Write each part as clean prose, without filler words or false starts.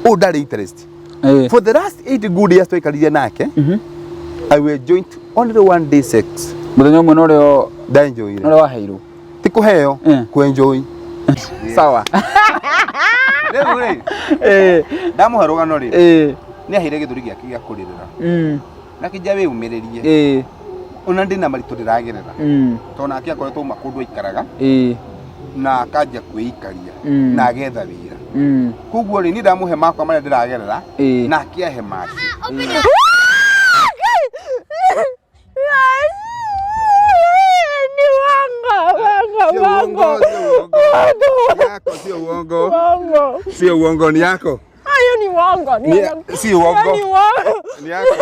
Ũyũ ndarĩ interest. For the last 8 good years twaikarire nake, I will joint only one day sex. Mũthenya ũmwe na ũrĩa Ndaenjoyire. na ũrĩa waheirwo. Ti kũheo, kũenjoy. Sawa. Rĩu rĩ, ndamũhe rũgano rĩ, nĩ aheire gĩthũri gĩake gĩa kũrĩrĩra. Na kĩnja wĩyũmĩrĩrie. Ona ndĩna maritũ ndĩragerera. Tondũ nake akoretwo auma kũndũ aikaraga na akanjia kwĩikaria na agetha wĩra. Koguo rĩ, niĩ ndamũhe makwa marĩa ndĩragerera nake ahe make. Ni uongo, uongo, Sio uongo, uongo. sio uongo. Yako sio uongo. Uongo. Sio uongo, ni yako. Hayo ni uongo. Ni Si uongo. Ni uongo. Ni yako.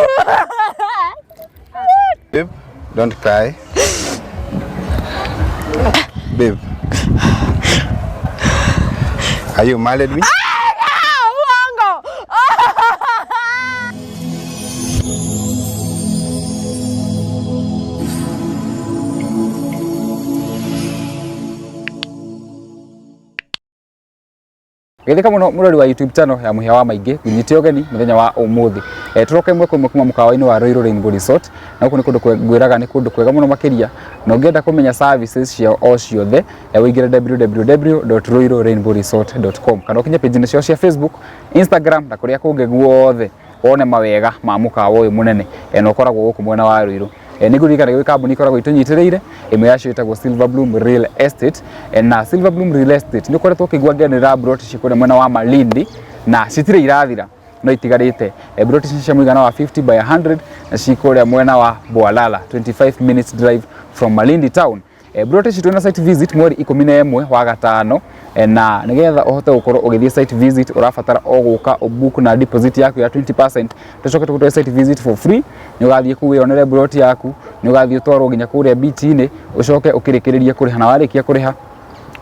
Babe, don't cry. Babe. Are you mad at me? Ah, uongo. Geithĩka mũno mũrori wa YouTube channel ya Mũhĩa wa Maingĩ, ngũnyite ũgeni mũthenya wa ũmũthĩ. Tũroka ĩmwe kwa ĩmwe kuma mũkawa-inĩ wa Ruiru Rainbow Resort, na gũkũ nĩ kũndũ ngwĩraga nĩ kũndũ kwega mũno makĩria, na ũngĩenda kũmenya services ciao o ciothe, ũingĩre www.ruirurainbowresort.com kana ũkinye page-inĩ ciao cia Facebook, Instagram na kũrĩa kũngĩ guothe wone mawega ma mũkawa ũyũ mũnene, na ũkoragwo gũkũ mwena wa Ruiru. Nĩ ngũririkana gwĩ kambuni ikoragwo itũnyitĩrĩire, ĩmwe yacio ĩtagwo Silver Bloom Real Estate, na Silver Bloom Real Estate nĩ ũkoretwo ũkĩigua ngĩanĩrĩra mburoti ci kũrĩa mwena wa Malindi na citirĩ irathira no itigarĩte. Mburoti ici cia mũigana wa 50 by 100 na ci kũrĩa mwena wa Bwalala, 25 minutes drive from Malindi town. Mburoti ici twĩna site visit mweri 11 wa gatano, na nĩgetha ũhote gũkorwo ũgĩthiĩ site visit ũrabatara o gũka ũbook na deposit yaku ya 20%, tũcoke tũgũtware site visit for free. Nĩ ũgathiĩ kũu wĩyonere mburoti yaku, nĩ ũgathiĩ ũtwarwo nginya kũrĩa beach-inĩ, ũcoke ũkĩrĩkĩrĩrie kũrĩha, na warĩkia kũrĩha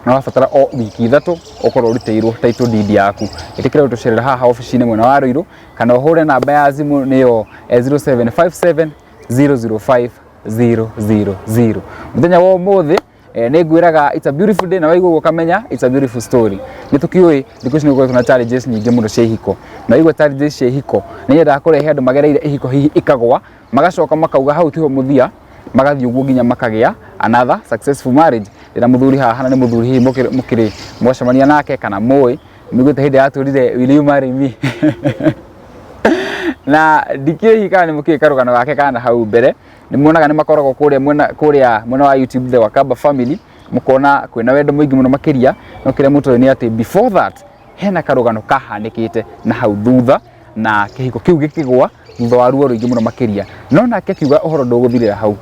nĩ ũrabatara o wiki 3 ũkorwo ũrutĩirwo title deed yaku. Ĩtĩkĩra gũtũcerera haha obici-inĩ mwena wa Ruiru, kana ũhũre namba ya thimũ nĩyo 0757 005 000. Mũthenya wa ũmũthĩ, nĩ ngwĩraga it's a beautiful day, na waigua ũguo ũkamenya it's a beautiful story. Nĩ tũkĩũĩ thikũ ici nĩ gũkoretwo na challenges nyingĩ mũno cia ihiko, na waigua challenges cia ihiko nĩ nyendaga kũrehe andũ magereire ihiko hihi ikagwa, magacoka makauga hau tiho mũthia, magathiĩ ũguo nginya makagĩa another successful marriage. Ndĩna mũthuri haha na nĩ mũthuri hihi mũkĩrĩ mwacemania nake kana mũĩ mũiguĩte hĩndĩ yatũrire will you marry me, na ndikĩũĩ hihi kana nĩ mũkĩũĩ karũgano gake kana hau mbere. Nĩ muonaga nĩ makoragwo kũrĩa mwena, kũrĩa mwena wa YouTube, The Wakamba Family, mũkona kwĩna wendo mũingĩ mũno makĩria. No kĩrĩa mũtoĩ nĩ atĩ before that hena karũgano kahanĩkĩte na hau thutha, na kĩhiko kĩu gĩkĩgwa thutha wa ruo rũingĩ mũno makĩria. No nake akiuga ũhoro ndũgũthirĩra hau,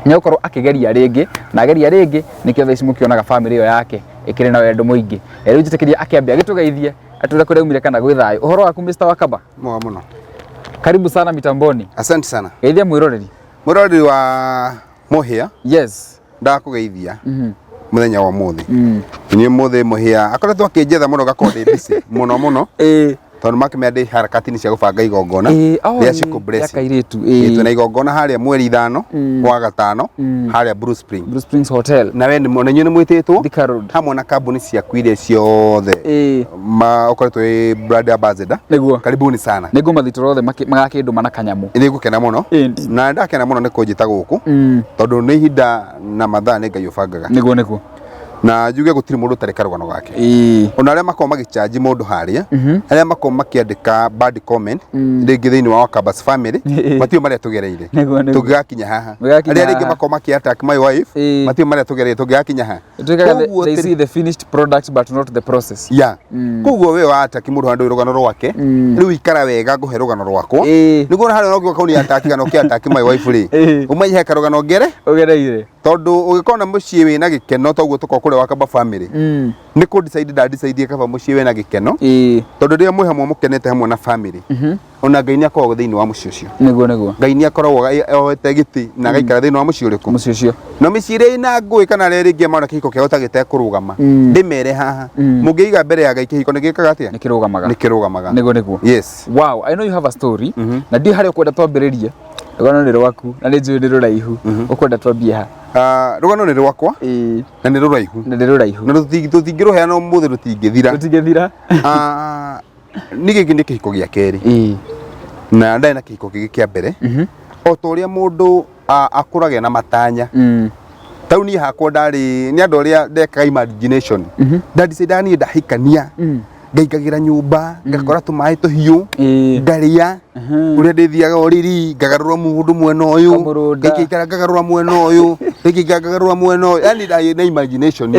nĩ egũkorwo akĩgeria rĩngĩ na ageria rĩngĩ, nĩkĩo thaa ici mũkĩonaga family ĩyo yake ĩkĩrĩ na wendo mũingĩ. Rĩu njĩtĩkĩria akĩambe agĩtũgeithie, atwĩre kũrĩa aumire kana gwĩ thayũ. Ũhoro waku Mr. Wakamba? Mwega mũno. Karibu sana mitamboni. Asante sana. Geithia mwĩroreri. Mwĩroreri wa Mũhĩa. Yes. Ndakũgeithia mũthenya wa ũmũthĩ. Niĩ ũmũthĩ Mũhĩa akoretwo akĩnjetha mũno, gakorwo ndĩ busy mũno mũno. Tondũ makĩmenya ndĩ harakati-inĩ cia gũbanga igongona rĩa Shiku Blessing. Kairĩtu. Twĩna igongona harĩa mweri 5 wa gatano harĩa Blue Spring. Blue Springs Hotel. Na we nĩ inyuĩ nĩ mwĩtĩtwo Thika Road. hamwe na kambuni ciaku iria ciothe ma ũkoretwo wĩ brand ambassador. Nĩguo. Karibuni sana. Nĩ ngũmathitũra othe magakĩndũma na kanyamũ. Nĩ ngũkena mũno. Na ndakena mũno nĩ kũnjĩta gũkũ. Tondũ nĩ ihinda na mathaa nĩ Ngai ũbangaga. Nĩguo nĩguo. Na njuge gũtirĩ mũndũ ũtarĩ karũgano gake. Ona arĩa makoragwo magĩchanji mũndũ harĩa, arĩa makoragwo makĩandĩka bad comment rĩngĩ thĩinĩ wa Wakambas family, matiũĩ marĩa tũgereire. Nĩguo, nĩguo. Tũngĩgakinya haha. Tũngĩgakinya Arĩa rĩngĩ haha. makoragwo makĩ attack my wife, matiũĩ marĩa tũgereire tũngĩgakinya haha. Tuĩkaga Koguo they see the finished product but not the process. Ya. Koguo we wa attack mũndũ handũ rũgano rwake, rĩu ikara wega ngũhe rũgano rwakwa. Nĩguo ona harĩa ũngĩũka ũni attack kana ũkĩ attack my wife rĩ, ũmenye he karũgano ngere Ũgereire. Tondũ ũgĩkorwo na mũciĩ wĩna gĩkeno toguo tũkorwo kũrĩa Wakamba family, nĩ kũ decide nda decide kaba mũciĩ wĩna gĩkeno, tondũ rĩrĩa mwĩ hamwe mũkenete hamwe na family, ona Ngai nĩ akoragwo thĩinĩ wa mũciĩ ũcio. Nĩguo nĩguo. Ngai nĩ akoragwo oete gĩtĩ na agaikara thĩinĩ wa mũciĩ ũrĩkũ? Mũciĩ ũcio. Na mĩciĩ ĩrĩa ĩna ngũĩ kana arĩa rĩngĩ marona kĩhiko kĩao ta gĩtekũrũgama, ndĩmere haha, mũngĩiga mbere ya Ngai kĩhiko nĩ gĩkaga atĩa? Nĩ kĩrũgamaga. Nĩ kĩrũgamaga. Nĩguo nĩguo. Yes. Wow, I know you have a story. Na ndiũĩ harĩa ũkwenda twambĩrĩrie. Rũgano nĩ rwaku na nĩ njũĩ nĩ rũraihu. Ũkwenda twambie ha? Rũgano nĩ rwakwa na nĩ rũraihu. Na nĩ rũraihu. Na tũtingĩrũheana ũmũthĩ rũtingĩthira. Rũtingĩthira. Nĩ gĩkĩ nĩ kĩhiko gĩa kerĩ. Na ndarĩ na kĩhiko kĩngĩ kĩa mbere. O ta ũrĩa mũndũ akũraga na matanya. Tarĩu niĩ hakwa ndarĩ nĩ andũ arĩa ndekaga imagination. Ndandicidaga niĩ ndahikania ngaingagĩra nyũmba ngakora tũmaĩ tũhiũ ngarĩa ũrĩa ndĩthiaga ũrĩrĩ ngagarũra mũndũ mwena ũyũ, Kamũrũnda. ngaikaikara ngagarũra mwena ũyũ, ngaikaikara ngagarũra mwena ũyũ, yani ndarĩ na imagination.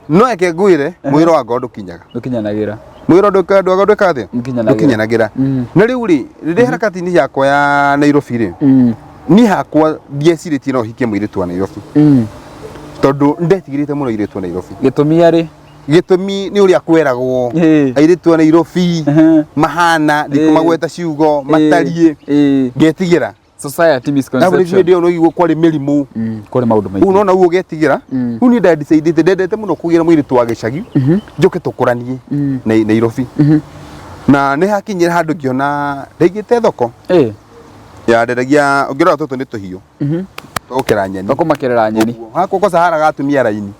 No reke ngwĩre, mwĩro wa ngoro ndũkinyaga. Ndũkinyanagĩra. Mwĩro ndũka ndũka atĩa? Ndũkinyanagĩra. Ndũkinyanagĩra. Na rĩu rĩ, rĩrĩa harakati-inĩ yakwa ya Nairobi rĩ, niĩ hakwa ndiecirĩtie no hikie mũirĩtu wa Nairobi, tondũ ndetigĩrĩte mũno airĩtu a Nairobi. Gĩtũmi arĩ? Gĩtũmi nĩ ũrĩa kweragwo airĩtu a Nairobi mahana, ndikũmagweta ciugo, matariĩ, ngetigĩra. Society Na misconception. hĩndĩ ĩyo no kwarĩ mĩrimũ. Kũrĩ maũndũ maingĩ. Rĩu nona ũguo ũgetigĩra. Rĩu niĩ ndadecide ndendete mũno kũgĩra mũirĩtu wa gĩcagi, njoke tũkũranie Nairobi. Na nĩ hakinyire handũ ngĩona ndaigĩte thoko ya ndendagia, ũngĩrora tũtũ nĩ tũhiũ tũgũkera nyeni. Tũkũmakerera nyeni. Ũguo. Hakwa kwa Sahara gatumia raini.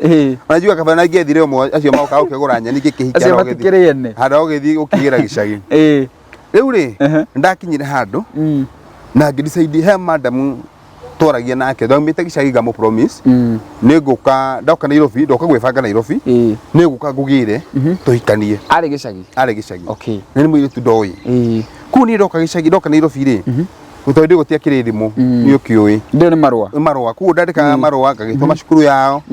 Ona njuga kaba na ingĩethire ũmwe acio moka gũkĩgũra nyeni ngĩkĩhikia Acio na ũgĩthiĩ. matikĩrĩ ene. Handũ ha ũgĩthiĩ gũkĩgĩra gĩcagi. Rĩu rĩ, ndakinyire handũ na ngĩdecide he madam twaragia nake ndaumĩte gĩcagi ngamũ promise nĩ ngũka ndoka Nairobi, ndoka gwĩbanga Nairobi, nĩ ngũka ngũgĩre tũhikanie. Arĩ gĩcagi? Arĩ gĩcagi. Okay. Na nĩ mũirĩtu ndoĩ. Kũu niĩ ndoka gĩcagi, ndoka Nairobi rĩ, tondũ ndĩ gũtiakĩrĩ thimũ, nĩ ũkĩũĩ. Ndĩyo nĩ marũa. Nĩ marũa. Koguo ndandĩkaga marũa ngagĩtũma cukuru yao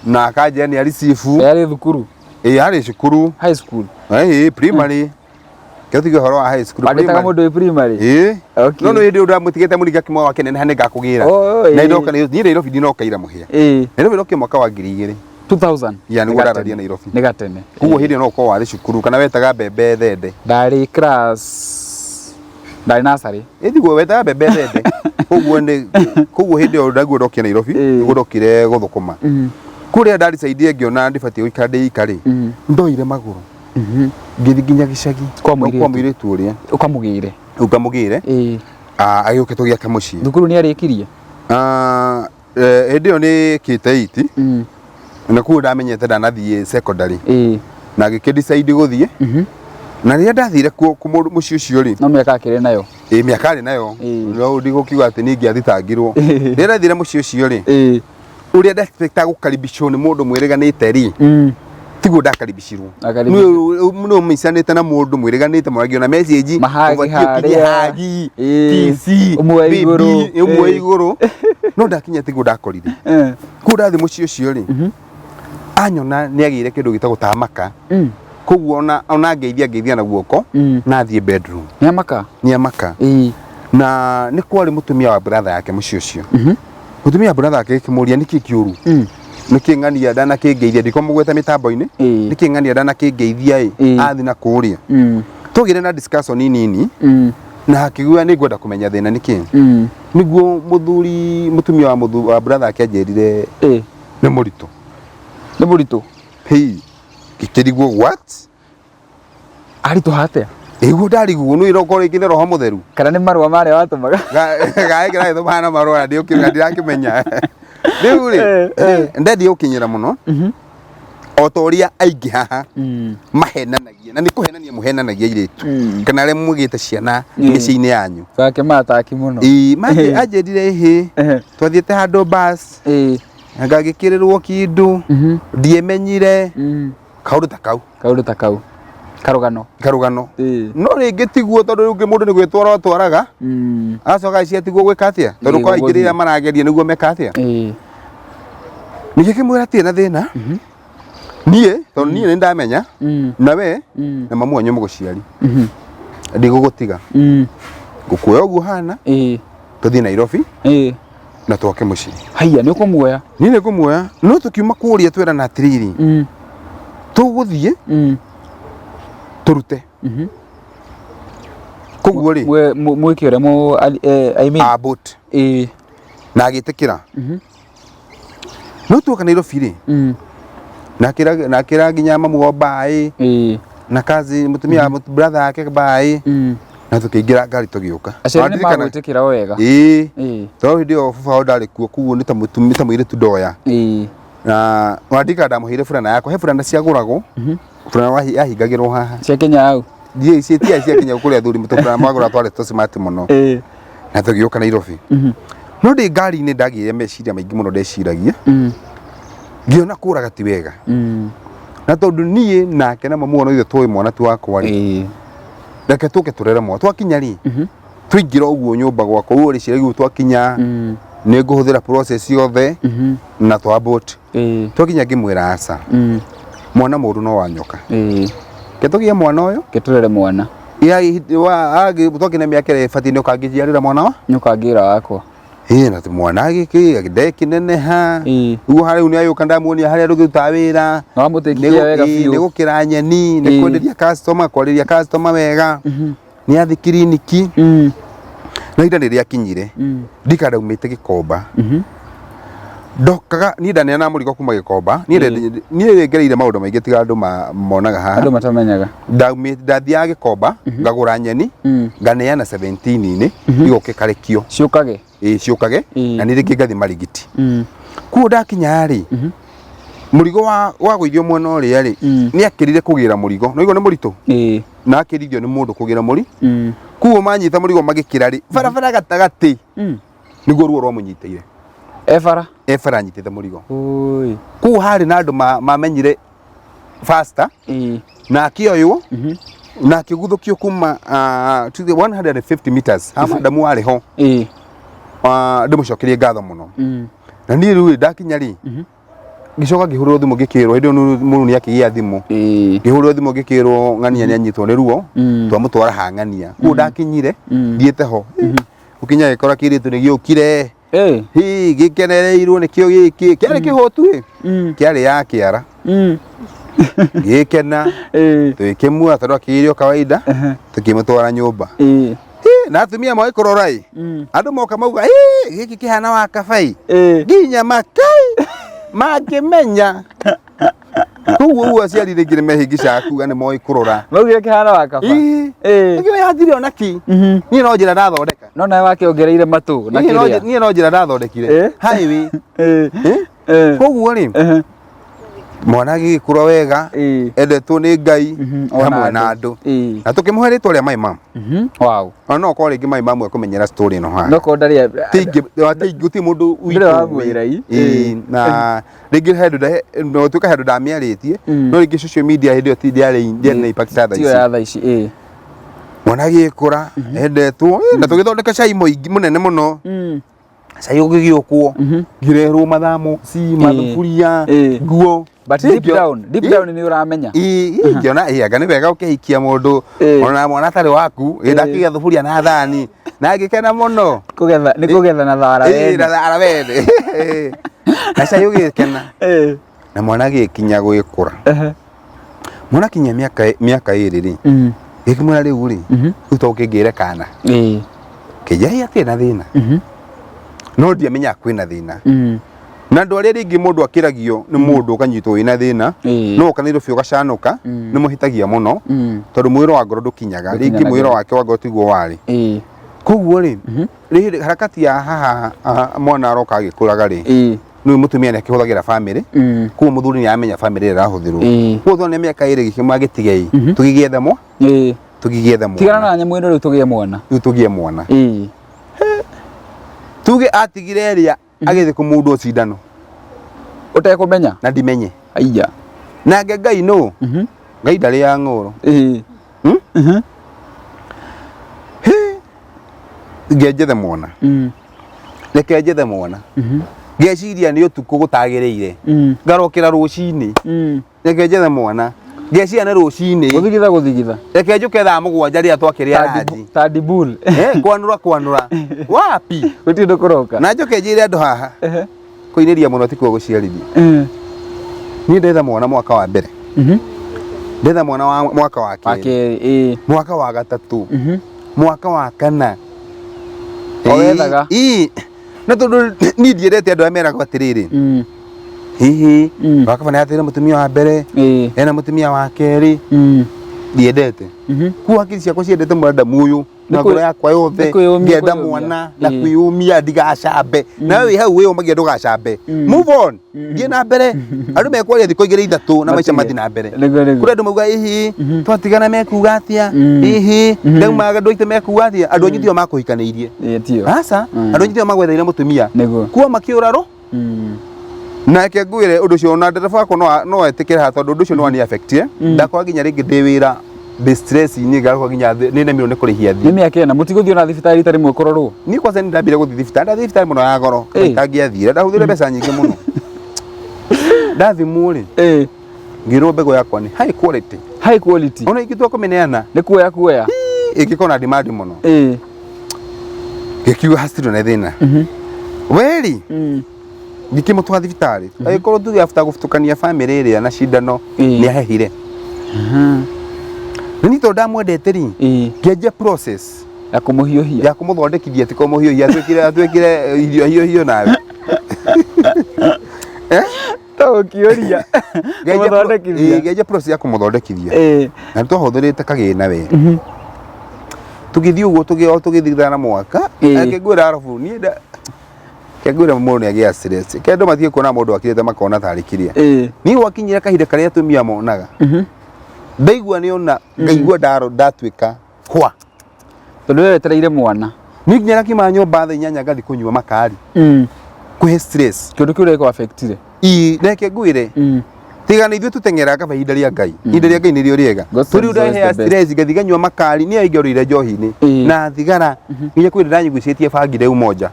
na akanjĩra nĩ areceive. Yarĩ thukuru? Ĩĩ, yarĩ cukuru. High school? Ĩĩ, primary. Kĩo tuge ũhoro wa high school. Wandĩkaga primary. mũndũ wĩ primary? Ĩĩ. Okay. No nĩ hĩndĩ ndamũtigĩte mũringa kĩmwe wake neneha nĩ ngakũgĩra. Oh, ĩĩ. Na ndoka niĩ Nairobi ndinoka ira mũhĩa. Ĩĩ. Nairobi ndokire mwaka wa 2000. 2000. Ya nĩguo Nĩ gatene. ndararia Nairobi. Nĩ gatene. Koguo hĩndĩ ĩyo no ũkorwo warĩ cukuru kana wetaga mbembe thende. Ndarĩ class, ndarĩ nursery. Ĩĩ tiguo wetaga mbembe thende. Koguo nĩ koguo hĩndĩ ĩyo ndaguo ndokire Nairobi, nĩguo ndokire gũthũkũma. Kũrĩa ndaricaidire ngĩona ndibatiĩ gũikara ndĩ ika rĩ, ndoire magũrũ. Ngĩthiĩ nginya gĩcagi. Kwa mũirĩtu. Kwa mũirĩtu ũrĩa. Ũkamũgĩre. Ũkamũgĩre. Ah, agĩũke tũgĩake mũciĩ. Thukuru nĩ arĩkirie? Ah, hĩndĩ ĩyo nĩ kĩte iti. Na kuo ndamenyete ndanathiĩ secondary. Na ngĩkĩ decide gũthiĩ. Na rĩrĩa ndathire kuo mũciĩ ũcio rĩ. No mĩaka akĩrĩ nayo? Ĩĩ, mĩaka arĩ nayo. No ndigũkiuga atĩ niĩ ingĩathitangirwo. Rĩrĩa ndathire mũciĩ ũcio rĩ, ũrĩa ndexpectaga gũkaribicwo nĩ mũndũ mwĩrĩganĩte rĩ, tiguo ndakaribicirwo. Akaribicirwo. Nĩ ũmicanĩte na mũndũ mwĩrĩganĩte mũragia na message, Mahagi ũbatiĩ ũkinye harĩa. hagi, TC, Ũmwe baby, igũrũ. ũmwe igũrũ. No ndakinya tiguo ndakorire. Koguo ndathiĩ mũciĩ ũcio rĩ, anyona nĩ agĩire kĩndũ gĩtagwo tamaka. Koguo ona ngeithia ngeithia na guoko, na athiĩ bedroom. Nĩ amaka? Nĩ amaka. Na nĩ kwarĩ mũtumia wa brother yake mũciĩ ũcio. Mũtumia wa brother yake akĩmũria nĩkĩ kĩũru? Nĩkĩ ng'ania ndanakĩngeithia, ndikũmũgweta mĩtambo-inĩ, nĩkĩ ng'ania ndanakĩngeithia ĩ, athiĩ na kũrĩa. Twagĩire na discussion nini na hakĩgĩa nĩ ngwenda kũmenya thĩna nĩkĩ. Nĩguo mũthuri mũtumia wa mũthu wa brother yake anjĩrire nĩ mũritũ. Nĩ mũritũ? Hĩ, ngĩkĩrigwo what? Aritũha atĩa? Ĩguo ndarigwo nĩ ũrokorwo rĩngĩ nĩ roho mũtheru. Kana nĩ marũa marĩa watũmaga? Gaĩ kĩragĩtũmaga na marũa ndirakĩmenya. Rĩu rĩ, ndendie gũkinyĩra mũno. O ta ũrĩa aingĩ haha mahenanagia, na nĩ kũhenania mũhenanagia airĩtu, kana arĩa mũgĩte ciana mĩciĩ-inĩ yanyu. Twake mataki mũno. Ĩĩ, anjĩrire ĩhĩ, twathiĩte handũ bus, ngagĩkĩrĩrwo kĩndũ, ndiemenyire, kaũndũ ta kau. Kaũndũ ta kau. Karũgano. Karũgano. No rĩngĩ tiguo, tondũ rĩu mũndũ nĩ gwĩtwara atwaraga, agacoka agĩciria tiguo gwĩka atĩa, tondũ kwa aingĩ rĩrĩa marageria nĩguo meka atĩa. Ningĩ kĩmwĩra atirĩ na thĩna, niĩ tondũ niĩ nĩ ndamenya, na we na mamu wanyu mũgũciari, ndigũgũtiga, ngũkuoya ũguo ũhana, tũthiĩ Nairobi na twake mũciĩ. Haiya, nĩ ũkũmuoya? Niĩ nĩ ngũmuoya, no tũkiuma kũrĩa twerana atĩrĩrĩ, tũgũthiĩ tũrute. Koguo rĩ, Mwĩke ũrĩa mũ I mean. Abort. Na agĩtĩkĩra. No tuoka Nairobi rĩ, na akĩra nginya mamu wao bye, na kazi mũtumia wa brother yake bye, na tũkĩingĩra ngari tũgĩũka. Aciari nĩ Wandirikana? magwĩtĩkĩra o wega? Ĩĩ. Tondũ hĩndĩ ĩyo baba wao ndarĩ kuo, koguo nĩ ta mũtumia ta mũirĩtu ndoya. Na wandirikana ndamũheire burana yakwa, he burana ciagũragwo, burana yahingagĩrwo haha. Cia Kenya hau? Ndiĩ ciĩtia ciakinya kũrĩa athuri mũtũkũra magũra twarĩ tũcimati mũno. Na tũgĩũka Nairobi. No ndĩ ngari-inĩ ndagĩire meciria maingĩ mũno ndeciragia. Ngĩona kũraga ti wega. Na tondũ niĩ nake na mamu ona ithuĩ tũĩ mwana ti wakwa rĩ. Reke tũke tũrere mwana. Twakinya rĩ, tũingĩra ũguo nyũmba gwakwa ũguo rĩciragia ũguo twakinya nĩ ngũhũthĩra process yothe na twa abort. Twakinya ngĩmwĩra aca. Mwana mũru no wa nyoka. Ke tũgĩe mwana ũyũ. Ke tũrere mwana. Twakinya mĩaka ĩrĩa ĩbatiĩ nĩ ũkangĩnjiarĩra mwana wa? Nĩ ũkangĩra wakwa. Ĩĩ na mwana gĩkĩ ndekineneha. Rĩu harĩa nĩ agĩũka ndamuonia harĩa rũgĩrutaga wĩra. Na wamũtĩkirie wega biũ. Nĩ gũkĩra nyeni, nĩ kwenderia customer, kwarĩria customer wega. Nĩ athiĩ kiriniki. No ihinda nĩ rĩakinyire. Ndika ndaumĩte Gĩkomba. Ndokaga niĩ ndaneanaga mũrigo kuma Gĩkomba. Niĩ niĩ ngereire maũndũ maingĩ tiga andũ monaga haha. Andũ matamenyaga. Ndathiaga Gĩkomba ngagũra nyeni nganeana 17-inĩ igoka ikarekio. Ciũkage. Ĩĩ ciũkage na niĩ rĩngĩ ngathiĩ Marigiti. Kuo ndakinya rĩ, mũrigo wagũithio mwena ũrĩa rĩ, nĩ akĩrire kũgĩra mũrigo. Nĩ waigua nĩ mũritũ? Na akĩrithio nĩ mũndũ kũgĩra mũri. Kuo manyita mũrigo magĩkĩra rĩ, barabara gatagatĩ nĩguo ruo rwamũnyitĩire. E bara? E bara anyitĩte mũrigo. Kuo harĩ na andũ mamenyire faster na akĩoywo na akĩguthũkio kuma to the 150 meters ha madamu warĩ ho. Ndĩmũcokerie ngatho mũno. Na niĩ rĩu ndakinya rĩ, ngĩcoka ngĩhũrĩrwo thimũ ngĩkĩrwo hĩndĩ ĩyo mũndũ nĩ akĩgĩa thimũ. Ngĩhũrĩrwo thimũ ngĩkĩrwo ng'ania nĩ anyitwo nĩ ruo, twamũtwara ha ng'ania. Kuo ndakinyire thiĩte ho. Gũkinya gĩkora kĩirĩtu nĩ gĩũkire. Hi gĩkenereirwo nĩkĩo gĩkĩ. Kĩarĩ kĩhũtu ĩ. Kĩarĩ ya kĩara. Gĩkena. Tũgĩkĩmuoya tondũ akĩgĩrio kawaida. Tũkĩmũtwara nyũmba. Na atumia moĩ kũrora ĩ. Andũ moka mauga ĩ gĩkĩ kĩhana wa kabai. Nginya makai mangĩmenya. Koguo ũguo aciari rĩngĩ nĩ mehĩngĩcaga kuga nĩ moĩ kũrora. Maugire kĩhana wa kaba. Ĩĩ. Hatirĩ ona ki. Niĩ no njĩra ndathondeka. No nawe wakĩongereire matũ na kĩrĩa. Niĩ no njĩra ndathondekire. Highway. Koguo rĩ, mwana agĩgĩkũra wega, endetwo nĩ Ngai hamwe na andũ. Na tũkĩmũhe rĩtwa rĩa my mom. Wow. Ona no okorwo rĩngĩ my mom ekũmenyera story ĩno haha. No korwo ndarĩ gũtirĩ mũndũ witũ. Ndũrĩ wamwĩra i. Na rĩngĩ he handũ no tuĩka handũ ndamĩarĩtie, no rĩngĩ social media hĩndĩ ĩyo ti ndĩarĩ na impact ta thaa ici. Tiyo ya thaa ici. Mwana agĩkũra endetwo, na tũgĩthondeka cai mũingĩ mũnene mũno. Cai ũgĩgĩũkwo, ngĩreherwo mathamoci, mathuburia, nguo. But deep down, deep down nĩ ũramenya. Ngĩona ĩ anga nĩ wega ũkĩhikia mũndũ ona mwana atarĩ waku, ĩ ndakĩgĩa thuburia na thani na ngĩkena mũno. Kũgetha nĩ kũgetha na thara wene. Na thara wene. Na cai ũgĩkena. Na mwana agĩkinya gwĩkũra. Mwana akinyia mĩaka mĩaka ĩrĩ rĩ, gĩkĩmwĩra rĩu rĩ, rĩu to ũkĩngĩre kana. Kĩnjahia hatirĩ na thĩna. No ndiamenyaga kwĩna thĩna. Na andũ arĩa rĩngĩ mũndũ akĩragio nĩ mũndũ ũkanyitwo wĩna thĩna, no ũka Nairobi ũgacanũka, nĩ mũhĩtagia mũno, tondũ mwĩro wa ngoro ndũkinyaga. Rĩngĩ mwĩro wake wa ngoro tiguo warĩ. Koguo rĩ, rĩrĩ harakati ya haha mwana aroka agĩkũraga rĩ, nĩ mũtumia nĩ akĩhũthagĩra family, koguo mũthuri nĩ aramenya family ĩrĩa ĩrahũthĩrwo. Koguo thona mĩaka ĩrĩ gĩkĩma gĩtigei, tũgĩgĩethe mwa, tũgĩgĩethe mwana. Tigana na nyamũ ĩno rĩu tũgĩe mwana. Rĩu tũgĩe mwana. Tuge atigire ĩrĩa agĩthiĩ kũmũndwo cindano. Ũtekũmenya? Na ndimenye. Aiya. Nake Ngai nũ? Ngai ndarĩaga ng'ũrũ. Ngenjethe mwana. Reke njethe mwana. Ngeciria nĩ ũtukũ gũtagĩrĩire. Ngarokĩra rũcinĩ. Reke njethe mwana. Ngeciria nĩ rũcinĩ. Gũthigitha gũthigitha. Reke njũke thaa mũgwanja rĩrĩa twakĩrĩa ranji. Ta dibul. Kwanũra kwanũra. Wapi? Gũtirĩ ũndũ kũroka. Na njoke njĩre andũ haha. Kũinĩria mũno tikuo gũciarithia. Niĩ ndetha mwana mwaka wa mbere. Ndetha mwana wa mwaka wa kerĩ. Mwaka wa gatatũ. Mwaka wa kana. O wethaga. Na tondũ niĩ ndiendete andũ arĩa meragwo atĩrĩrĩ. Hihi wakaba nĩ ateire mũtumia wa mbere, ena mũtumia wa kerĩ. Ndiendete. Kuo hakiri ciakwa ciendete mwandamu ũyũ. Na Nĩ ngoro yakwa yothe nĩ kwĩyũmia, ngĩenda kwĩyũmia. mwana na kwĩyũmia ndigacambe. Nawe wĩ hau wĩyũmagia ndũgacambe. Move on, thiĩ na mbere. Andũ mekwaria thikũ igĩrĩ ithatũ na maica Matige. mathiĩ na mbere. Nĩguo, nĩguo. Kũrĩ andũ mauga ihi twatigana mekuga atĩa, ihi ndauma andũ aitũ mekuga atĩa. Andũ anyu tio makũhikanĩirie. Ĩĩ, tio. Aca, andũ anyu tio magwetheire mũtumia. Kuo makĩũra rũ nake ngwĩre ũndũ ũcio ona ndereba wakwa no etĩkĩre haha tondũ ũndũ ũcio no ani affectie. Ndakora nginya rĩngĩ ndĩ wĩra ndĩ stress-inĩ ngakorwo nginya nĩ nemirwo nĩ kũrĩhia Nĩ thiĩ. mĩaka ĩna mũtigũthiĩ ona thibitarĩ rita rĩmwe kũrorwo? Niĩ kwanza nĩ ndambire gũthiĩ thibitarĩ, ndathiĩ thibitarĩ mũno ya goro itangĩathire, ndahũthĩrire mbeca nyingĩ mũno. Ndathimwo rĩ, ngĩrwo mbegũ yakwa nĩ high quality. High quality. Ona ingĩtua kũmĩneana Nĩ kuoya kuoya. Ĩngĩkorwo na demand mũno. Ngĩkiuga hatirĩ na thĩna. Weri ngĩkĩmũtwara thibitarĩ, agĩkorwo tuge after gũbutũkania family ĩrĩa na cindano nĩ ahehire. Na niĩ tondũ ndamwendete rĩ, ngĩanjia process Ya kũmũhiũhia. Ya kũmũthondekithia, ti kũmũhiũhia, atuĩkire irio hiũhio nawe. To ũkĩũria. Kũmũthondekithia. Ngĩanjia process ya kũmũthondekithia na nĩ twahũthĩrĩte kagĩna we. Tũgĩthiĩ ũguo o tũgĩthithana mwaka. Akĩngwĩra arabu niĩ nda kĩngwĩra mũndũ nĩ agĩa stress ke andũ mathiĩ kuona mũndũ akirĩte makona tarĩ kĩrĩa. Niĩ gwakinyire kahinda karĩa atumia monaga ndaigua nĩ ona ngaigua ndatuĩka hwa. Tondũ we wetereire mwana. Niĩ nginya ngakiuma nyũmba thaa 8 ngathiĩ kũnyua makari kũhe stress. Kĩndũ kĩu ũrĩa affectire. Ii reke ngwĩre, tiga nĩ ithuĩ tũteng'eraga kaba ihinda rĩa Ngai. Ihinda rĩa Ngai nĩrĩo rĩega. God Tũrĩ is always ũrahea the best. stress ngathiĩ nganyua makari niĩ aingĩrĩire njohi-inĩ na thigara nginya kwĩ ndanyugucĩtie bangi rĩu moja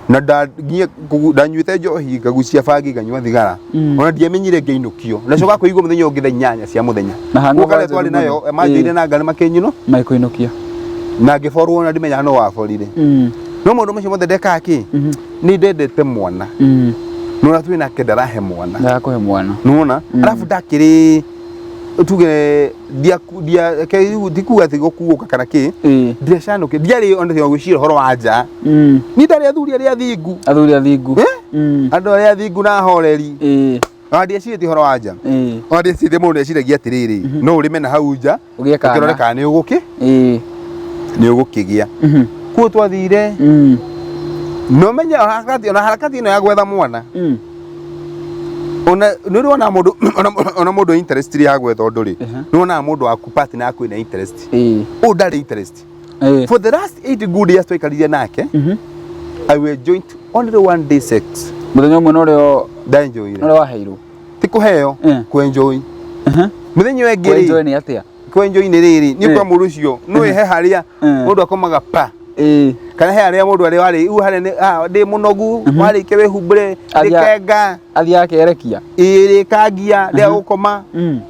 na nginya ndanyuĩte njohi ngagucia bangi nganyua thigara ona ndiamenyire ngĩinũkio ndacoka kũigua mũthenya ũngĩ thaa 8 cia mũthenya. Na hangover Gũka twarĩ njũru nayo mũno. manjĩire na ngari makĩnyino Maikũinũkia. Na ngĩborwo na ndimenyaga no waborire. No maũndũ macio mothe ndekaga kĩ nĩ ndendete mwana nona twĩ nake ndarahe mwana. Ndakũhe mwana. Nona arabu ndakĩrĩ tuge ndia ke ndikuga atĩ gũkuũka kana kĩ ndiacanũke ndiarĩ ona tiga gwĩciria ũhoro wa nja. Niĩ ndarĩ athuri arĩa athingu. Athuri athingu. Eh? Andũ arĩa athingu na ahoreri. Ona ndiecirĩtie ũhoro wa nja. Ona ndiecirĩtie mũndũ nĩeciragia atĩrĩrĩ, no ũrĩme na hau nja Ũgĩe kana. ũkĩrore kana nĩ ũgũkĩ nĩ ũgũkĩgĩa. Kuo twathire no menye harakati ona harakati ĩno ya gwetha mwana ona nĩ ũrĩ wona mũndũ ona mũndũ interest ya gwetha ũndũ rĩ, nĩ wonaga mũndũ waku partner yaku ĩna interest. Ũyũ ndarĩ interest. For the last 8 good years twaikarire nake, I will joint only one day sex. Mũthenya ũmwe norĩo Ndaenjoyire. norĩo waheirwo. Ti kũheo, kwenjoy. Mũthenya ũyũ ũngĩ Kwenjoy rĩ, nĩ atĩa? Kwenjoy nĩ rĩrĩ nĩ kwa mũndũ ũcio no he harĩa mũndũ akomaga pa kana he harĩa mũndũ arĩa warĩ u harĩa nĩ ndĩ mũnogu warĩkia wĩhumbĩre rĩkenga. Athiĩ akerekia. Ĩĩ rĩkangia rĩa gũkoma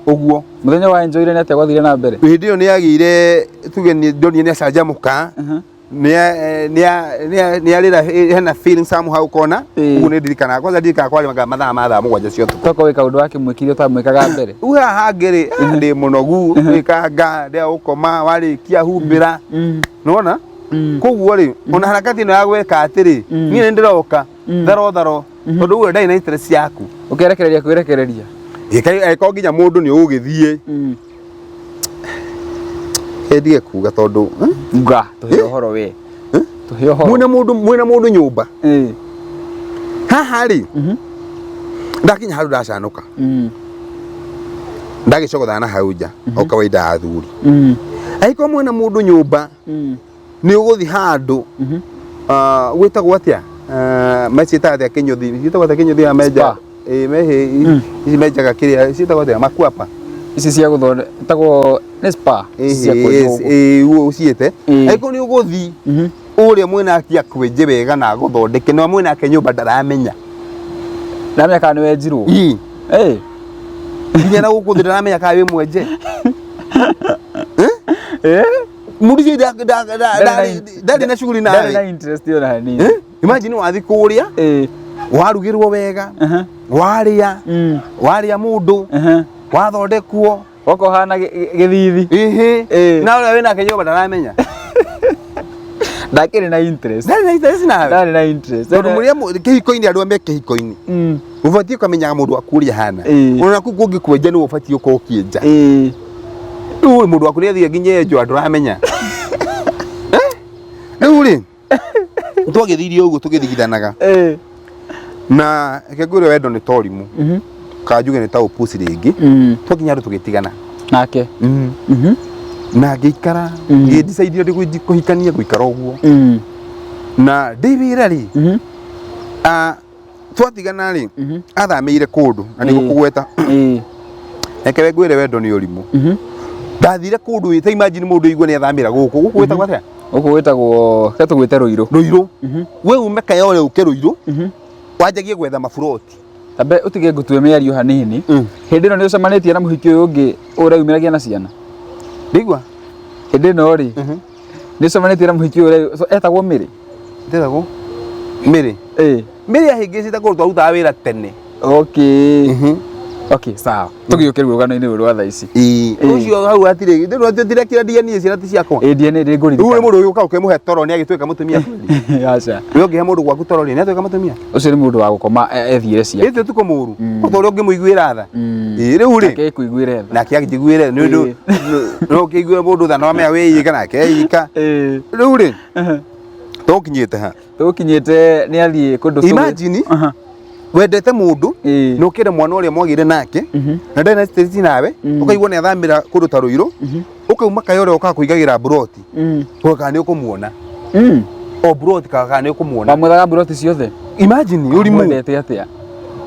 ũguo. Mũthenya wa enjoyire nĩ atĩa gwathire na mbere? Hĩndĩ ĩyo nĩ agĩire tuge nĩ ndonire nĩ acanjamũka nĩ arĩra hena feeling somehow kona. Ũguo nĩ ndirikanaga kwanza ndirikanaga kwarĩ mathaa ma thaa 7 cia ũtukũ. Toko wĩ kaũndũ wakĩmwĩkire ũtamwĩkaga mbere. Rĩu haha hangĩ rĩ, ndĩ mũnogu wĩkanga ndĩa gũkoma warĩkia humbĩra nĩwona. Koguo rĩ ona harakati ĩno ya gwĩka atĩrĩ niĩ nĩ ndĩroka tharo tharo tondũ ũguo ndarĩ na interest yaku. Ũkerekereria kwĩrekereria. Ĩkorwo nginya mũndũ nĩ ũgũgĩthiĩ endige kuga tondũ Nga tũhe ũhoro we. Tũhe ũhoro. Mwĩna mũndũ mwĩna mũndũ nyũmba haha rĩ ndakinya handũ ndacanũka ndagĩcogothana na hau nja o kawaida ya athuri. Angĩkorwo mwĩna mũndũ nyũmba nĩ ũgũthiĩ handũ gwĩtagwo atĩa maciĩtaga atĩa kĩnyũthi ciĩtagwo atĩa kĩnyũthi ya menja Spa. Ĩĩ mehi ici menjaga kĩrĩa ciĩtagwo atĩa makwapa. Ici cia gũthonde tagwo nĩ spa. Ici cia kwenjwo ũguo. Ĩĩ ũguo ũciĩte angĩkorwo nĩ ũgũthiĩ ũrĩa mwĩnake akwenje wega na agũthondeke na mwĩnake nyũmba ndaramenya. Ndaramenya kana nĩ wenjirwo. Ii. Nginya na gũkũ thĩ ndaramenya kana wĩ mwenje. Mũndũ ũcio ndarĩ na shughuli Ndarĩ na nawe. interest ona hanini. Imagine wathiĩ kũrĩa warugĩrwo wega warĩa warĩa mũndũ wathondekwo Woka ũhana gĩthithi. Ĩhĩ. Ĩĩ. Na ũrĩa wĩnake nyũmba ndaramenya. Ndakĩrĩ na interest. Ndarĩ na interest nawe. Ndarĩ na interest. Tondũ mũrĩa kĩhiko-inĩ andũ me kĩhiko-inĩ ũbatiĩ kũmenyaga mũndũ waku ũrĩa ahana. Ona kũu kũngĩkwenja nĩwe ũbatiĩ ũkorwo ũkĩenja. Rĩu mũndũ waku nĩ athiĩ nginya enjwo andũ aramenya. Twagĩthirie ũguo tũgĩthigithanaga. Na reke ngwĩre wendo nĩ ta ũrimũ. Kana njuge nĩ ta ũpuci rĩngĩ. Twakinya handũ tũgĩtigana. Nake. Na ngĩikara ngĩ decide ndĩ kũhikania ngũikara ũguo. Na ndĩ wĩra rĩ, ah, twatigana rĩ, athamĩire kũndũ na ndigũkũgweta. Reke we ngwĩre wendo nĩ ũrimũ. Ndathire kũndũ ĩ, ta imagine mũndũ aigue nĩ athamĩra gũkũ. Gũkũ gwĩtagwo atĩa? Gũkũ gwĩtagwo, reke tũgwĩte Rũirũ. Rũirũ. We ume Kayole ũke Rũirũ, wanjagie gwetha maburoti. Tambe ũtige ngũtue mĩario hanini. Hĩndĩ ĩno nĩ ũcemanĩtie na mũhiki ũyũ ũngĩ ũreyumĩragia na ciana? Ndĩigua? Hĩndĩ ĩno rĩ, nĩ ũcemanĩtie na mũhiki ũyũ etagwo Mĩrĩ? Ndĩtagwo Mĩrĩ. Ĩĩ. Mĩrĩ ahĩngĩcĩte kũndũ twarutaga wĩra tene. Okay. Okay, sawa. Tũgĩũke rĩu rũgano-inĩ rũrũ rwa thaa ici. Ĩĩ. Ũcio hau hatirĩ. Ndĩrakira DNA ciana ti ciakwa. Ĩĩ DNA Rĩu nĩ ngũririkana. mũndũ ũgĩũka ũkĩmũhe toro nĩ agĩtuĩka mũtumia kweli. Aca. We ũngĩhe mũndũ gwaku toro rĩ nĩ atuĩka mũtumia. Ũcio nĩ mũndũ wa gũkoma ethiĩre ciake. Ĩtĩ ũtukũ mũru. O ta ũrĩa ũngĩmũiguĩra tha. Ĩĩ rĩu rĩ. Nake ĩkũiguĩre tha. Nake akĩnjiguĩre nĩ ũndũ no ũkĩiguĩre mũndũ tha no amenya wĩika nake eika. Rĩu rĩ tũkinyĩte ha? Tũkinyĩte nĩ athiĩ kũndũ Imagine wendete mũndũ na ũkĩenda mwana ũrĩa mwagĩire nake na ndarĩ na stress nawe ũkaigua nĩ athamĩra kũndũ ta Rũirũ ũkauma Kayore ũkaga kũigagĩra mburoti kana nĩ ũkũmuona o mburoti kana nĩ ũkũmuona. Wamwethaga mburoti ciothe? Imagine ũrimũ. Wamwendete atĩa?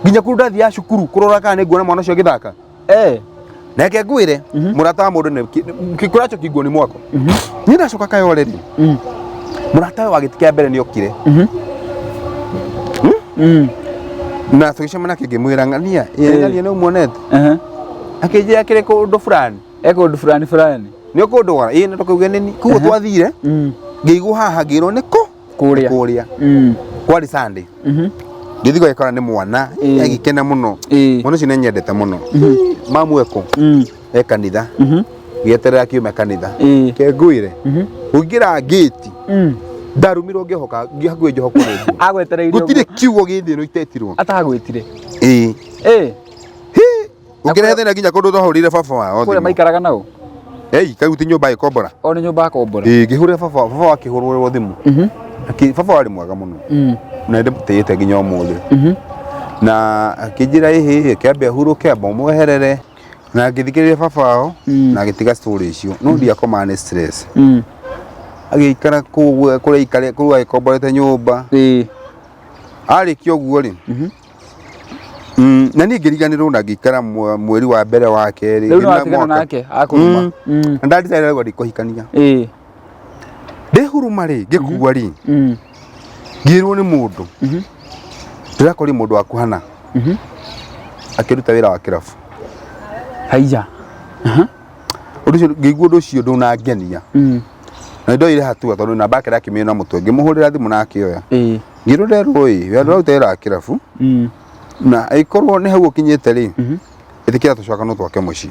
Nginya kũndũ ndathiaga cukuru kũrora kana nĩ nguona mwana ũcio agĩthaka. Reke ngwĩre mũrata wa mũndũ nĩ kĩkũracho kĩguo nĩ mwako. Niĩ ndacoka Kayore rĩ, mũrata wa gĩtĩ kĩa mbere nĩ okire na tũgĩcemania nake ngĩmwĩra ng'ania ĩ ng'ania nĩ ũmuonete? Akĩnjĩra akĩrĩ kũndũ fulani. E kũndũ fulani fulani. Nĩ ũkũndwara? Ĩ na tũkauge nĩni. Koguo twathire ngĩigwo haha ngĩrwo nĩ kũ? Kũrĩa. Kũrĩa. Kwarĩ Sunday. Ngĩthiĩ gwakora nĩ mwana agĩkena mũno. Mwana ũcio nĩ anyendete mũno. Mamu ekũ? E kanitha. Gĩeterera kiume kanitha. Ke ngwĩre. Kũingĩra ngĩti. Ndarumirwo ngĩhoka hakuhĩ njohokwo nĩ nguo. Agwetereire. Gũtirĩ kiugo gĩ thĩ ĩno itetirwo. Atagwĩtire. Ĩĩ. Ũngĩrehe thĩna nginya kũndũ twahũrĩire baba wao Kũrĩa thimũ. maikaraga nao? Ei, kau ti nyũmba ĩkombora. O nĩ nyũmba akombora. Ĩĩ, ngĩhũrĩra baba wao, baba wao akĩhũrĩrwo thimũ. Baba warĩ mwega mũno. Na nĩndĩmũtĩĩte nginya ũmũthĩ. Na akĩnjĩra ĩhĩ ĩhĩ kĩambe ahurũke amba ũmweherere. Na ngĩthikĩrĩria baba wao na agĩtiga story icio. No ndiakomaga nĩ stress. Agĩikara kũu kũrĩa aikarĩte kũu agĩkomborete nyũmba. Arĩkia ũguo rĩ, na niĩ ngĩriganĩrwo na ngĩikara mweri wa mbere wa kerĩ. Rĩu ngĩna nĩwatigana mwaka. nake akũruma. Na ndadecide rĩu ndikũhikania. Ndĩ huruma rĩ, ngĩkua rĩ, ngĩrwo nĩ mũndũ. Ndĩrakorire mũndũ wa kuhana akĩruta wĩra wa kĩrabu. Haiya. Ũndũ ũcio ngĩigua ũndũ ũcio ndũnangenia. Na nĩndoire hatua tondũ namba yake ndakĩmĩona mũtwe. Ngĩmũhũrĩra thimũ na akĩoya. Ngĩrwo nderwo ĩ, wĩra ndũraruta wĩra wa kĩrabu na ĩkorwo nĩ hau ũkinyĩte rĩ, ĩtĩkĩra tũcoka no twake mũciĩ.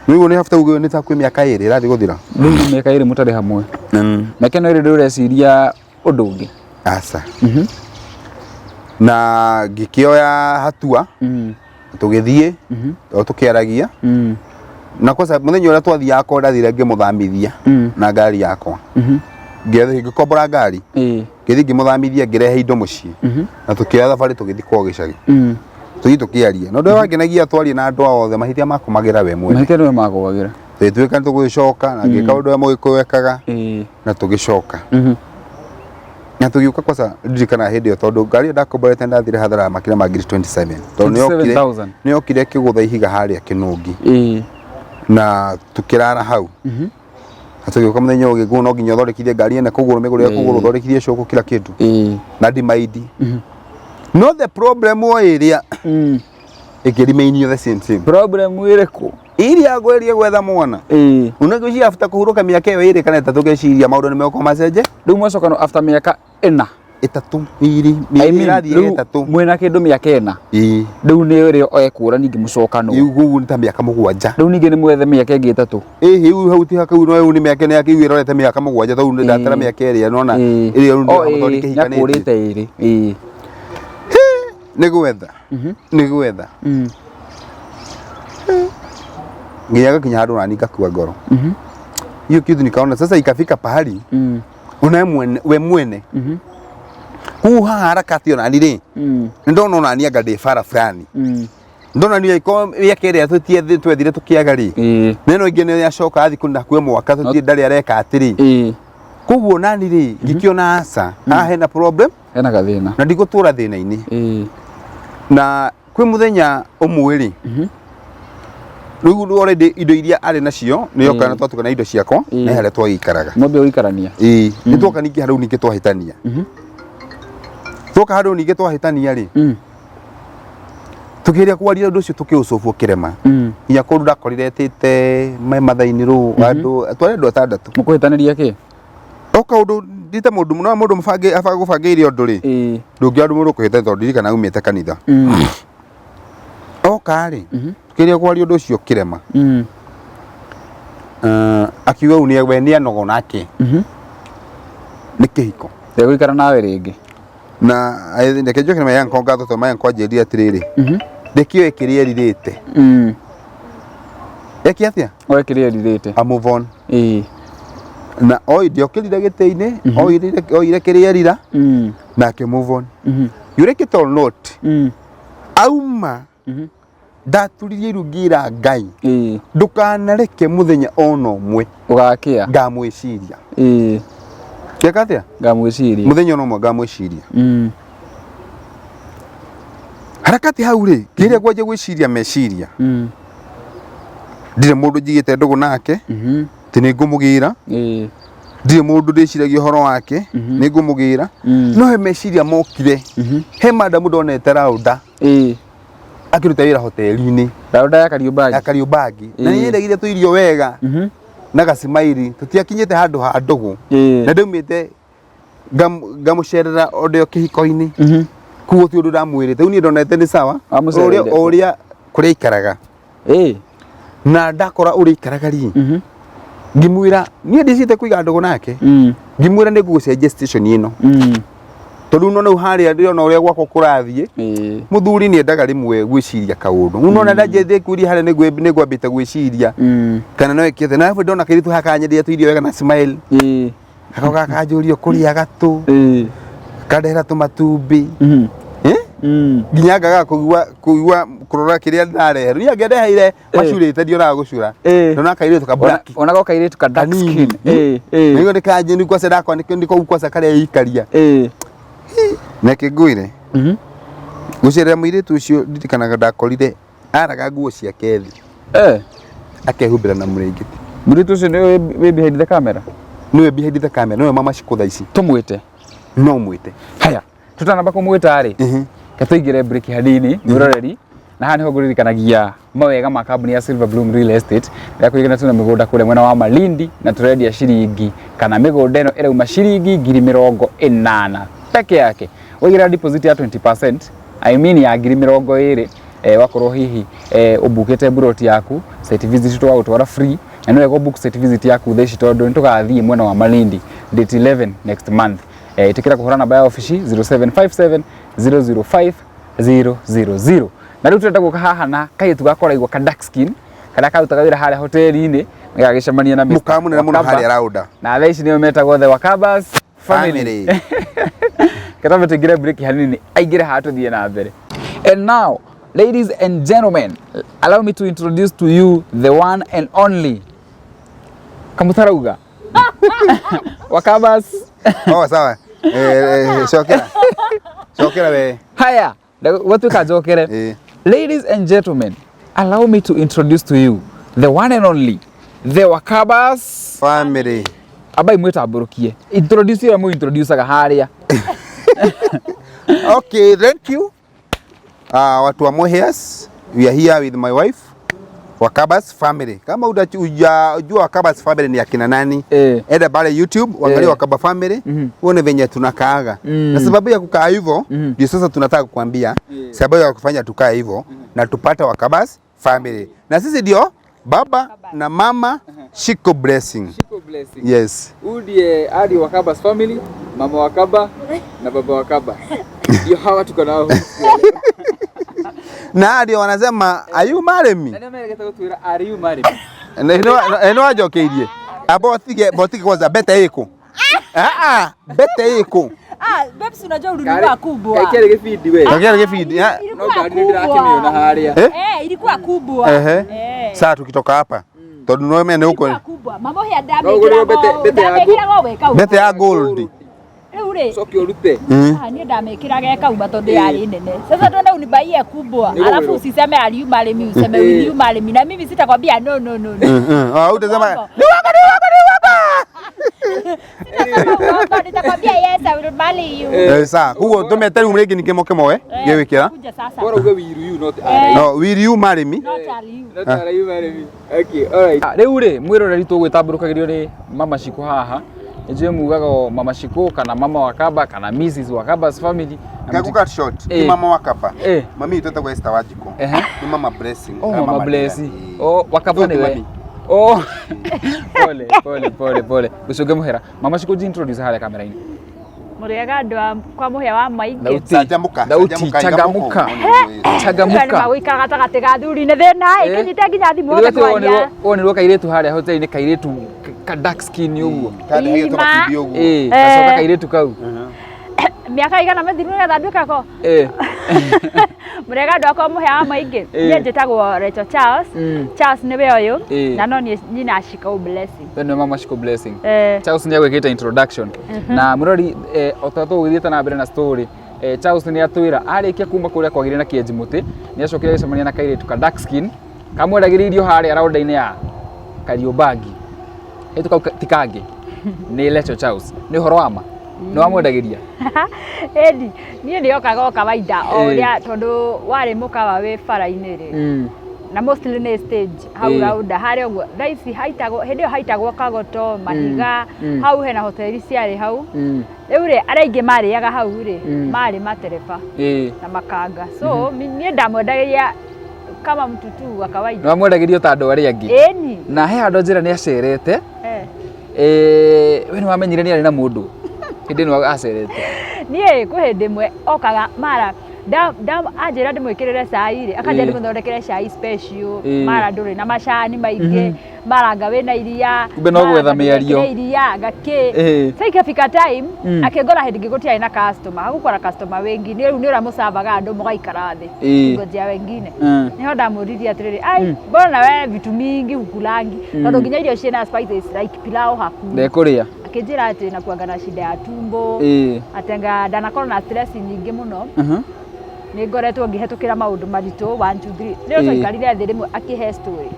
Nĩguo nĩ after ũguo nĩ ta kwĩ mĩaka ĩrĩ ĩrathiĩ gũthira. Rĩu nĩ mĩaka ĩrĩ mũtarĩ hamwe. Mĩaka ĩno ĩrĩ ndũreciria ũndũ ũngĩ? Aca. Na ngĩkĩoya hatua tũgĩthiĩ o tũkĩaragia na kwanza mũthenya ũrĩa twathiaga kwa ndathire ngĩmũthamithia na ngari yakwa. Ngĩthiĩ ngĩkombora ngari ngĩthiĩ ngĩmũthamithia ngĩrehe indo mũciĩ na tũkĩoya thabarĩ tũgĩthiĩ kwao gĩcagi. Tũgĩthiĩ tũkĩaria na ũndũ ũrĩa wangenagia twaria na andũ ao othe mahĩtia makomagĩra we mwene. Mahĩtia nĩwe magũagĩra. Tũgĩtuĩka nĩ tũgũgĩcoka na ngĩka ũndũ ũrĩa mũgĩkũyũ ekaga na tũgĩcoka. Na tũgĩũka kwanza ndirikanaga hĩndĩ ĩyo tondũ ngari ĩyo ndakomborete ndathire hathara ya makĩria ma ngiri 27 tondũ nĩyokire 27,000. nĩyokire ĩkĩgũtha ihiga harĩa Kĩnũngi na tũkĩrara hau. Na tũgĩũka mũthenya ũngĩ nguo no nginya ũthondekithie ngari ĩna kũgũrũ mĩgũrũ ya kũgũrũ ũthondekithie cũkũ kila kĩndũ na ndimaindi. No the problem o ĩrĩa ĩkĩremain the same same. Problem ĩrĩkũ? Iria ngwĩrie gwetha mwana. Ona ngwĩciria after kũhurũka mĩaka ĩyo ĩrĩ kana ĩtatũ ngeciria maũndũ nĩ megũkorwo macenje. Rĩu mwacokano after mĩaka ĩna. Ĩtatũ, ĩrĩ, I mĩeri mean, ĩrathiĩ rĩu ĩtatũ. Mwĩna kĩndũ mĩaka ĩna. Rĩu nĩ rĩo ekũra ningĩ mũcokano. Rĩu ũguo nĩ ta mĩaka mũgwanja. Rĩu ningĩ nĩ mwethe mĩaka ĩngĩ ĩtatũ. Ĩhĩ, rĩu hau ti hakau no rĩu nĩ mĩaka ĩna yake ĩrorete mĩaka mũgwanja tondũ nĩ ndatara mĩaka ĩrĩa nona ĩrĩa rĩu O, ndĩramũthondeka ĩĩ, ĩhikanĩtie. nĩakũrĩte ĩrĩ. Nĩ gwetha. Nĩ gwetha. Nginya gakinya handũ nani ngakua ngoro. Hiyo kitu nikaona sasa ikafika pahali. Ona we mwene we mwene. Kuu haha harakati onani rĩ, nĩ ndona onani anga ndĩ bara fulani. Ndona niĩ angĩkorwo mĩaka ĩrĩa twethire tũkĩaga rĩ, neno ĩngĩ nĩ yacoka athiĩ kũna hakuhĩ mwaka tũtirĩ ndarĩ areka atĩrĩ. Koguo nani rĩ, ngĩkĩona aca, haha hena problem Hena gathĩna. Na ndigũtũra thĩna-inĩ. Na kwĩ mũthenya ũmwe rĩ, rĩu already indo iria arĩ nacio nĩ yoka na twatuka na indo ciakwa na harĩa twagĩikaraga. Mwambia gũikarania. Ĩĩ, nĩ twoka ningĩ harau ningĩ twahĩtania. Twoka handũ ningĩ twahĩtania rĩ, tũkĩgeria kwaria ũndũ ũcio tũkĩũcũbwo kĩrema. Nginya kũndũ ndakorire etĩte me mathainĩ rũ andũ twarĩ andũ atandatũ. Mũkũhĩtanĩria kĩ? O kaũndũ ndite mũndũ mũno mũndũ mũbange abagũbangĩire ũndũ rĩ, ndũngĩona ũndũ mũndũ ũkũhĩtania tondũ ndirikana aumĩte kanitha. Oka rĩ, tũkĩgeria kwaria ũndũ ũcio kĩrema. Akiuga ũũ nĩ we nĩ anogo nake nĩ kĩhiko. Ndegũikara nawe rĩngĩ. Na reke njoke na mayanko ngatho tondũ mayanko anjĩrire atĩrĩrĩ, ndĩkĩoe kĩrĩa erirĩte. Eke atĩa? Oe kĩrĩa erirĩte. A move on. Na oi ndiokĩrire gĩtĩ-inĩ, oire kĩrĩa erira na akĩ move on. You like it or not, auma ndaturirie iru ngĩra Ngai, ndũkanareke mũthenya ona ũmwe Ũgakĩa. Ngamwĩciria. Ngeka atĩa? Ngamwĩciria. Mũthenya ona ũmwe ngamwĩciria. Harakati hau rĩ, ngĩgeria kwanjia gwĩciria meciria, ndirĩ mũndũ njigĩte ndũgũ nake, atĩ nĩ ngũmũgĩra, ndirĩ mũndũ ndĩciragia ũhoro wake, nĩ ngũmũgĩra. No he meciria mokire, he madamu ndonete raunda akĩruta wĩra hoteli-inĩ. Raunda ya Kariũmbangi. Ya Kariũmbangi, na nĩ endagĩria tũirio wega na gacimairi, tũtiakinyĩte handũ ha ndũgũ, na ndaumĩte ngamũcerera o ndĩ o kĩhiko-inĩ. Koguo ti ũndũ ndamwĩrĩte, rĩu niĩ ndonete nĩ sawa. Wamũcereire ũrĩa kũ? Ũrĩa kũrĩa aikaraga. Na ndakora ũrĩa aikaraga rĩ, ngĩmwĩra niĩ ndicite kũiga ndũgũ nake. Ngĩmwĩra nĩ ngũgũcenjia station ĩno, tondũ nona rĩu harĩa ndĩrona ũrĩa gwakwa kũrathiĩ. Mũthuri nĩ endaga rĩmwe gwĩciria kaũndũ, rĩu nona ndanjĩtie kwĩria harĩa nĩ ngwambĩte gwĩciria kana no ĩkĩte na arabu ndona kairĩtu haha kanyenderia tũirio wega na smile. Gakoka gakanjũria kũrĩa gatũ, kandehera tũmatumbĩ. Eh? Nginya ngaga kũigua kũigua kũrora kĩrĩa ndarehe. Niĩ angĩandeheire macurĩte ndionaga gũcura. Ndona kairĩtu ka black. Ona go kairĩtu ka dark Kanini. skin. Nĩguo nĩkanjĩ nĩ kwaca ndakwa nĩko kwaca karĩa ikaria. Na kĩngũire gũcerera mũirĩtu ũcio, ndirikanaga ndakorire araga nguo ciake thĩ, akehumbĩra na mũrĩngĩti. Mũirĩtu ũcio nĩ wĩ behind the camera? Nĩwe behind the camera, nĩwe mama Shiko thaa ici. Tũmwĩte? No mwĩte. Haya, tũtanamba kũmwĩta rĩ, ke tũingĩre break hanini, mwĩroreri, na haha nĩho ngũririkanagia mawega ma kambuni ya Silver Bloom Real Estate ĩrĩa kũringana tuna mĩgũnda kũrĩa mwena wa Malindi, na tũrendia ciringi kana mĩgũnda ĩno ĩrauma ciringi 80,000 peke yake. Waigĩrĩra deposit ya 20%, I mean ya 20,000, wakorwo hihi ũmbukĩte mburoti yaku, site visit tũgagũtwara free. Na nĩ wega ũbook site visit yaku thaa ici tondũ nĩ tũgathiĩ mwena wa Malindi date 11 next month. Ĩtĩkĩra kũhũra namba ya obici 0757 005 000. Na rĩu tũrenda gũka haha na kairĩtu gakoraigwo ka dark skin karĩa karutaga wĩra harĩa hoteli-inĩ, gagĩcemania na Mr. Mũkawa mũnene mũno. Wakaba. Harĩa Raunda. Na thaa ici nĩo metagwo the Wakabas family. Family. Katambe tũingĩre break hanini, aingĩre haha tũthiĩ na mbere. And now, ladies and gentlemen, allow me to introduce to you the one and only Kamutarauga Wakabas. Oh, sawa. Cokera cokera we. Haya, gwatuĩka njokere. Ladies and gentlemen, allow me to introduce to you the one and only the Wakabas family. Ambai mwĩtambũrũkie, introduce ĩrĩa mũ introducaga harĩa. Okay, thank you. Watu wa Mumias, we are here with my wife, Wakabas family. Kama hujajua Wakabas family ni akina nani, enda pale YouTube uangalie Wakaba family, uone venye tunakaaga. Na sababu ya kukaa hivyo ndio sasa tunataka kukwambia sababu ya kufanya tukae hivyo na tupate Wakabas family. Na sisi ndio baba na mama Shiko Blessing. Shiko Blessing. Yes. Huyu ndiye Adi Wakabas family, mama Wakaba na baba Wakaba. Ndio hawa tuko nao huku siku ya leo. Na ndio wanasema, "Are you marry me?" Na ndio meregete gũtwĩra, "Are you marry me?" Na ĩno wanjokeirie. Amba ũtige kwanza beta ĩkũ. Ah ah, mbete ĩkũ? Ah, babes unajua ulinunua kubwa. Kaĩ kĩarĩ gĩbindi we. Kaĩ kĩarĩ gĩbindi, eh? No Ilikuwa ngari nĩ ndĩrakĩmĩona kubwa. harĩa. Eh? Eh, ilikuwa kubwa. Ehe. Eh. Sasa tukitoka hapa tondu no mene Ilikuwa huko kubwa. Mama ũyũ No ũgũrĩrwo mbete- mbete ya ndamĩkĩraga we kauma. mbete ya gold. Rĩu rĩ, Coke ũrute. Ah, niĩ ndamĩkĩraga ĩkauma tondũ yarĩ nene. Sasa twende unibaie kubwa. Nĩ Alafu gũgwĩrwo. usiseme are you marry me, useme Eh. will you marry me. Na mimi sitakwambia no no no no. Ah, utasema Uongo. ni wako ni wako ni wako. Sitasema uongo, nitakwambia yes I will marry you. Eh, sawa. Koguo tumete riu rĩngĩ ningĩ moke moe Eh, gĩwĩkĩra. kuja sasa. Bora uge will you not Eh. are you. No, will you marry me? Not are you. Not are you marry me. Okay, all right. Rĩu rĩ mwĩroreri tũgwĩtambũrũkagĩrio nĩ mama Shiko haha nĩnjũĩ mugaga o mama Shiko kana mama Wakamba kana Mrs Wakamba's family Na Kagu cut short. Eh. Ti mama Wakamba. Eh. Mami itũ etagwo Esther Wanjikũ. Ehe. Ni mama Blessing. Oh, kana mama Dylan. Blessing. Eh. Oh, Wakamba No, ti nĩwe. mami. Oh. Pole, pole, pole, pole. Gũcũnge mũhera. Mama Shiko ji introduce harĩa kamera-inĩ. Mũrĩega andũ a kwa mũhĩa wa maingĩ. Thauti. Canjamũka, Thauti, canjamũka, changamuka. iga Changamuka. Gũikara gatagatĩ ga athuri nĩ thĩna Eh. ĩkĩnyite nginya thimũ Ithuĩ othe kwaria. wonirwo kairĩtu harĩa hoteli-inĩ kairĩtu ka dark skin ũguo. Kandehagia Ima. tũmatumbĩ ũguo. Eh, gacoka kairĩtu kau. Mĩaka igana mĩthiru nĩgetha nduĩke ko. Eh. Mũrĩega andũ akwa mũhĩa wa maingĩ. Eh. Niĩ njĩtagwo Rachel Charles. Charles nĩwe ũyũ Eh. na no niĩ nyina Shiko Blessing. We nĩwe mama Shiko Blessing. Eh. Charles nĩ agwĩkĩte introduction na mũrori eh, o ta tũgũgĩthiĩte na mbere na story eh, Charles nĩ atwĩra arĩkia kuma kũrĩa kwagĩire na kĩenji mũtĩ nĩ acokire agĩcemania na kairĩtu ka dark skin kamwendagĩria irio harĩa raunda-inĩ ya Kariobangi kairĩtu kau ti kangĩ nĩ Rachel Charles nĩ ũhoro wa ma nĩ wamwendagĩria Ĩni, niĩ nĩ okaga o kawaida o Eh. ũrĩa tondũ warĩ mũkawa wĩ bara-inĩ rĩ Mm. na mostly nĩ stage hau Eh. raunda harĩa ũguo thaa ici haitagwo hĩndĩ ĩyo haitagwo kagoto mahiga hau hena hoteli ciarĩ hau rĩu rĩ arĩa aingĩ marĩaga hau rĩ marĩ matereba Ĩĩ. na makanga so niĩ ndamwendagĩria kama mtu tu wa Nĩ kawaida wamwendagĩria o ta andũ arĩa angĩ ĩni na he handũ njĩra nĩ acerete eh. Eh, we nĩ wamenyire nĩ arĩ na mũndũ hĩndĩ ĩno acerete niĩ kwĩ hĩndĩ ĩmwe okaga mara anjĩra ndĩmwĩkĩrĩre cai rĩ akanjĩra Ĩĩ. ndĩmũthondekere cai special Ĩĩ. mara ndũrĩ na macani maingĩ mara anga wĩna iria Kumbe no mara gwetha anga mĩario. ndũgekĩre iria anga kĩ Ĩĩ. Sasa ikafika time akĩngora hĩndĩ ĩngĩ gũtiarĩ na customer hagukorwo na customer wengi nĩ rĩu nĩ ũrĩa andũ mũgaikara thĩ Ĩĩ. ngojea wengine niho ndamũririe atĩrĩrĩ ai mbona we vitu mingi hukulangi tondũ nginya irio ciĩna spices like pilau hakuna ndekũrĩa akĩnjĩra atĩ nakuanga na shida ya tumbo Ĩĩ. atĩ anga ndanakorwo na stress nyingĩ mũno Mhm. nĩ ngoretwo ngĩhetũkĩra maũndũ maritũ 1 2 3 nĩ Ĩĩ. twaikarire thĩ rĩmwe akĩhe story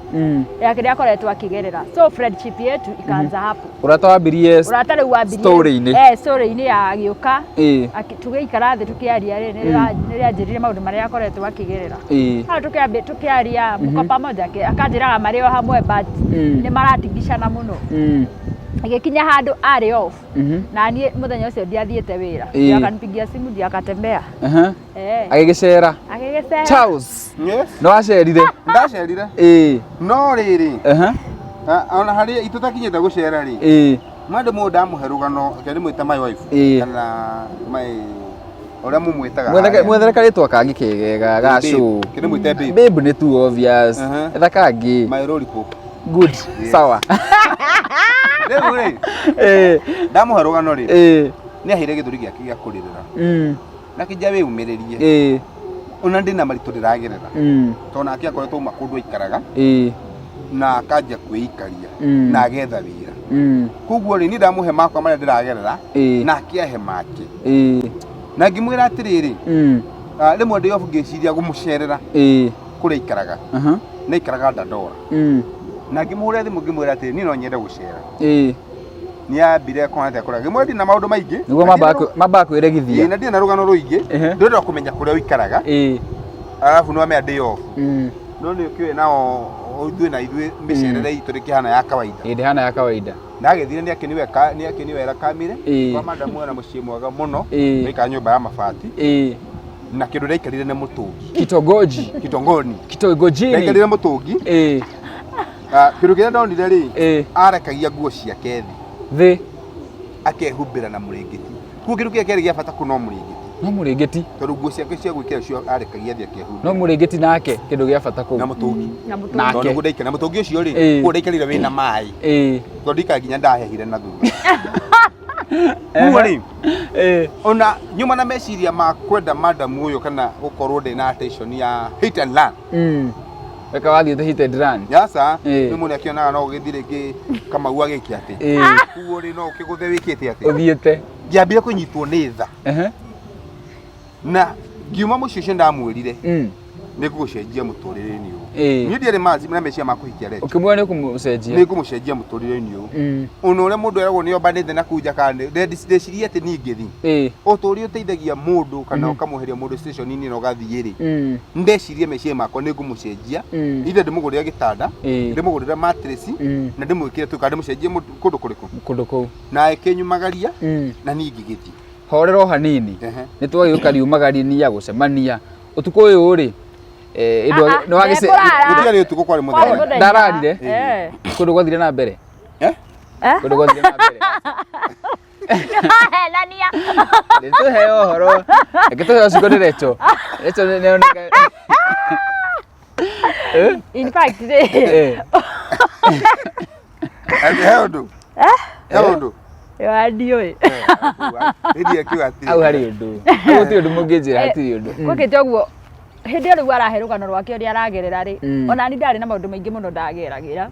ya kĩrĩa akoretwo akĩgerera so friendship yetu ikaanza hapo Ũrata wambirie ũrata rĩu wambirie Story-inĩ. eh story-inĩ ya agĩũka Ĩĩ. tũgĩikara thĩ tũkĩaria rĩ nĩ rĩanjĩrire maũndũ marĩa akoretwo akĩgerera Ĩĩ. hau tũkĩaria mko pamoja akanjĩraga marĩ o hamwe but nĩ maratigicana mũno ĩgĩkinya handũ arĩ off na niĩ mũthenya ũcio ndiathiĩte wĩra Ĩĩ. Ndio akanipigia simu ndio akatembea Aha. eh Agĩgĩcera. agĩgĩcera Charles. Yes. Nĩ wacerire. Ndacerire. Ĩĩ. No rĩrĩ, Aha. ona harĩa itũtakinyĩte gũcera rĩ, Ĩĩ. mwendĩ mũndũ ndamũhe rũgano, reke ndĩmwĩte my wife Ĩĩ. kana my ũrĩa mũmwĩtaga Mwethere harĩa. mwethere karĩtwa kangĩ kegega ga Babe. show. Reke ndĩmwĩte babe. Babe nĩ too obvious. Aha. Etha kangĩ. My lollipop. Good. Yes. Sawa. Rĩu rĩ, Ĩĩ. ndamũhe rũgano rĩ, Ĩĩ. nĩ aheire gĩthũri gĩake gĩa kũrĩrĩra na kĩnja wĩyũmĩrĩrie Ĩĩ. ona ndĩna maritũ ndĩragerera tondũ nake akoretwo auma kũndũ aikaraga na akanjia kwĩikaria na agetha wĩra koguo rĩ niĩ ndamũhe makwa marĩa ndĩragerera Ĩĩ. nake ahe make Ĩĩ. na ngĩmwĩra atĩrĩrĩ rĩmwe ndĩ obu ngĩciria gũmũcerera Ĩĩ. kũrĩa aikaraga Aha. na aikaraga Dandora na ngĩmũhũrĩra thimũ ngĩmwĩra atĩrĩ niĩ no nyende gũcera nĩ ambire kuona atĩa kũrĩa ngĩmwĩra ndina maũndũ maingĩ Nĩguo na ndirĩ na mambaga rũ- kwĩregithia. Ĩĩ, na ndirĩ na rũgano rũingĩ Ehe. ndĩrenda kũmenya kũrĩa ũikaraga Ĩĩ. arabu nĩ wamenya ndĩ off no nĩ ũkĩũĩ nao ithuĩ na ithuĩ mĩcerere itũ ndĩkĩhana ya kawaida Ĩĩ ndĩhana ya kawaida. na agĩthire nĩ akĩniwera kamire Ĩĩ. kwa madamu ena mũciĩ mwega mũno Ĩĩ. maikara nyũmba ya mabati Ĩĩ. na kĩndũ ndaikarire nĩ mũtũngi Kitongoji. kitongoni Kitongojini. ndaikarire mũtũngi Ĩĩ. Kĩndũ kĩrĩa ndonire rĩ Ĩĩ. arekagia nguo ciake thĩ Thĩ. akehumbĩra na mũrĩngĩti kuo kĩndũ kĩrĩa kĩarĩ gĩa bata kũ no mũrĩngĩti No mũrĩngĩti. tondũ nguo ciake cia gwĩkĩra cio arekagia thĩ akehumbĩra No mũrĩngĩti nake kĩndũ gĩa bata kũu. na mũtũngi na mũtũngi Nake. tondũ nĩguo ndaikara na mũtũngi ũcio rĩ Ĩĩ. kuo ndaikarire wĩna maĩ Ĩĩ. tondũ ndikara nginya ndahehire na thutha Kuo rĩ Eh. ona nyuma na meciria ma kwenda madam ũyũ kana gũkorwo ndĩ na attention ya hit and run. Weka wathiĩte hit and run. Yasa Eh. nĩ mũndũ akĩonaga no ũgĩthiĩ rĩngĩ kamau agĩke atĩ. Kuo rĩ no ũkĩgũthe wĩkĩte atĩ. Ũthiĩte. Ngĩambia kũnyitwo nĩ tha. Ehe. Na ngiuma mũciĩ ũcio ndamwĩrire nĩ ngũgũcenjia mũtũrĩre-inĩ ũyũ. Niĩ ndiarĩ na meciria ma kũhikia Rachel. Ũkĩmuona nĩ ũkũmũcenjia. Nĩ ngũmũcenjia mũtũrĩre-inĩ ũyũ. Ona ũrĩa mũndũ eragwo nĩ ombanĩte na kũu nja kana ndecirie atĩ niĩ ngĩthiĩ. Ũtũũria ũteithagia mũndũ kana ũkamweheria mũndũ station-inĩ na ũgathiĩ rĩ. Ndecirie meciria makwa nĩ ngũmũcenjia. Either ndĩmũgũrĩre gĩtanda, ndĩmũgũrĩre mattress, na ndĩmwĩkĩre tu kana ndĩmũcenjie kũndũ kũrĩkũ. Kũndũ kũu. Na ĩkĩnyumagaria na niĩ ngĩgĩthiĩ. Horera o hanini. Ehe. Nĩ twagĩũka riumagarinia gũcemania. Ũtukũ ũyũ rĩ, Ah, ah, nĩ wagĩce- ndekũrara. Gũtiarĩ ũtukũ kwarĩ Kwarĩ mũthenya. mũthenya. Ndararire? Eh. Kũndũ gwathire na mbere. Eh? Eh? Kũndũ gwathire na mbere. Henania. Nĩ tũheo ũhoro. Reke tũheo ciugo nĩ Rachel. Rachel nĩ nĩoneka. Eh? In fact, rĩ, Eh. He ũndũ. He ũndũ. wa ndiũĩ. Rĩrĩa akiuga atĩrĩ. Hau harĩ ũndũ. Hau gũtirĩ ũndũ mũngĩnjĩra hatirĩ ũndũ. Gwĩkĩte ũguo hĩndĩ ĩyo rĩu arahe rũgano rwake ũrĩa aragerera rĩ, ona ni ndarĩ na maũndũ maingĩ mũno ndageragĩra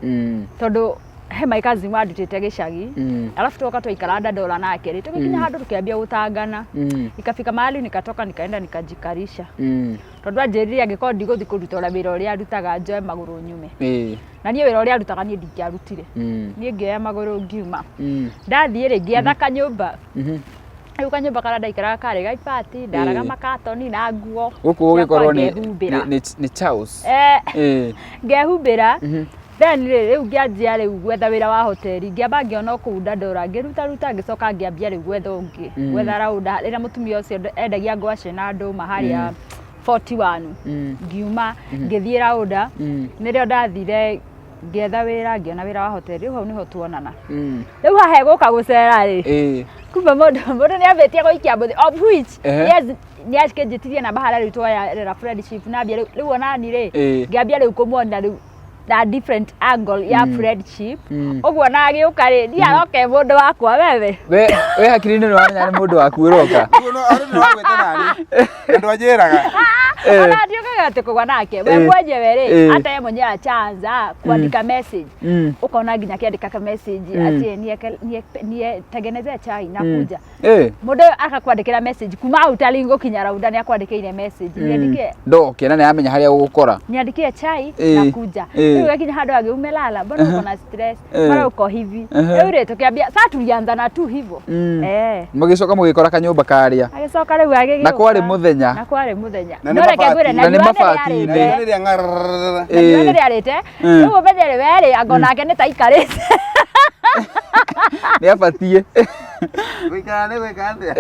tondũ he my cousin wandutĩte gĩcagi, alafu tuoka twaikara Dandora nake rĩ, tũgĩkinya handũ tũkĩambia gũtangana, ikafika mahali nikatoka nikaenda nikajikarisha, tondũ anjĩrire angĩkorwo ndigũthiĩ kũruta ũrĩa wĩra ũrĩa arutaga njoe magũrũ nyume, na niĩ wĩra ũrĩa arutaga niĩ ndingĩarutire, niĩ ngĩoya magũrũ ngiuma, ndathiĩ rĩ ngĩetha kanyũmba, rĩu kanyũmba karĩa ndaikaraga karĩ ga ibati, ndaraga makatoni na nguo Gũkũ ciakwa gũgĩkorwo nĩ ngehumbĩra. nĩ Charles. Eh, ngehumbĩra. Then rĩ rĩu ngĩanjia rĩu gwetha wĩra wa hoteli, ngĩamba ngĩona o kũu Dandora, ngĩrutaruta ngĩcoka ngĩambia rĩu gwetha ũngĩ, gwetha raunda rĩrĩa mũtumia ũcio endagia ngwacĩ na ndũma harĩa 41, ngiuma ngĩthiĩ raunda, nĩrĩo ndathire ngĩetha wĩra, ngĩona wĩra wa hoteli, rĩu hau nĩho tuonana. Rĩu haha egũka gũcera rĩ, kumbe mũndũ mũndũ nĩ ambĩtie gũikia mbũthi, of which yes, nĩ akĩnjĩtirie namba harĩa rĩu twoyarĩra friendship na ambia rĩu rĩu onani rĩ, ngĩambia rĩu kũmuona rĩu na different angle ya friendship, ũguo na agĩũka rĩ, niĩ aroka e mũndũ wakwa wewe. We we hakiri-inĩ nĩ wamenya nĩ mũndũ waku ũroka. Ũguo no arĩ nĩ wagwete nani. Na ndwanjĩraga. Ona ndiugaga atĩ kũgwa nake we mwenyewe rĩ, hata ye mwenyewe achaanza kuandika message, ukaona nginya akiandika ka message ati nietengenezea chai nakuja, mũndũ ũyũ akakwandĩkĩra message kuma hau tarĩ gũkinya raunda nĩ akwandĩkĩire message, niandike Ndoke na nĩ amenya harĩa ũgũkora. niandikie chai nakuja. Rĩu gakinya handũ angĩ umelala, mbona uko na stress, mara uko hivi. Rĩu rĩ tukiambia sasa tulianzana tu hivyo. Mũgĩcoka mũgĩkora kanyũmba karĩa. Agĩcoka rĩu agĩgĩũka. Na kwarĩ mũthenya. Na kwarĩ mũthenya. Na nĩ No reke ngwĩre, mabati-inĩ. Na nĩ riũa mabati-inĩ. Na nĩrĩarĩte. rĩrĩa ng'arararara. Na riũa nĩrĩarĩte. Rĩu ũmenye rĩ we rĩ anga onake nĩ ta aikarĩte. Nĩ abatiĩ. Gũikara nĩ gwĩka atĩa?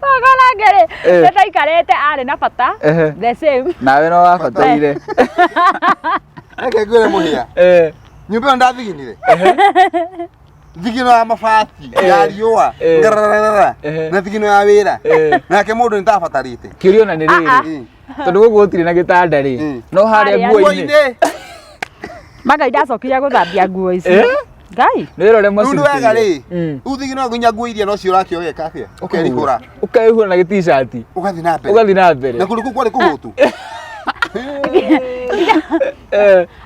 Anga onake rĩ nĩ ta aikarĩte arĩ na bata the same. Nawe no wabataire. Reke ngwĩre mũhĩa. Nyũmba ĩyo ndathiginire. Thigino ya mabati ya riũa ngarararara na thigino ya wĩra. Nake mũndũ nĩ tabatarĩte. Kĩũria ona nĩ rĩrĩ, tondũ gũkũ gũtirĩ na gĩtanda rĩ, no harĩa Harĩa nguo-inĩ. Nguo-inĩ. Magai ndacokire gũthambia nguo ici. Ngai. Nĩ wĩra ũrĩa Rĩu nĩ wega rĩ. Mm. Rĩu thigino nginya nguo iria nocio ũrakĩoya ũgeka atĩa? Ũkerihũra. Ũkeihũra na gĩ-t-shirt. Ũgathiĩ na mbere. Ũgathiĩ na mbere. Na kũndũ kũu kwarĩ kũhũtu.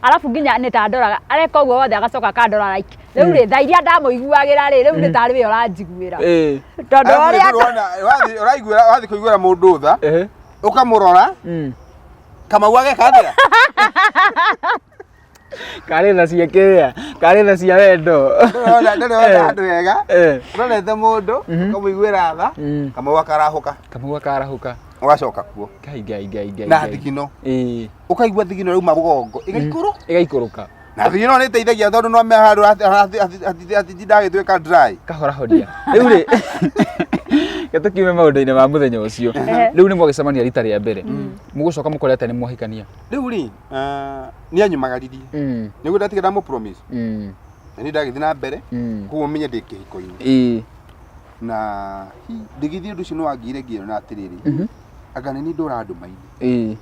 Arabu nginya nĩ ta ndoraga areka ũguo wothe agacoka akandora like rĩu rĩ tha iria ndamũiguagĩra rĩ, rĩu nĩ tarĩ we ũranjiguĩra, tondũ Arabu ũrĩa rĩ, ndũrona, ũraiguĩra wathiĩ kũiguĩra mũndũ tha, ũkamũrora, Kamau ageka atĩa? Karĩ tha cia kĩrĩa, karĩ tha cia wendo. Ndũrona ndũrona handũ hega, ũrorete mũndũ, ũkamũiguĩra tha, Kamau akarahũka. Kamau akarahũka. Ũgacoka kuo. Ngai Ngai Ngai Ngai. Na Ngai. thigino. Ũkaigua thigino rauma mũgongo ĩgaikũrũ. Ĩgaikũrũka. Na thigino nĩ ĩteithagia tondũ no me handũ hatinda agĩtuĩka dry. Kahorahoria. Rĩu rĩ, reke tũkiume maũndũ-inĩ ma mũthenya ũcio. Rĩu nĩ mwagĩcemania rita rĩa mbere. Mũgũcoka mũkore atĩa nĩ mwahikania? Rĩu rĩ, nĩ anyumagaririe. Nĩguo ndatiga ndamũ promise. Na niĩ ndagĩthiĩ na mbere, koguo menye ndĩ kĩhiko-inĩ. Na ndĩgĩthiĩ ũndũ ũcio nĩ wangĩire ngĩona atĩrĩrĩ, anga nĩ niĩ ndũra nduma-inĩ.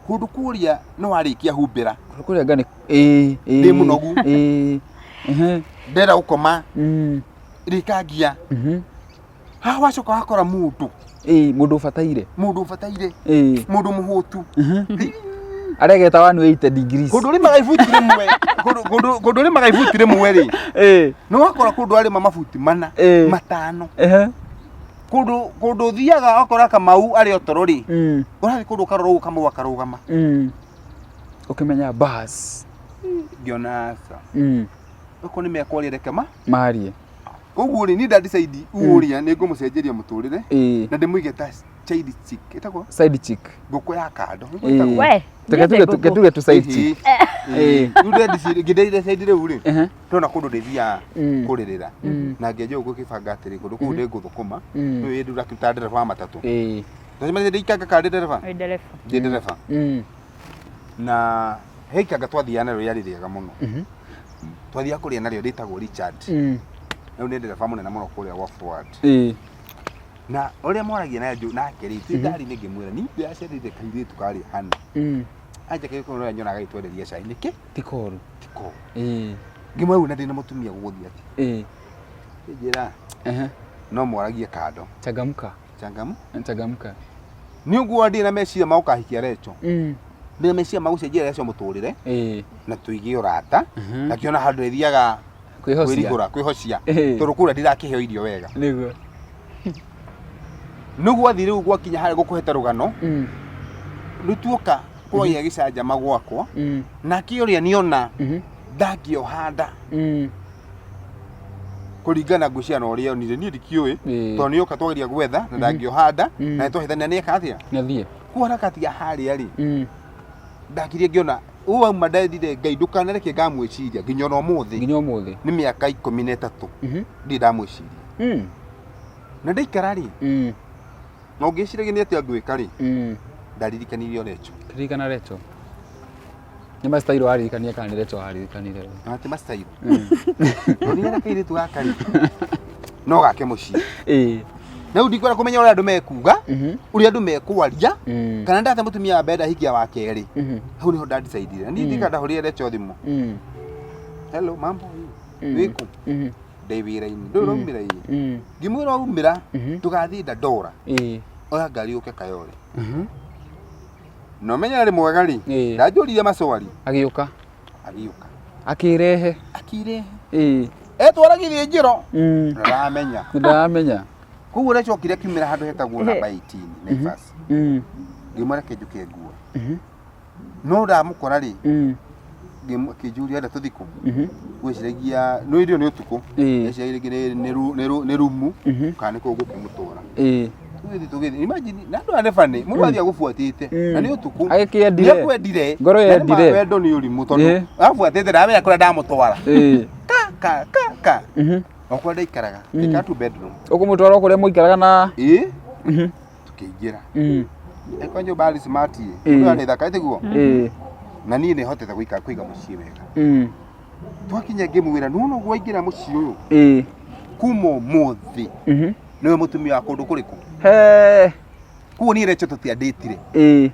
Kũndũ kũrĩa nĩ warĩkia humbĩra. Kũndũ kũrĩa anga nĩ Ndĩ mũnogu. Ndĩrenda gũkoma. Rĩkangia. Haha wacoka wakora mũndũ. Ĩĩ, mũndũ ũbataire. Mũndũ ũbataire. Ĩĩ. Mũndũ mũhũtu. Arĩa geta 180 degrees. Kũndũ ũrĩmaga ibuti rĩmwe, kũndũ ũrĩmaga ibuti rĩmwe rĩ, Ĩĩ. nĩ wakora kũndũ arĩma mabuti mana, Ĩĩ. matano. Ehe. Kũndũ ũthiaga wakora Kamau arĩ o toro rĩ, ũrathiĩ kũndũ ũkarora ũguo Kamau akarũgama. Ũkĩmenya bas. Ngĩona aca. Okorwo nĩ mekwaria reke ma Marie. Koguo rĩ, niĩ nda decide ũrĩa nĩ ngũmũcenjeria mũtũrĩre Ĩĩ. na ndĩmũige ta child chick. Ĩtagwo Side chick. ngũkũ ya kando. Nĩguo Ĩĩ. ĩtagwo? We, Reke niĩ ndĩ tuge ngũkũ. tuge tu side chick. Ĩĩ. Rĩu nda decide ngĩ decide rĩu rĩ, Ehe. ndona kũndũ ndĩthiaga kũrĩrĩra na ngĩanjia ũguo ngĩbanga atĩrĩ kũndũ kũu ndĩngũthũkũma nĩ wĩ ndũrakĩruta ndereba wa matatũ. Ĩĩ. Ndacemania ndĩ ikanga kana ndĩ ndereba? Wĩ ndereba. Ndĩ ndereba. Na he ikanga twathiaga narĩo rĩarĩ rĩega mũno. Twathiaga kũrĩa narĩo rĩtagwo Richard. Rĩu nĩ ndereba mũnene mũno kũrĩa gwa Forward. Ĩĩ. Na ũrĩa mwaragia na nake rĩ, twĩ ngari-inĩ ngĩmwĩra niĩ ndĩracerire kairĩtu karĩa hana. Anja kairĩtu kau ũrĩa nyonaga gagĩtwenderia cai nĩkĩ? Ti koru. Ti koru. Ĩĩ. Ngĩmwĩra rĩu na ndĩna mũtumia gũgũthiĩ atĩa? Ĩĩ. Akĩnjĩra Ehe. no mwaragie kando. Changamka. Changamu. Changamka. Nĩ ũguo ndĩ na meciria ma gũkahikia Rachel. Ndĩ na meciria ma gũcenjia Rachel mũtũrĩre Ĩĩ. na tũige ũrata. Na kĩona handũ ĩthiaga Kwĩhocia. kwĩrigũra kwĩhocia Ĩĩ. tondũ kũrĩa ndirakĩheo irio wega. Nĩguo. Nĩ gwathiĩ rĩu gwakinya harĩa gũkũhete rũgano rĩu tuoka kũragĩa gĩcanjama gwakwa nake ũrĩa nĩona ndangĩoha nda kũringana ngwĩciria na ũrĩa onire niĩ ndikĩũĩ Ĩĩ. tondũ nĩoka twageria gwetha na ndangĩoha nda na nĩtwahĩtania nĩeka atĩa Nĩathiĩ. kuo harakati ya harĩa rĩ ndakirie ngĩona ũũ auma ndendire Ngai ndũkanareke ngamwĩciria nginya ona ũmũthĩ Nginya ũmũthĩ. nĩ mĩaka 13 ndirĩ ndamwĩciria na ndaikara rĩ na ũngĩciragia nĩ atĩa ngwĩka rĩ ndaririkanirie Rachel. Ririkana Rachel. Nĩ mastairo waririkania kana nĩ Rachel waririkanire? Na ti mastairo. Ndonire na kairĩtu gaka rĩ no gake mũciĩ. Ĩĩ. Na rĩu ndikwenda kũmenya ũrĩa andũ mekuga, ũrĩa andũ mekwaria, kana ndate mũtumia wa mbere ndahikia wa kerĩ. Hau nĩho ndandicaidire. Na niĩ ndika ndahũrĩire Rachel thimũ. Hello, mambo. Wĩkũ? Ndĩ wĩra-inĩ. Ndũĩ ũraumĩra ĩ? Ngĩmwĩra waumĩra, tũgathiĩ Dandora. Ĩĩ. Oya ngari ũke Kayole. Na ũmenye arĩ mwega rĩ, Ĩĩ. ndanjũririe maswali. Agĩũka. Agĩũka. Akĩrehe. Akĩrehe. Ĩĩ. Etwara gĩthĩnjĩro. Na ndaramenya. Nĩ ndaramenya. Koguo ũracokire akiumĩra handũ hetagwo namba 18 Naivas. Ngĩmwĩra reke njũke nguo. No ndamũkora rĩ, akĩnjũria enda tũthiĩ kũ? Ngwĩciragia nĩ irio nĩ ũtukũ. Ĩĩ. Ngwĩciragia rĩngĩ nĩ rumu kana nĩ kũu gũkĩmũtwara. Ĩĩ. Tũgĩthiĩ tũgĩthiĩ. Imagine, na andũ aya nĩ funny. Mũndũ athiĩ agũbuatĩte na nĩ ũtukũ. Agĩkĩendire. Nĩakwendire. Ngoro Na nĩ ma yendire. wendo nĩ ũrimũ tondũ Ĩĩ. abuatĩte ndamenya kũrĩa ndamũtwara. Ĩĩ. Ka ka ka ka. O kũrĩa ndaikaraga. Ndaikaraga two bedroom. Ũkũmũtwara o kũrĩa mũikaraga na Ĩĩ. Tũkĩingĩra. Ĩko nyũmba yarĩ smart ĩ. Ĩĩ. Ũndũ yarĩ thaka tiguo? Ĩĩ. Na niĩ nĩ hotete gũikara kũiga mũciĩ wega. Twakinya ngĩmwĩra nĩwona ũguo waingĩra mũciĩ ũyũ Ĩĩ. kuma ũmũthĩ nĩwe mũtumia wa kũndũ kũrĩkũ. He. Koguo niĩ Rachel tũtiandĩtire. Ĩĩ.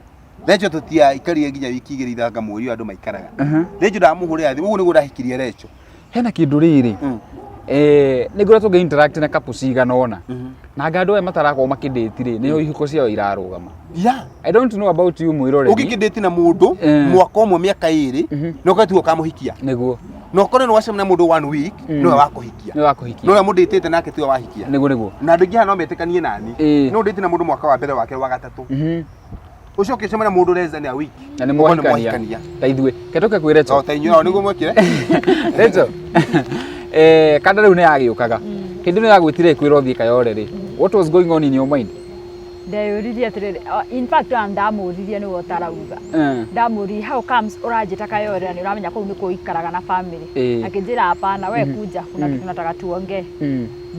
Rachel tũtiaikarire nginya wiki igĩrĩ ithanga mweri ũyũ andũ maikaraga. Rachel ndamũhũrĩra thimũ ũguo nĩguo ndahikirie Rachel. Hena kĩndũ rĩrĩ. Nĩ ngoretwo ngĩ interact na couple cigana ũna. Na anga andũ aya matarakorwo makĩndĩti rĩ, nĩho ihiko ciao irarũgama. Yeah. I don't know about you mwĩroreri. Ũngĩkĩndĩti na mũndũ mwaka ũmwe mĩaka ĩrĩ na ũkore tiwe ũkamũhikia. Nĩguo. Na ũkore nĩ wacemania na mũndũ one week nĩwe wakũhikia. Nĩwe wakũhikia. Na ũrĩa mũndĩtĩte nake tiwe wahikia. Nĩguo nĩguo. Na andũ aingĩ haha no metĩkanie nani. Ĩĩ. No ndĩti na mũndũ mwaka wa mbere wa kerĩ wa gatatũ. Ũcoke ũcemanie na mũndũ less than a week. Na nĩ Ũkore nĩ mwahikania. mwahikania. Ta ithuĩ. Ke tũke kwĩ Rachel. O ta inyuĩ o nĩguo mwekire. Rachel. Kanda rĩu nĩ yagĩũkaga. Hĩndĩ ĩno yagwĩtire ĩkwĩra ũthiĩ Kayole rĩ. What was going on in your mind? Ndeyũririe atĩrĩrĩ, in fact ona ndamũririe nĩwe ũtarauga. Ndamũririe how comes ũranjĩta Kayole na nĩ ũramenya kũu nĩkuo ũikaraga na family. Ĩĩ. Akĩnjĩra hapana we kuja kuna kitu nataka tuongee.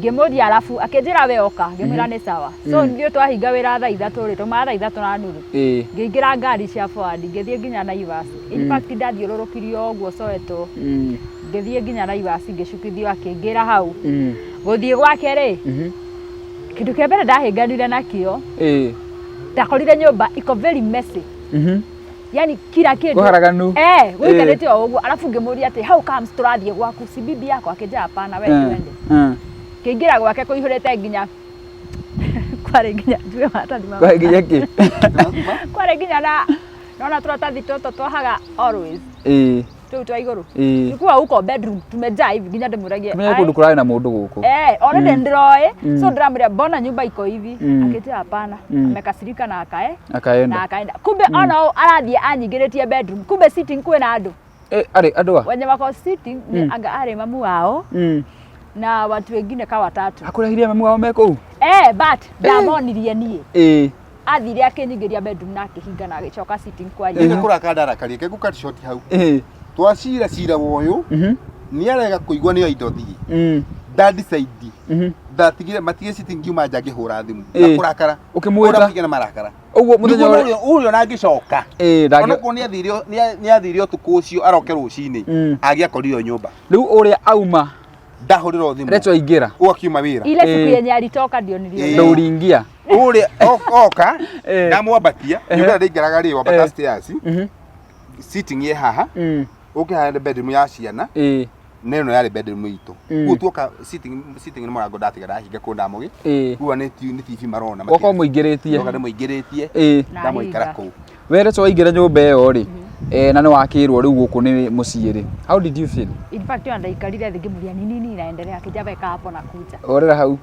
Ngĩmũria alafu akĩnjĩra we oka, ngĩmwĩra nĩ sawa. So ndio twahinga wĩra thaa ithatũ rĩ, tũmaga thaa ithatũ na nuthu. Ĩĩ. Ngĩingĩra ngari cia forward ngĩthiĩ nginya Naivas. In fact ndathiũrũrũkirio ũguo Soweto. Ngĩthiĩ nginya Naivas ngĩcukithio akĩngĩra hau. Gũthiĩ gwake rĩ, kĩndũ kĩa mbere ndahĩnganire nakĩo, Ĩĩ. ndakorire nyũmba iko very messy. Yani kila kĩndũ. Kũharaganu. Gũikarĩte o ũguo alafu ngĩmũria atĩ how comes tũrathiĩ gwaku si bibi yako akĩnjĩra hapana we twende. Kĩingĩra gwake kũihũrĩte nginya kwarĩ nginya njuĩ maratathi ma Kwarĩ nginya kĩ? Kwarĩ nginya na nona tũratathi tũtũ twohaga always tũu twa igũrũ. Tulikuwa huko bedroom tumejaa hivi nginya ndĩmũragie. Tumenye kũndũ kũrarĩ na mũndũ gũkũ. Eh, already ndĩroĩ. So ndĩramwĩra mbona nyumba iko hivi? Akĩnjĩra hapana. Amekasirika na akae Akaenda. Na akaenda. Kumbe ona ũũ arathiĩ anyingĩrĩtie bedroom. Kumbe sitting kwĩna andũ. Eh, arĩ andũ a? Wenye wako sitting ni anga arĩ mamu wao na watu wengine ka watatu. Akũrehirie mamu wao me kũu? Eh, but ndamonirie niĩ. Athire akĩnyingĩria bedroom na akĩhinga na agĩcoka sitting kwaria. Nĩ kũrakara ndarakarie ke ngũkat short hau. Twacira cira wa ũyũ nĩ arega kũigua nĩyo indo thiĩ. Nda decide. Ndatigire matige sitting ngiuma nja ngĩhũra thimũ. Na kũrakara. Ũkĩmwĩta? Ũrĩa na marakara. Ũguo mũthenya Nĩguo ũrĩa ũrĩa ona angĩcoka. Ndangĩ Onokorwo nĩ athire ũtukũ ũcio aroke rũcinĩ agĩakorirwo nyũmba. Rĩu ũrĩa auma Ndahũrĩrwo thimũ. Recho aingĩra. Ũũ akiuma wĩra. Ile siku yenye alitoka ndio niliona. Ndũringia. Ũrĩa oka ndamwambatia nyũmba ĩrĩa ndaikaraga rĩ wambata stairs sitting ĩ haha ũke haha nĩ bedroom ya ciana na ĩno yarĩ bedroom itũ. Koguo tuoka sitting nĩ mũrango ndatiga ndahinga kũu ndamũgĩ. Koguo nĩ TV marona. Woka ũmũingĩrĩtie. Ndoka ndĩmũingĩrĩtie Na ndamũikara ahinga. kũu. We Recho waingĩra nyũmba ĩyo rĩ na nĩ wakĩrwo rĩu gũkũ nĩ mũciĩ rĩ, how did you feel? In fact, ona ndaikarire thĩ ngĩmũria ni nini inaendelea, akĩnjia weka hapo na kuja. Orera hau.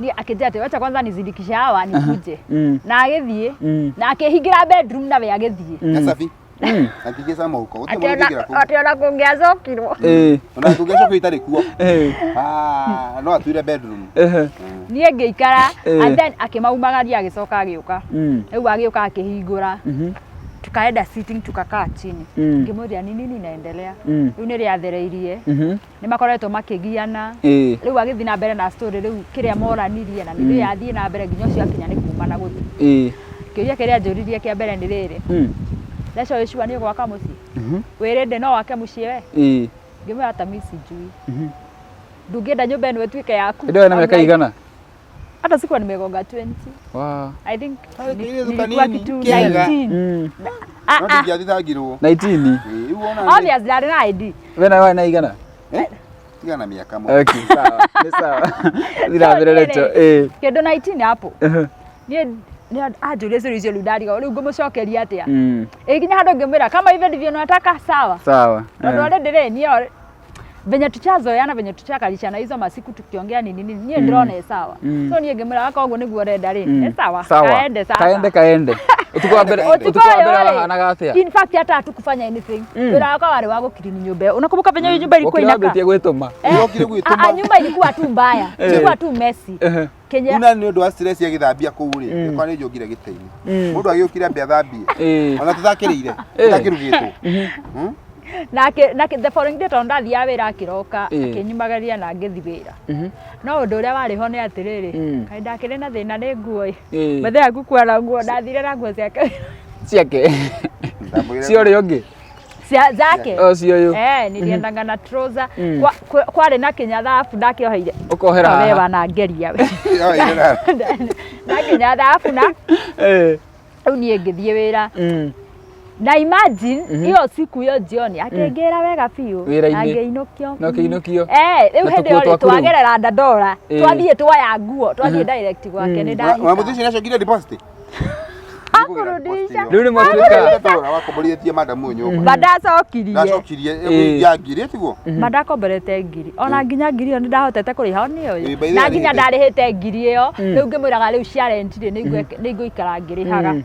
Ni akĩnjia atĩ wacha kwanza nizindikishe hawa nikuje. Na agĩthiĩ na akĩhingĩra bedroom nawe agĩthiĩ. Gacabi. Akĩgĩca mũhuko. Gũtirĩ mũndũ ũngĩingĩra kũu. Atĩ ona kũngĩacokirwo. Ona kũngĩacoka itarĩ kuo. Ah, no atuire bedroom. Niĩ ngĩikara and then akĩmaumagaria agĩcoka agĩũka. Rĩu agĩũka akĩhingũra. Tukaenda sitting tukakaa chini. Ngĩmũria ni nini inaendelea. Rĩu nĩ rĩathereirie. Nĩ makoretwo makĩgiana. Rĩu agĩthiĩ na mbere na story rĩu kĩrĩa moranirie na nĩ yathiĩ na mbere nginya ũcio akinya nĩ kuma na gũthiĩ. Kĩũria kĩrĩa anjũririe kĩa mbere nĩ rĩrĩ. Recho wĩ sure nĩ ũgwaka mũciĩ? Wĩ ready no wake mũciĩ we? Ngĩmwĩra hata mi sijui. Ndũngĩenda nyũmba ĩno ĩtuĩke yaku? Hĩndĩ ĩyo na I'm mĩaka like, igana? Hata sikuwa nimegonga 20. I think Kairĩtu nilikuwa kanini, kitu kega. 19. Ah, No ah. ndingĩathitangirwo. 19. Rĩu wona Obvious ndarĩ na ID. We nawe warĩ na igana? Tiga na mĩaka mũno. Okay, sawa. Nĩ sawa. Thiĩ na mbere So, Recho. niĩ rĩ, kĩndũ 19 hapo. Niĩ nĩ anjũria ciũria icio rĩu ndarigwo rĩu ngũmũcokeria atĩa. Ĩ nginya handũ ngĩmwĩra kama hivyo ndivyo nataka sawa. Sawa. Tondũ already rĩ niĩ venye tuchazoeana venye tuchakalishana hizo masiku tukiongea nini nini niĩ ndĩrona ĩ sawa. So niĩ ngĩmwĩra waka ũguo nĩguo ũrenda rĩ nĩ sawa. Sawa. Kaende sasa. Kaende kaende. Ũtukũ wa mbere Ũtukũ ũtukũ wa ũyũ mbere rĩ, wahanaga atĩa? In fact hata hatukufanya anything. Wĩra wakwa warĩ wa gũkirini nyũmba ĩyo. Unakumbuka venye hiyo nyumba ilikuwa Ũkĩra inakaa? wambĩtie gwĩtũma. Ũkire gwĩtũma. Ah, ah, nyumba ilikuwa tu mbaya. Ilikuwa tu messy. Kenya Una nĩ ũndũ wa stress agĩthambia kũu rĩ, ĩkorwo nĩ njũngire gĩtĩ-inĩ. Mũndũ agĩũkire ambe athambie. Ona tũtakĩrĩire, tũtakĩrugĩtwo. Nake the following day tondũ ndathiaga wĩra akĩroka akĩnyumagaria na ngĩthi wĩra. No ũndũ ũrĩa warĩ ho nĩ atĩrĩrĩ, kaĩ ndakĩrĩ na thĩna nĩ nguo ĩ. Bethe yaku kuara nguo ndathire na nguo ciake. Ciake. Cia ũrĩa ũngĩ? Cia zake. O cia ũyũ. Eh, niliendanga na trouser. Kwarĩ na kinya thabu ndakĩoheire. Ũkohera We haha. wanangeria we. Na kinya thabu na rĩu niĩ ngĩthiĩ wĩra. Na imagine hiyo siku hiyo jioni akĩngĩra wega biũ Wĩra-inĩ. na ngĩinũkio. Na ũkĩinũkio. Eh, rĩu Na hĩndĩ ĩyo tũkuo rĩ twaku rĩu. twagerera Dandora twathiĩ twoya nguo twathiĩ direct gwake nĩ Wa ndahika. mũthĩ ũcio nĩacokire deposit? Akũrudisha. Rĩu nĩ mwatuĩka Ndora wakomborithĩtie madamu ũyũ nyũmba. Mandacokirie. Ndacokirie ya ngiri tiguo? Mandakomborete ngiri ona nginya ngiri ĩyo nĩ ndahotete kũrĩha o nĩyo Ĩĩ, by the way na nginya arĩhĩte. ndarĩhĩte ngiri ĩyo rĩu ngĩmwĩraga rĩu cia rent rĩ nĩ ingũikara ngĩrĩhaga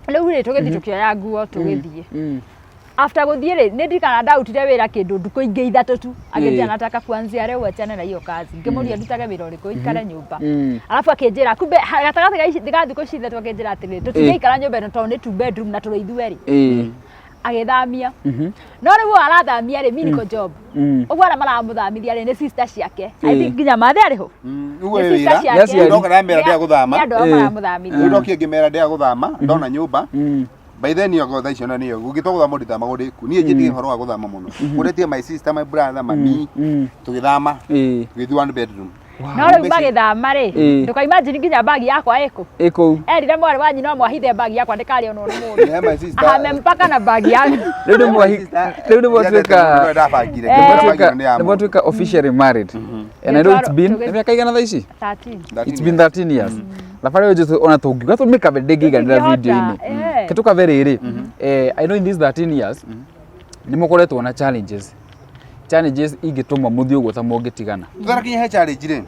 rĩu rĩ tũgĩthiĩ tũkĩoya nguo tũgĩthiĩ after gũthiĩ rĩ nĩ ndirikana ndarutire wĩra kĩndũ ndukũ ingĩ ithatũ tu akĩnjĩra nataka kuanzia rĩu achane na hiyo kazi ngĩmũria ndutage wĩra ũrĩkũ ikare nyũmba alafu akĩnjĩra kumbe gatagatĩ ga thikũ ici ithatũ akĩnjĩra atĩrĩrĩ tũtingĩikara nyũmba ĩno tondũ nĩ two bedroom na tũrĩ ithuerĩ agĩthamia no rĩu ũyũ arathamia rĩ mi niko job ũguo arĩa maramũthamithia rĩ nĩ sister ciake I think nginya mathe arĩ ho Ũguo Nĩ wĩ sister wĩra. ciake. Nĩ aciari. Ndoka ndamera ndĩa gũthama. Nĩ andũ ao maramũthamithia. Rĩu ndokire ngĩmera ndĩa gũthama ndona nyũmba. By then yo thaa icio na nĩyo gũgĩtwo gũthama ndithamagwo ndĩ ku. Niĩ njĩtie ũhoro wa gũthama mũno. Kũrĩtie my sister, my brother, mami tũgĩthama tũgĩthiĩ one bedroom. No rĩu magĩthama rĩ, ndũka imagine nginya bagi yakwa ĩkũ. Ĩkũu. Erire mwarĩ wa nyina mwahithe bagi yakwa ndĩkarĩonwo nĩ mũndũ. Yeah, my sister. Ahame mpaka na bagi yangu. Rĩu nĩ mwahi rĩu nĩ mwatuĩka Ndabangire. nĩ mwatuĩka nĩ mwatuĩka officially married. And I know it's been Tũgĩ- nĩ mĩaka igana thaa ici? 13. It's been 13 years. Thabarĩ ĩyo njũtũ ona tũngiuga tũmĩkabe ndĩngĩiganĩra Tũtingĩhota, video-inĩ. eh. Ke tũkabe rĩrĩ, I know in these 13 years nĩ mũkoretwo na challenges. Challenges ingĩtũma mũthiĩ ũguo ta mũngĩtigana. Tũtarakinya he challenge rĩ.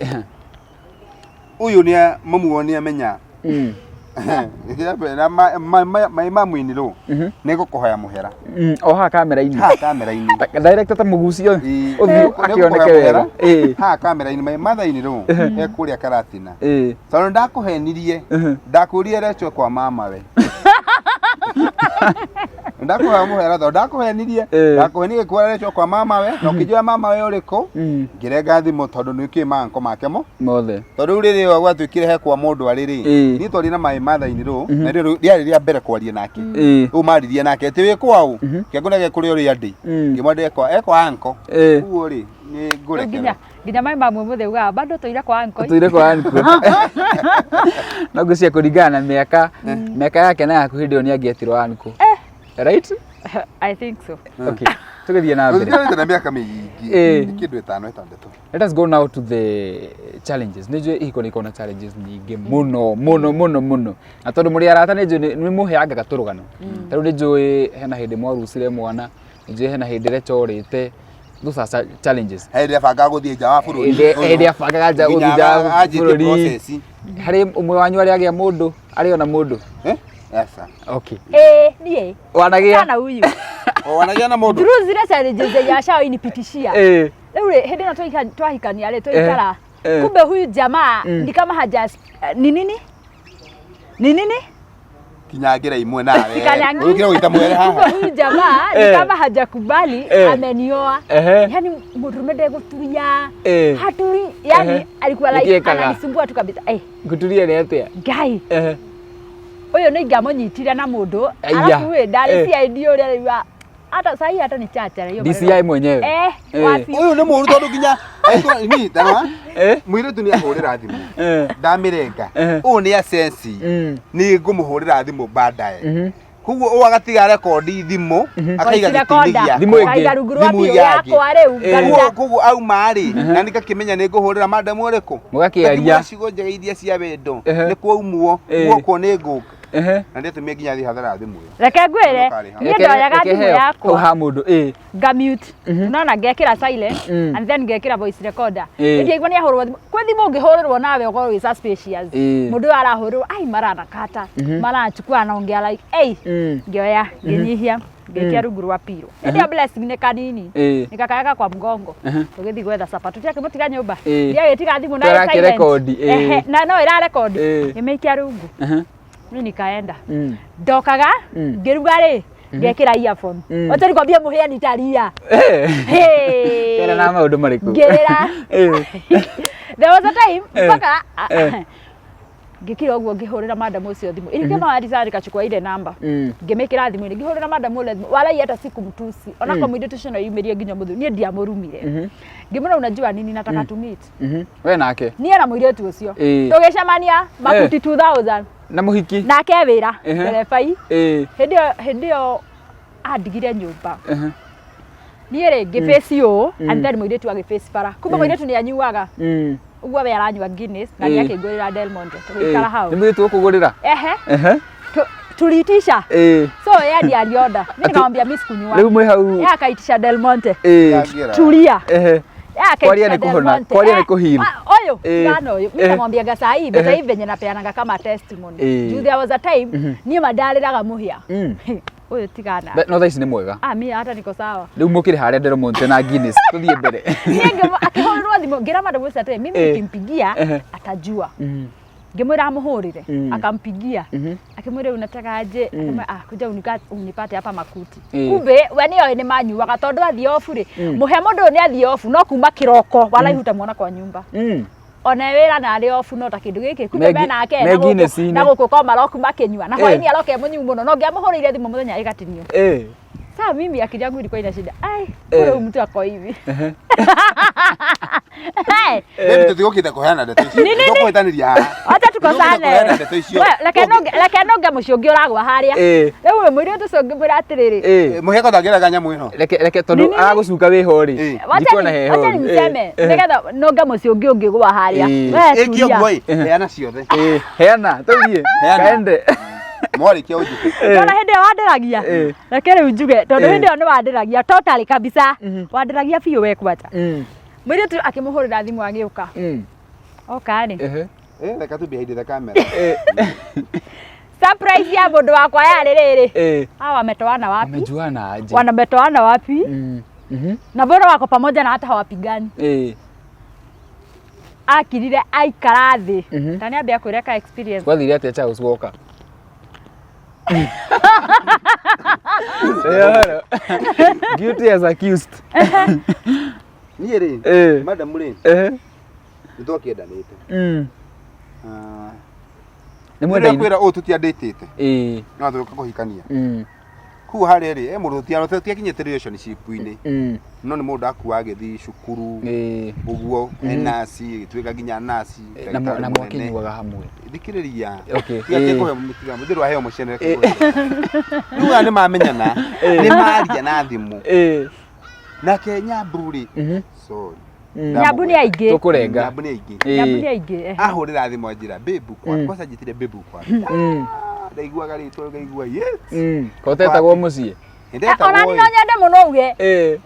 Ũyũ nĩ mamu wao nĩ amenya. Na my mamu in law nĩ gũkũhoya mũhera. O haha kamera-inĩ. Haha kamera-inĩ. Director ta mũgucio Ĩĩ. ũthiũ Nĩ akĩoneke gũkũhoya wega. mũhera. Ĩĩ. Haha kamera-inĩ my mother in law e kũrĩa Karatina. Ĩĩ. Tondũ ndakũhenirie ndakũrie rechwe kwa mama we. Ndakũhoya mũhera tondũ ndakũhenirie ndakũhenirie kuoya rechwe kwa mama we na ũkĩnjũra mama we ũrĩkũ ngĩrenga thimũ tondũ nĩ ũkĩĩ manko make mo Mothe. tondũ rĩu rĩrĩa gwatuĩkire he kwa mũndũ arĩ rĩ niĩ twarĩ na my mother in law na rĩu rĩarĩ rĩa mbere kwaria nake rĩu maririe nake atĩ wĩ kwaũ kĩangũnage kũrĩa ũrĩa ndĩ ngĩmwenda ekwa ekwa anko ũguo rĩ nĩ Rĩu ngũrekera nginya nginya mai mamwe mũthĩ ugaga bado tũire kwa uncle. Tũire kwa uncle. No ngwĩciria kũringana na mĩaka mĩaka yake na yaku hĩndĩ ĩyo nĩ angĩetirwo uncle. Right? I think so. Okay. Tũgĩthiĩ na mbere. Tũthiĩte na mĩaka mĩingĩ nĩ kĩndũ ĩtano ĩtandatũ. Let us go now to the challenges. Nĩ njũĩ ihiko nĩ ikoragwo na challenges nyingĩ mũno mũno mũno mũno. Na tondũ mũrĩ arata nĩ njũĩ nĩ mũheangaga tũrũgano. Ta rĩu nĩ njũĩ hena hĩndĩ mwarucire mwana, nĩ njũĩ hena hĩndĩ recorĩte. Those are challenges. He hĩndĩ abangaga gũthiĩ nja wa bũrũri. Hĩndĩ abangaga nja gũthiĩ nja wa Nginya bũrũri. process. Harĩ ũmwe wanyu arĩ agĩa mũndũ, arĩ ona mũndũ? Eh? Aca. Okay. Eh, niĩ. Wanagĩa? Sana huyu. O wanagĩa na mũndũ? Through zile challenges zenye ashawainipitishia. Eh. Rĩu rĩ, hĩndĩ ĩno twahikania rĩ, twaikara. Eh. Kumbe huyu jamaa ni kama haja ni nini? Ni nini? Kinyangĩra imwe nawe. Sikanyangi. Ũkĩra gũita mwere Kumbe haha. huyu jamaa ni kama hajakubali amenioa. Yani mũndũrũme ndegũturia. Haturi, yani alikuwa like Nĩkĩekaga? ananisumbua tu kabisa. Eh, Ngũturia nĩ atĩa? Ngai. Ũyũ nĩ ingĩamũnyitire na mũndũ. Aya. Arabu ĩ ndarĩ CID ũrĩa rĩu hata sahi hata ni chacha hiyo maneno. DCI mwenyewe. Eh, wapi? Ũyũ nĩ mũũru tondũ nginya ni tarora mũirĩtu nĩ ahũrĩra thimũ ndamĩrenga ũyũ nĩ asensi nĩ ngũmũhũrĩra thimũ baadaye koguo ũyũ agatiga rekondi thimũ akaiga Voice gĩtĩ-inĩ recorder. gĩakwa. Thimũ ĩngĩ. Akaiga rungu rwa Thimũ biũ yake. yakwa rĩu ngaruta. Koguo koguo auma rĩ na nĩngakĩmenya nĩ ngũhũrĩra madam ũrĩkũ Mũgakĩaria. Ngakĩmwĩra ciugo njega iria cia wendo nĩ kwaumwo guokwo nĩ ngũka na ndĩatũmire nginya thiĩ hathara ya thimũ ĩyo. Reke ngwĩre niĩ ndoyaga Reke thimũ heo. Hau yakwa ha mũndũ ĩ ngamute unaona ngekĩra silent and then ngekĩra voice recorder Ĩĩ. ĩndĩ aigua nĩ ahũrwo thimũ kwĩ thimũ ũngĩhũrĩrwo nawe ũkorwo wĩ suspicious Ĩĩ. mũndũ ũyũ arahũrĩrwo ai maranakata marachukua anaongea like ei ngĩoya ngĩnyihia ngĩikia rungu rwa pillow ĩndĩ ĩyo blessing nĩ kanini Ĩĩ. nikakaweka kwa mgongo tũgĩthiĩ gwetha capa tũtiakĩmũtiga nyũmba Ĩĩ. ndiagĩtiga thimũ na ĩ silent. Tũrakĩrekondi, ĩĩ. Ehe, na no ĩrarekondi Ĩĩ. ngĩmĩikia rungu mi nikaenda ndokaga Mm. ngĩruga rĩ ngekĩra earphone wacha nikwambie mũhĩa nitalia Hey. Kera na maũndũ marĩkũ? Ngĩrĩra. Ĩĩ. There was a time Eh. mpaka Eh. ngĩkira ũguo ngĩhũrĩra madam ũcio thimũ ili kama alisema nikachukua ile namba ngĩmĩkĩra thimũ-inĩ ngĩhũrĩra madam ũrĩa thimũ walai hata sikumtusi ona kwa mũirĩtu ũcio no yumĩrie nginya mũthuri niĩ ndiamũrumire ngĩmwĩra unajua nini nataka to meet We nake niĩ na mũirĩtu ũcio Ĩĩ. tũgĩcemania makuti 2000 na mũhiki nake wĩra Ehe. nderebai Ĩĩ. hĩndĩ ĩyo hĩndĩ ĩyo andigire nyũmba niĩ rĩ ngĩbaci ũũ and then mũirĩtu agĩbaci bara kumbe mũirĩtu nĩ anyuaga ũguo we aranyua Guinness na Ĩĩ. nĩ akĩngũrĩra Del Monte tũgĩikara hau Nĩ mũirĩtu ũkũgũrĩra? ehe Ehe. Tuliitisha Ĩĩ. so yeye ndiye alioda mimi nikamwambia mimi sikunywa Rĩu mwĩ hau yeye akaitisha Del Monte Ĩĩ. Ngĩra. tulia Ehe. Yeye akaitisha Kwaria nĩ Del kũhona, Monte. kwaria nĩ Eh, kũheal. ũyũ Ĩĩ. tigana ũyũ mimi Ehe. namwambiaga saa hii but Ehe. hii venye napeananga kama testimony Ĩĩ. juu there was a time niĩ mandarĩraga mũhĩa Mm. ũyũ tigana No thaa ici nĩ mwega. ah mimi hata niko sawa Rĩu mũkĩrĩ harĩa Del Monte na Guinness tũthiĩ mbere. Niĩ akĩhũrĩrwo thimũ ngĩra madam ũcio atĩrĩ mimi Eh. nikimpigia Ehe. atajua ngĩmwĩra amũhũrĩre akampigia akĩmwĩra unataka aje akĩmwĩra ah kuja unipate hapa makuti Ĩĩ. kumbe we nĩoĩ nĩ manyuaga tondũ athiĩ obu rĩ mũhĩa mũndũ ũyũ nĩ athiĩ obu no kuma kĩroko walai hutamwona kwa nyumba ona wĩra na arĩ obu no ta kĩndũ gĩkĩ kumbe menake me na gũkũ- Guinness-inĩ. na gũkũ kwa maroku makĩnyua na Ĩĩ. hwainĩ aroke mũnyu mũno no ngĩamũhũrĩire thimũ mũthenya ĩgatinio Ĩĩ. Sasa mimi akili yangu ilikuwa ina shida. Ai, kule huyu mtu ako hivi. Hey, Baby tũtigũkĩte kũheana ndeto icio. Nĩ, nĩ, nĩ. Tũkũhĩtanĩria haha. Acha tukosane. Tũtigũkĩte kũheana ndeto icio. We, reke nonge reke nonge mũciĩ ũngĩ ũragwa harĩa. Eh. Rĩu ũyũ mũirĩtu ũcio ngĩmwĩra atĩrĩrĩ. Eh. Mũheko ndangĩrega nyamũ ĩno. Reke reke tondũ Nĩ, nĩ, nĩ. aragũcuka wĩho rĩ. Eh. Wacha Ndikuona ni heho. wacha nimseme nĩgetha nonge mũciĩ ũngĩ ũngĩgwa harĩa. Eh. We Ĩkĩ tulia. ũguo ĩ, heana ciothe. Eh, heana tũthiĩ. Heana. Kaende. Mwarĩkia ũnjĩke. Tondũ hĩndĩ ĩyo wandĩragia. Eh. Reke rĩu njuge tondũ Eh. hĩndĩ ĩyo nĩ wandĩragia totally kabisa. Wandĩragia biũ we kwacha. Mm. Mũirĩtu akĩmũhũrĩra thimũ agĩũka. Mm. Oka rĩ. Ehe. Eh, reke tu behind the camera. Eh. Surprise ya mũndũ wakwa yarĩ rĩrĩ. Eh. Hawa wametoana wapi? Wamejuana aje? Wametoana wapi? Mm. Mhm. Na mbona wako pamoja na hata hawapigani? Eh. Akirire aikara thĩ. Mhm. Ta nĩambia kwĩreka experience. Gwathire atĩa Charles woka? Ĩyo. Guilty as accused. Niĩ rĩ, Eh. madam rĩ, Eh. nĩ twakĩendanĩte. Mm. Ah. Nĩ Rĩrĩa mwendaine. kwĩra ũũ tũtiandĩtĩte. Eh. No tũgĩũka kũhikania. Mm. Kũu harĩa rĩ, e mũndũ tũtiakinyĩte relationship-inĩ. Mm. No nĩ mũndũ akua agĩthiĩ cukuru. Eh. Ũguo, e nasi, agĩtuĩka nginya nasi. Na ndagĩtarĩ na mũnene. mwakĩnyuaga hamwe. Thikĩrĩria. Okay. Tiga Eh. kũhe mũtiga mũthĩ rwaheo mũcene. Rĩu aya nĩ mamenyana, nĩ maria na thimũ. Eh. Nake Nyambu rĩ, Mhm. sorry. Mm. Nyambu nĩ aingĩ. Tũkũrenga. Nyambu nĩ aingĩ. Eh. Nyambu nĩ aingĩ. eh. Ahũrĩra thimũ anjĩra, babe kwa. Mm. Kwanza njĩtire babe kwa. Mm. Ndaiguaga rĩtwa ngaigua yes. Mm. Kotetagwo mũciĩ. Ndetagwo Ona niĩ ĩ. no nyende mũno uge. Eh.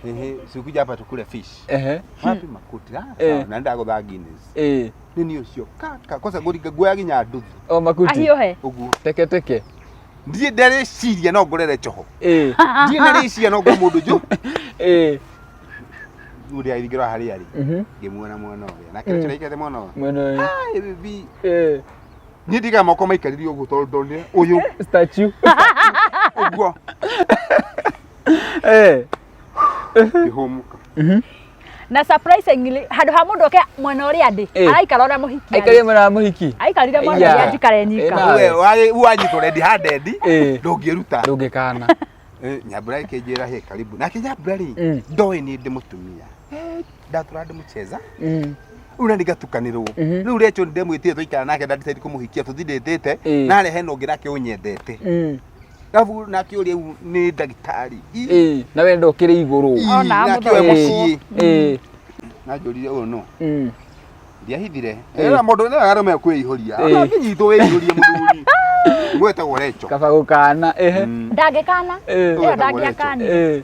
Ehe, sikuja hapa tukule fish. Ehe. Wapi makuti? Ah, Eh. sawa, na ndagũtha Guinness. Eh. Nĩ niĩ ũcio kaka kwanza ngũringa nguoya nginya nduthi O makuti. Ahiũhe. ũguo. Teke teke. Ndirĩ ndarĩciria no ngũrere coho. Eh. Ndirĩ ndarĩciria no ngũre mũndũ njũ. Eh. Ũrĩa aingĩra harĩa arĩ. Mhm. Ngĩmuona mwena ũrĩa. Nake Mm. rĩu aikarĩte mwena ũyũ. Mwena ũyũ. Ai, baby. Eh. Niĩ ndigaga moko maikarire ũguo tondũ ndonire ũyũ Statue. ũguo Eh. ngĩhũmũka. Mhm. Na surprisingly handũ ha mũndũ oke mwena ũrĩa ndĩ Eh. araikara ũrĩa mũhiki arĩ. Aikarire mwena wa mũhiki. Aikarire mwena Aya. ũrĩa njikare nyika. Eh, na- We wanyitwo ready handed Eh. ndũngĩruta. Ndũngĩkana. Eh, Nyambura ĩkĩnjĩra he karibu. Nake Nyambura rĩ Mm. ndoĩ niĩ ndĩ mũtumia. Eh, Ndatũra ndĩmũcheza. Mm. Rĩu na ndigatukanĩrwo. Mhm. Rĩu Rachel ndĩmwĩtire twaikara nake nda decide kũmũhikia tũthindĩtĩte Eh. na arehe na ũngĩ nake ũnyendete. Mm. Arabu nake ũrĩa rĩu nĩ ndagĩtarĩ. Ii, Eh. Na wendo ũkĩrĩ igũrũ. ii, Ona nake we amũthondekwo. mũciĩ. Eh. Na njũrire ũyũ no. Mm. Ndiahithire. Eh. Ĩra mũndũ nĩ arũme kwĩihũria. Eh. Angĩnyitwo wĩihũrie mũthuri. Gwetagwo Rachel. Kaba gũkana. Ehe. Mm. Ndangĩkana. Eh. Ĩyo Ũyũ wetagwo ndangĩakanire. Eh.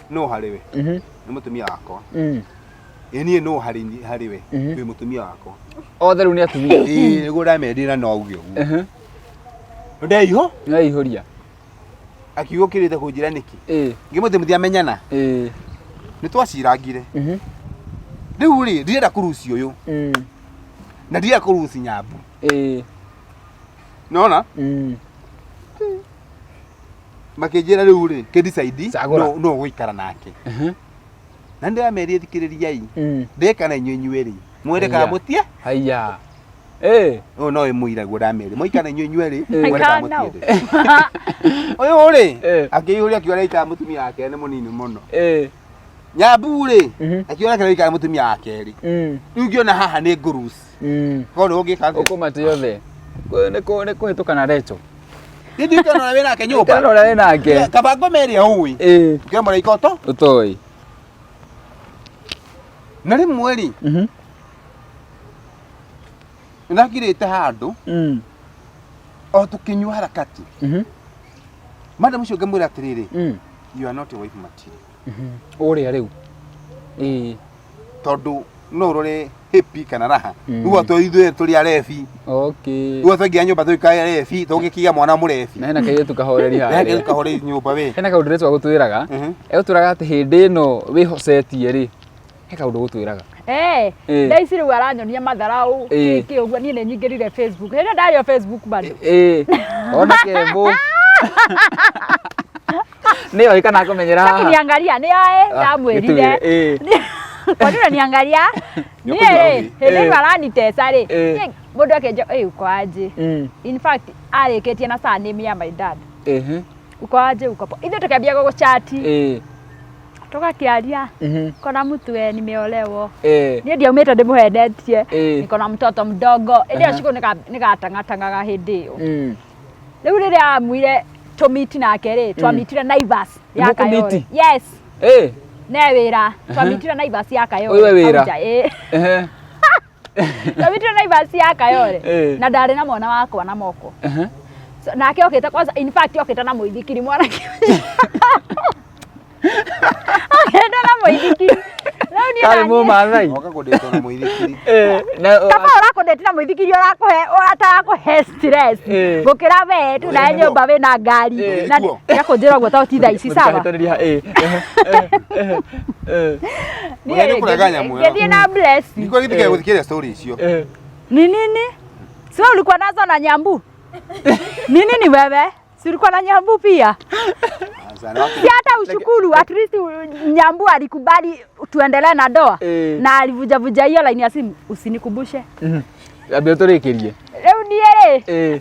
No harĩ we. Mhm. Nĩ mũtumia wakwa. Mm. Ĩ niĩ no harĩ harĩ we. Mhm. Wĩ mũtumia wakwa. Othe rĩu nĩ atumia. Ĩĩ nĩguo ndamendire na no auge ũguo. Ehe. Ndeiho Nĩweihũria. akiuga ũkĩrĩte kũnjĩra nĩkĩ. Eh. Ngĩmwĩte mũtiamenyana. Eh. Nĩ twacirangire. Mhm. Rĩu rĩ ndirenda kũruci ũyũ Mm. na ndirenda kũruci Nyambu. Eh. Nona Mm. makĩnjĩra rĩu rĩ kĩ decide Cagũra. no no gũikara nake. Mhm. Na ndĩramerie thikĩrĩriai Mm. ndĩka na inyuĩ inyuĩ rĩ mwĩre kana Haiya. mũtie Haiya. Eh. ũyũ no ĩmũira guo ndamerĩ moikara na inyuĩ inyuĩ rĩ Eh. mwĩre kana Aikara nao. mũtiende. Ũyũ rĩ Eh. akĩihũria akiuga araikara mũtumia wake nĩ mũnini mũno. Eh. Nyambu rĩ Mhm. akiuga nake araikara mũtumia wa kerĩ. Mm. Rĩu ngĩona haha nĩ ngũruci. Mm. Korwo nĩ ũngĩka atĩa? Ũkũmate othe. Nĩ kũhĩtũka na Rachel. Nĩ ndiũĩ ona wĩ nake nyũmba. Kana ũrĩa wĩ nake. Kaba ngoma ĩrĩa ũĩ. Eh. Ngĩona mũraika ũto. Ũtoĩ. Na rĩmwe rĩ Mhm. nĩndakirĩte handũ Mm. o tũkĩnyua harakati. Mhm. Madam ũcio ngĩmwĩra atĩrĩrĩ Mm. you are not a wife material. Mhm. Ũrĩa rĩu. Eh. Tondũ no ũrore happy kana raha. Mm. Rĩu atũ ithuĩ tũrĩ arebi. Okay. Rĩu twaingĩra nyũmba tũikae arebi tũngĩkĩgĩa mwana mũrebi. Na hena kairĩtu kahoreri Na harĩa. kahoreri nyũmba we. Hena kaũndũ Rachel agũtwĩraga. Mhm. Egũtwĩraga atĩ hĩndĩ ĩno wĩhocetie rĩ, he kaũndũ gũtwĩraga. Eh, Eh. thaa ici rĩu aranyonia matharau Eh. kĩ ũguo niĩ nĩ nyingĩrire Facebook hĩndĩ ĩyo ndarĩ o Facebook bado Ĩĩ. Ona kembo. Nĩoĩ kana akũmenyera haha. kuniangalia nĩ oĩ Ah, ndamwĩrire gĩtwĩre, ĩĩ. kwani unaniangalia niĩ Nĩũkũigua rĩ ũgĩ. hĩndĩ Eh. ĩyo aranitesa rĩ Eh. niĩ mũndũ akĩnja ĩ uko aje Mm. in fact arĩkĩtie na surname ya my dad Ehe. Uko aje uko poa. Ithuĩ tũkĩambia gũgũchati. Tũgakĩaria. Kona mtu we nimeolewa. Niĩ ndiaumĩte ndĩmũhenetie. Niko na mtoto mdogo. Ĩndĩ ĩyo Shiko nĩgatang'atang'aga hĩndĩ ĩyo. Rĩu rĩrĩa amuire tũmiti nake rĩ, twamitire Naivas ya Nĩmũkũmiti? Kayole. Yes. Ne wĩra. Twamitire Naivas ya Kayole. Ũyũ we wĩra? Hau nja, ĩĩ. Twamitire Naivas ya Kayole. Na ndarĩ na mwana wakwa na moko. So, nake okĩte kwanza in fact okĩte na mũithikiri mwanake ũcio. Okĩte na mũithikiri. Rĩu niĩ Karĩ naniĩ- mũmathai. Oka kũndĩtwo na mũithikiri. Na kaba ũrakũndĩtira na mũithikiri ũrakũhe ũtarakũhe stress gũkĩra we tu nawe nyũmba wĩna ngari na Nĩkuo. nĩakũnjĩra ũguo tondũ ti thaa ici sawa. Mũtikahĩtanĩrie, Niĩ Mũgeni kũrega nyamũ ĩyo. ngĩthiĩ na bless. Nĩkĩo gĩthikĩrĩria gũthikĩrĩria story icio. Ni nini? Si wewe ulikuwa nazo na Nyambu? Ni nini wewe? Si ulikuwa na Nyambu pia? Si hata ushukuru at least Nyambu alikubali tuendelee na ndoa na alivujavuja hiyo line ya simu. Usinikubushe. Ambia ũtũrĩkĩrie. Rĩu niĩ rĩ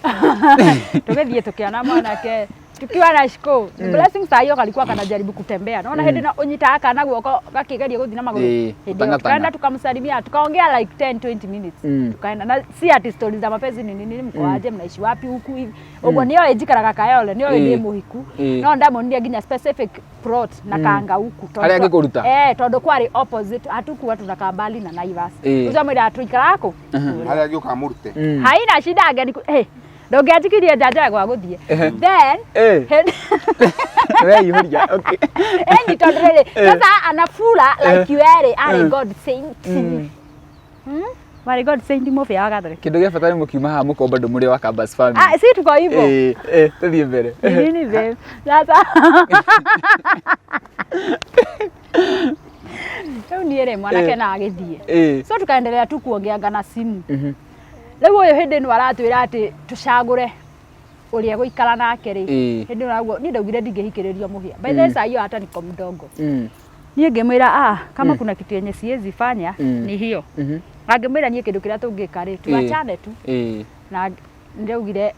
tũgĩthiĩ tũkĩona mwanake tukiwa na Shiko. Blessing saa hiyo kalikuwa kanajaribu kutembea. Naona hĩndĩ no ũnyitaga kana guoko gakĩgeria gũthiĩ na magũrũ. Hĩndĩ ĩyo gũtang'atang'a. tukaenda tukamsalimia tukaongea like 10 20 minutes. Tukaenda na si ati stories za mapenzi ni nini mko aje mnaishi wapi huku hivi. Ũguo nĩoĩ njikaraga Kayole nĩoĩ ndĩ mũhiku. No ndamuonirie nginya specific plot na kanga huku. Tondũ Harĩa angĩkũruta? Tondũ kwarĩ opposite hatukuwa tunakaa mbali na Naivas. Ũcio amwĩraga tũikaraga kũ? Harĩa angĩũka amũrute. Haina shida angeni hey, ndũngĩanjikirie njanja ya gwa gũthiĩ then Weihũria, okay. eni tondũ rĩrĩ sasa anafura like werĩ arĩ God saint. Warĩ God saint mũbĩa wa Catholic. Kĩndũ gĩa bata nĩ mũkiuma haha mũkorwo bado mũrĩ wa Kabas family. Ah, si tuko hivyo. Tũthiĩ mbere. Ni nini babe? Sasa rĩu niĩ rĩ mwanake na agĩthiĩ so tukaendelea tu kuongeanga na simu. Rĩu ũyũ hĩndĩ ĩno aratwĩra atĩ tũcagũre ũrĩa gũikara nake rĩ hĩndĩ ĩno naguo niĩ ndaugire ndingĩhikĩrĩrio mũhĩa by the way saa hiyo hata niko mdogo. Niĩ ngĩmwĩra ah, kama kuna kitu yenye siwezi fanya ni hiyo. Angĩmwĩra niĩ kĩndũ kĩrĩa tũngĩka rĩ tuachane tu na ndaugire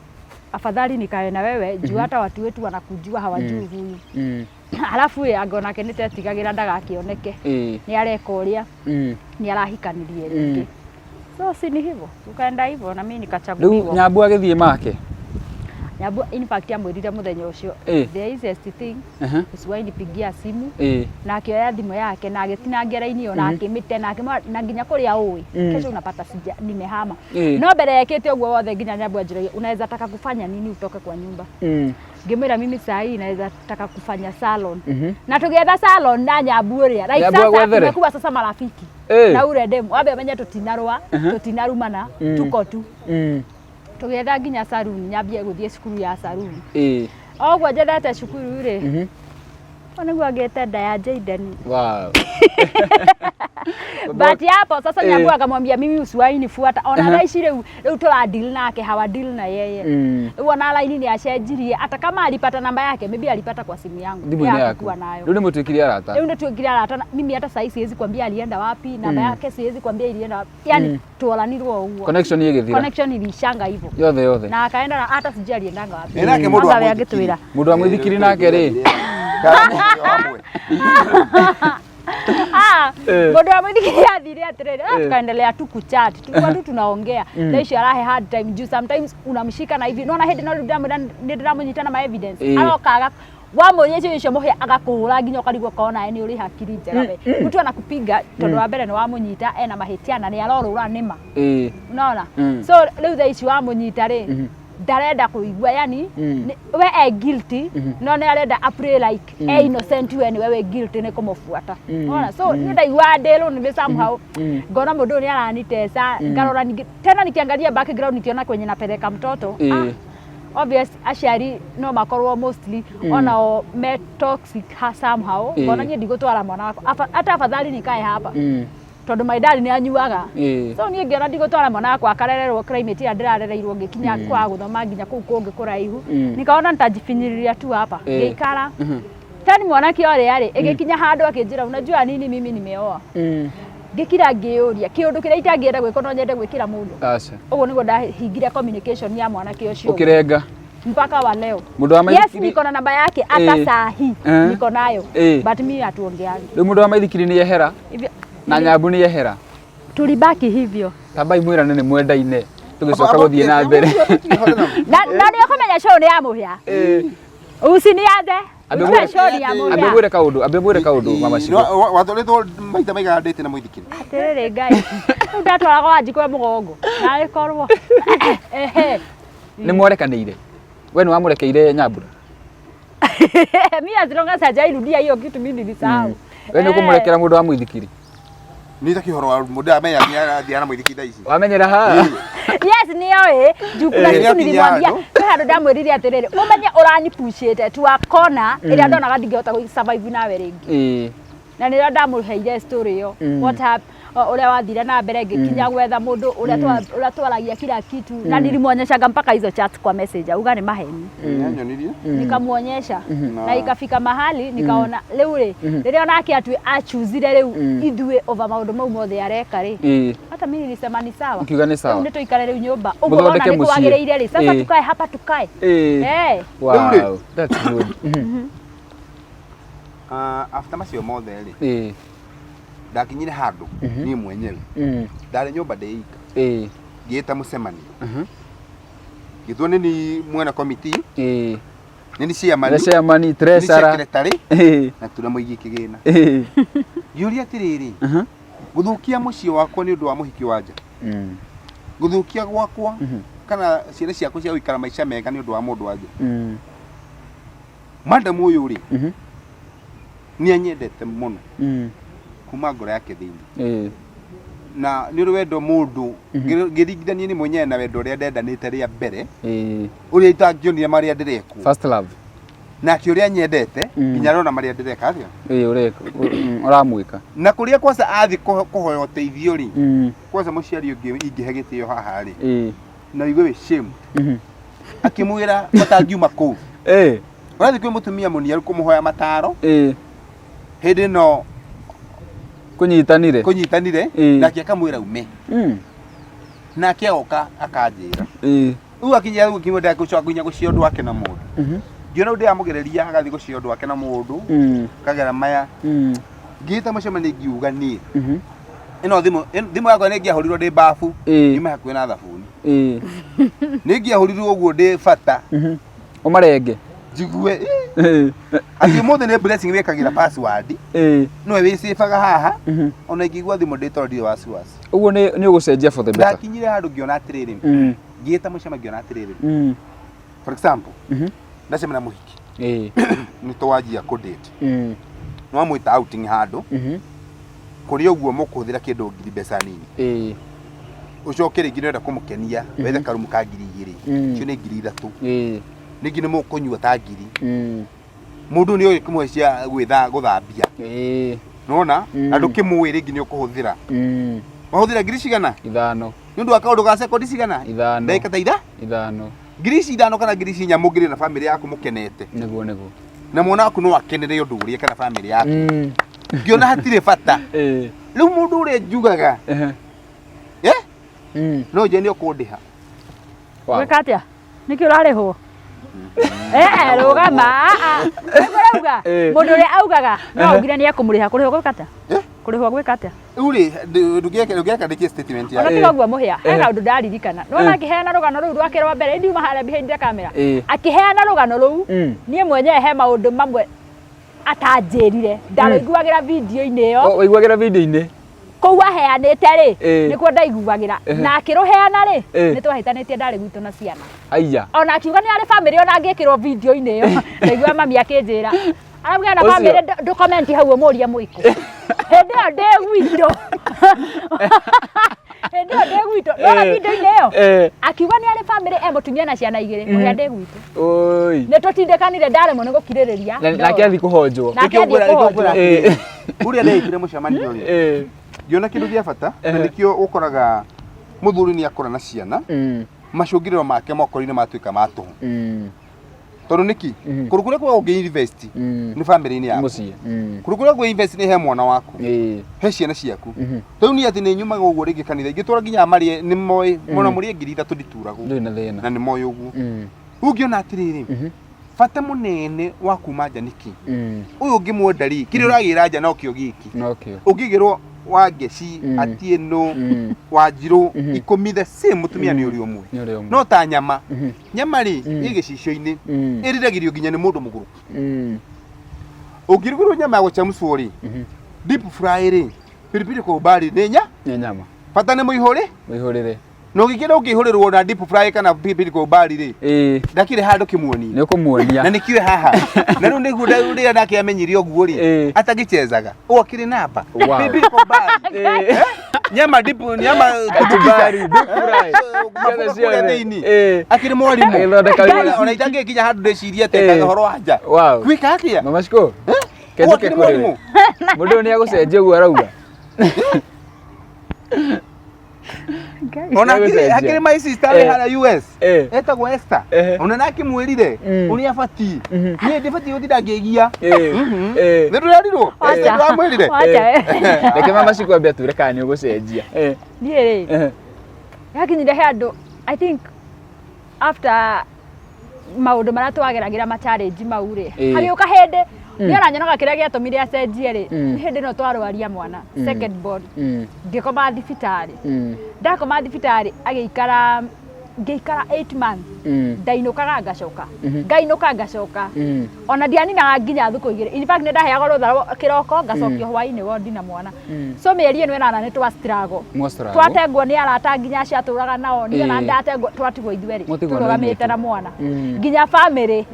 afadhali nikae na wewe juu hata watu wetu wanakujua hawajui huyu. Alafu ĩ anga onake nĩ tetigagĩra ndagakĩoneke nĩ areka ũrĩa nĩ arahikanirie rĩngĩ. So si ni hivyo tukaenda hivyo na mimi Rĩu nikachaguliwa. Nyambu agĩthiĩ make. Nyambu in fact amwĩrire mũthenya ũcio the easiest thing usiwahi nipigia simu na akĩoya thimũ yake na agĩtinangia raini ĩyo na akĩmĩte na akĩmwa na nginya kũrĩa ũĩ kesho unapata sija nimehama. No mbere ekĩte ũguo wothe nginya Nyambu anjĩragia unaweza taka kufanya nini utoke kwa nyumba. Ngĩmwĩra mimi saa hii naweza taka kufanya salon. Na tũgĩetha salon na Nyambu ũrĩa like Nyambu sasa agwethere? tumekuwa sasa marafiki na ure demu wambe amenye tũtinarũa tũtinarumana tuko tu tũgĩetha nginya saruni nyambie gũthiĩ cukuru ya saruni o ũguo njethete cukuru rĩ o nĩguo ngĩte nda ya Jayden. Wow. But hapo sasa Nyambu akamwambia mimi usiwahi nifuata ona thaa ici rĩu rĩu tũra deal nake hawa deal na yeye. Rĩu ona laini nĩ acenjirie hata kama alipata namba yake maybe alipata kwa simu yangu Thimũ-inĩ Yeye yaku. hakuwa nayo. Rĩu nĩ mũtuĩkire arata. Rĩu nĩtuĩkire arata na mimi hata sahii siwezi kuambia alienda wapi namba yake siwezi kuambia ilienda wapi yani tuolanirwo ũguo. Connection ĩgĩthira. Connection ilishanga hivyo Yothe yothe. na akaenda na hata sijui aliendanga wapi. Ĩ nake mũndũ wa Kwanza we mũithikiri. agĩtwĩra Mũndũ wa mũithikiri nake rĩ. Kana mũndũ wa hamwe. Ah, mũndũ wa mũithikiri athire atĩrĩrĩ ah, tukaendelea tu kuchat tulikuwa tu tunaongea mm. Icio arahe hard time juu sometimes unamshika na hivi nona hĩndĩ no rĩu ndĩramwĩra nĩ ndĩramũnyita na ma evidence aroka aga wamũria icio icio mũhĩa agakũhũra nginya ũkarigwo korwo nawe nĩ ũrĩ hakiri njega we mtu anakupiga tondũ wa mbere nĩ wamũnyita ena mahĩtia na nĩ arorũra nĩma unaona so rĩu thaa ici wamũnyita rĩ ndarenda kũigua yani we e guilty no nĩ arenda a play like e innocent we nĩwe wĩ guilty nĩ kũmũbuata unaona so niĩ ndaiguaga ndĩ lonely somehow ngona mũndũ ũyũ nĩ aranitesa ngarora ningĩ tena nikiangalia background nikiona kwenye napeleka mtoto ah, obvious aciari no makorwo mostly onao me toxic somehow ngona niĩ ndigũtwara mwana wakwa hata afadhali nikae hapa tondũ my dad nĩ anyuaga so niĩ ngĩona ndigũtwara mwana wakwa akarererwo climate ĩrĩa ndĩrarereirwo ngĩkinya kwa gũthoma nginya kũu kũngĩ kũraihu nikaona nitajifinyiriria tu hapa ngĩikara tani mwanake ũrĩa rĩ ĩgĩkinya handũ akĩnjĩra unajua nini mimi nimeoa ngĩkira ngĩyũria kĩũndũ kĩrĩa itangĩenda gwĩka no nyende gwĩkĩra mũndũ Aca. Ũguo nĩguo ndahingire communication ya mwanake ũcio. Ũkĩrenga. Mpaka wa leo. Mũndũ wa Yes, maithikiri niko na namba yake hata Eh. saa hii Eh. niko nayo. Eh. But mimi hatuongeangi. Rĩu mũndũ wa maithikiri nĩ ehera Hivyo na nyambu nĩ ehera. tulibaki hivyo. Tambai mwĩrane nĩ mwendaine tũgĩcoka gũthiĩ na mbere. Na na nĩ ũkũmenya show nĩ ya mũhĩa. Usinianze. Ambe Ujue mwĩre- show ni ya Ambe mũhĩa. mwĩre kaũndũ, ambe mwĩre kaũndũ mama Shiko. Watũrĩtwo maita maigana ndĩte na mũithikiri. Atĩrĩrĩ Ngai. Rĩu ndatwaraga Wanjikũ e mũgongo. Naĩ korwo. Ehe. Nĩ mwarekanĩire. We nĩ wamũrekeire Nyambura. Mi as long as hajairudia hiyo kitu mimi nilisahau. We nĩ ũkũmũrekera mũndũ wa mũithikiri. Nĩ ta kĩhoro wa mũndũ amenya nĩ na mũithikiri thaa ici. Wamenyera ha? Yes, nĩoĩ juu kuna Eh. siku nilimwambia Nĩakinya kwĩ handũ ndamwĩrire atĩrĩrĩ ũmenye ũranipushĩte to a corner ĩrĩa ndonaga ndingĩhota gũ survive nawe rĩngĩ Ĩĩ. na nĩrĩo ndamũheire story ĩyo what hap ũrĩa wathire na mbere ngĩkinya gwetha mũndũ ũrĩa ũrĩa twaragia kila kitu na nilimwonyeshaga mpaka hizo chat kwa message auga nĩ maheni Nĩanyonirie. nikamuonyesha na ikafika mahali nikaona rĩu rĩ rĩrĩa onake atue achuzire rĩu ithuĩ over maũndũ mau mothe areka rĩ Ĩĩ. hata mimi nilisema ni sawa Ukiuga nĩ sawa. Rĩu nĩ tũikare rĩu nyũmba ũguo ona Mũthondeke nĩ mũciĩ. kwagĩrĩire rĩ sasa Ĩĩ. tukae hapa tukae Ĩĩ. Eh. Wow, that's good. After macio mothe rĩ, Ĩĩ. ndakinyire handũ niĩ mwenyewe. Ndarĩ nyũmba ndĩ ika. Ĩĩ. Ngĩĩta mũcemanio. Ngĩtua nĩ ni mwena committee, Ĩĩ. nĩ ni chairman, Nĩ chairman, nĩ ni treasurer. secretary Ĩĩ. na tura mũigi kĩgĩna. Ĩĩ. Ngĩũria atĩrĩrĩ, gũthũkia mũciĩ wakwa nĩ ũndũ wa mũhiki wa nja. Gũthũkia gwakwa kana ciana ciakwa cia gũikara maica mega nĩ ũndũ wa mũndũ wa nja. Madam ũyũ rĩ, nĩ anyendete mũno kuma ngoro yake thĩinĩ. Ĩĩ. Na nĩ ũrĩ wendo mũndũ ngĩringithania nĩ mwenyewe na wendo ũrĩa ndendanĩte rĩa mbere Ĩĩ. ũrĩa itangĩonire marĩa ndĩrekwo First love. nake ũrĩa nyendete nginya arona marĩa ndĩreka atĩa Ĩĩ ũreka. Ũramwĩka. na kũrĩa kwanza athiĩ kũhoya ũteithio rĩ kwanza mũciari ũngĩ ingĩhe gĩtĩo haha rĩ Ĩĩ. na igue wĩ shame akĩmwĩra matangiuma kũu Ĩĩ. ũrathiĩ kwĩ mũtumia mũniaru kũmũhoya mataro Ĩĩ. hĩndĩ ĩno Kũnyitanire. kũnyitanire Ĩĩ. nake akamwĩra ume nake agoka akanjĩra Ĩĩ. rĩu akinya rĩu akinya ndagũcoka nginya gũcia ũndũ wake na mũndũ ngĩona rĩu ndĩramũgereria agathiĩ gũcia ũndũ wake na mũndũ kagera maya ngĩĩta mũcemanio ngiuga niĩ ĩno thimũ thimũ yakwa nĩ ngĩahũrirwo ndĩ babu Ĩĩ. nyume hakuhĩ na thabuni Ĩĩ. nĩ ngĩahũrirwo ũguo ndĩ bata Ũmarenge. njigue Ĩĩ. atĩ ũmũthĩ nĩ blessing wĩkagĩra password Ĩĩ. nĩwe wĩcĩbaga haha ona ingĩigua thimũ ndĩ toro ndirĩ wasiwasi Ũguo nĩ nĩ ũgũcenjia for the better. ndakinyire handũ ngĩona atĩrĩrĩ ngĩĩta mũcemanio ngĩona atĩrĩrĩ for example ndacemania na mũhiki Ĩĩ. nĩ twanjia kũ date nĩ wamwĩta outing handũ kũrĩ ũguo mũkũhũthĩra kĩndũ ngiri mbeca nini Ĩĩ. ũcoke rĩngĩ nĩũrenda kũmũkenia wethe karumu ka 2000 icio nĩ 3000 Ĩĩ. rĩngĩ nĩ mũkũnyua ta ngiri mũndũ nĩ ũĩ kũmũhe cia gwĩtha gũthambia Ĩĩ. nona na ndũkĩmũĩ rĩngĩ nĩ ũkũhũthĩra wahũthĩra ngiri cigana Ithano. nĩ ũndũ wa kaũndũ ga sekondi cigana Ithano. ndagĩka ta itha Ithano. ngiri ici ithano kana ngiri ici inya mũngĩrĩ na bamĩrĩ yaku mũkenete Nĩguo nĩguo. na mwana waku no akenere ũndũ ũrĩa kana bamĩrĩ yaku ngĩona hatirĩ bata Ĩĩ. rĩu mũndũ ũrĩa njugaga Ehe. eh no nje nĩ ũkũndĩha Wow. Gwĩka atĩa? Nĩkĩ ũrarĩhwo? Eh, rũgama. Nĩguo ũrauga. Eh. Mũndũ ũrĩa augaga no augire nĩ ekũmũrĩha. Kũrĩhwo gwĩka atĩa? Eh? Kũrĩhwo gwĩka atĩa? Rĩu rĩ ndũngĩeka ndĩkie statement Ona ya tiga ũguo mũhĩa, he Eh. kaũndũ ndaririkana. Nĩwona akĩheana rũgano rũu rwake rwa mbere, ndiuma harĩa behind the camera. Eh. Akĩheana rũgano rũu, niĩ mwenyewe he maũndũ mamwe atanjĩrire. Ndarũiguagĩra video-inĩ ĩyo. Waiguagĩra video-inĩ. Kũu aheanĩte rĩ, Eh. nĩkuo ndaiguagĩra. Na akĩrũheana rĩ, Eh. nĩ twahĩtanĩtie ndarĩ gwitũ na ciana. Aya. Ona akiuga nĩ arĩ bamĩrĩ ona angĩkĩrwo video-inĩ ĩyo. Ndaigua mami akĩnjĩra. Arauga na Ũcio. bamĩrĩ ndũkomenti hau ũmũrie mũiko. Hĩndĩ ĩyo ndĩ gwitũ. Hĩndĩ ĩyo ndĩ gwitũ. Nĩwona video-inĩ ĩyo? Eh. Akiuga nĩ arĩ bamĩrĩ e mũtumia na ciana igĩrĩ. Mũhĩa ndĩ gwitũ. Oi. Nĩ tũtindĩkanire ndaremwo nĩ gũkirĩrĩria. Na nake athiĩ kũhonjwo. Nake athiĩ kũhonjwo. Eh. Ũrĩa ndeikire mũcemanio rĩ Eh. ngĩona kĩndũ gĩa bata na nĩkĩo ũkoraga mũthuri nĩ akũra na ciana macũngĩrĩro make moko-inĩ matuĩka ma tũhũ tondũ nĩkĩ kũndũ kũrĩa kwega ũngĩ invest nĩ bamĩrĩ-inĩ yaku Mũciĩ. kũndũ kũrĩa kwĩ invest nĩ he mwana waku Ĩĩ. he ciana ciaku rĩu niĩ atĩ nĩ nyumaga ũguo rĩngĩ kanitha ingĩtwara nginya marĩe nĩ moĩ mona mũrĩe 3000 ndituragwo Ndũrĩ na thĩna. na nĩ moĩ ũguo Rĩu ngĩona atĩrĩrĩ, bata mũnene wa kuma nja nĩkĩ? Ũyũ ũngĩmwenda rĩ, kĩrĩa ũragĩra nja nokĩo gĩkĩ. Nokĩo. Ũngĩgĩrwo Wangeci, Atieno, Wanjirũ, 10 the same, mũtumia nĩ ũrĩa ũmwe. Nĩ ũrĩa ũmwe. No ta nyama, nyama rĩ, ĩ gĩcicio-inĩ, ĩriragĩrio nginya nĩ mũndũ mũgũrũki. Ũngĩrugĩrwo nyama ya gũchemshwo rĩ, deep fry rĩ, pilipili kwa umbali nĩ nya, Nĩ nyama. Bata nĩ mũihũrĩ. Mũihũrĩre. Na ũngĩkĩenda ũkĩihũrĩrwo na deep fry kana pilipili kwa umbali rĩ, ndakĩrĩ handũ kĩmuonie. Nĩ ũkũmuonia. Na nĩkĩo haha na rĩu nĩguo rĩrĩa nake amenyire ũguo rĩ, atagĩchezaga ũũ akĩrĩ namba pilipili kwa umbali. Eh? Nyama deep, nyama Kachumbari, deep fry. mafuta Ciothe kũrĩa ciothe. thĩinĩ. Akĩrĩ mwarimũ. Agĩthondeka wĩra. Ona itangĩkinya handũ ndĩcirie atĩ ũhoro wa nja. Gwĩka atĩa? Mama Shiko. Ũũ Kenjuke akĩrĩ kũrĩ mwarimũ. we. Mũndũ ũyũ nĩ agũcenjia ũguo arauga. Ona Nĩ hakĩrĩ agũcenjia. hakĩrĩ my sister wĩ harĩa US. Etagwo Esther. Ona nake mwĩrire ũrĩa abatiĩ. Niĩ ndibatiĩ gũtinda ngĩgia. Nĩ ndũrerirwo? Wacha. Ndĩramwĩrire. Wacha. Reke Mama Shiko ambe atwĩre kana nĩ ũgũcenjia. Niĩ rĩ, yakinyire he andũ, I think after maũndũ marĩa twageragĩra ma challenge mau rĩ, hagĩũka hĩndĩ niĩ ona nyonaga kĩrĩa gĩatũmire acenjie rĩ, nĩ hĩndĩ ĩno twarwaria mwana second born, ngĩkoma thibitarĩ. Ndakoma thibitarĩ agĩikara, ngĩikara 8 months. Ndainũkaga ngacoka, ngainũka ngacoka, ona ndianinaga nginya thukũ 2. In fact nĩ ndaheagwo rũtha kĩroko ngacokio hwainĩ wondi na mwana. So mĩeri ĩno 8 nĩ twa struggle. Mwa struggle. Twatengwo nĩ arata nginya acio atũraga nao, niĩ ona ndatengwo, twatigwo ithuerĩ Mwatigwo na tũrũgamĩte airĩtu. na mwana, nginya family,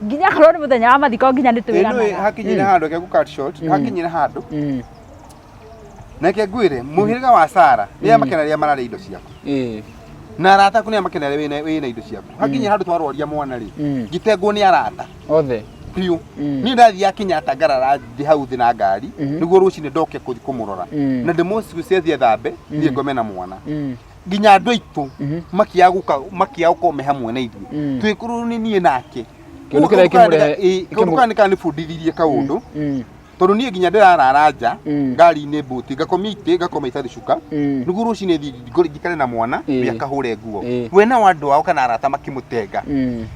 nginya korwo nĩ mũthenya wa mathiko nginya nĩ Ĩno twĩranaga. Hakinyire handũ, reke ngũ cut short, hakinyire handũ na reke ngwĩre mũhĩrĩga wa Sara nĩ arĩa makena rĩrĩa mararĩa indo ciaku, na arata aku nĩ arĩa makena rĩrĩa wĩna indo ciaku. Hakinyire handũ twarwaria mwana rĩ, ngĩtengwo nĩ arata Othe. Biũ. Niĩ ndathiaga Kenyatta ngarara ndĩ hau thĩ na ngari nĩguo rũcinĩ ndoke kũthiĩ kũmũrora na ndĩmũcuce thiĩ thambe thiĩ ngome na mwana. Nginya andũ aitũ makiaga gũka, makiaga gũkorwo me hamwe na ithuĩ, twĩ kũrũ nĩ niĩ nake. Kĩndũ kĩrĩa Kaũndũ kaya nĩ kanĩbundithirie kaũndũ, tondũ niĩ nginya ndĩrarara nja ngari-inĩ mbũti, ngakomia itĩ, ngakoma itarĩ cuka, nĩguo rũcinĩ thiĩ njikare na mwana we akahũre nguo. We nao andũ ao kana arata makĩmũtenga.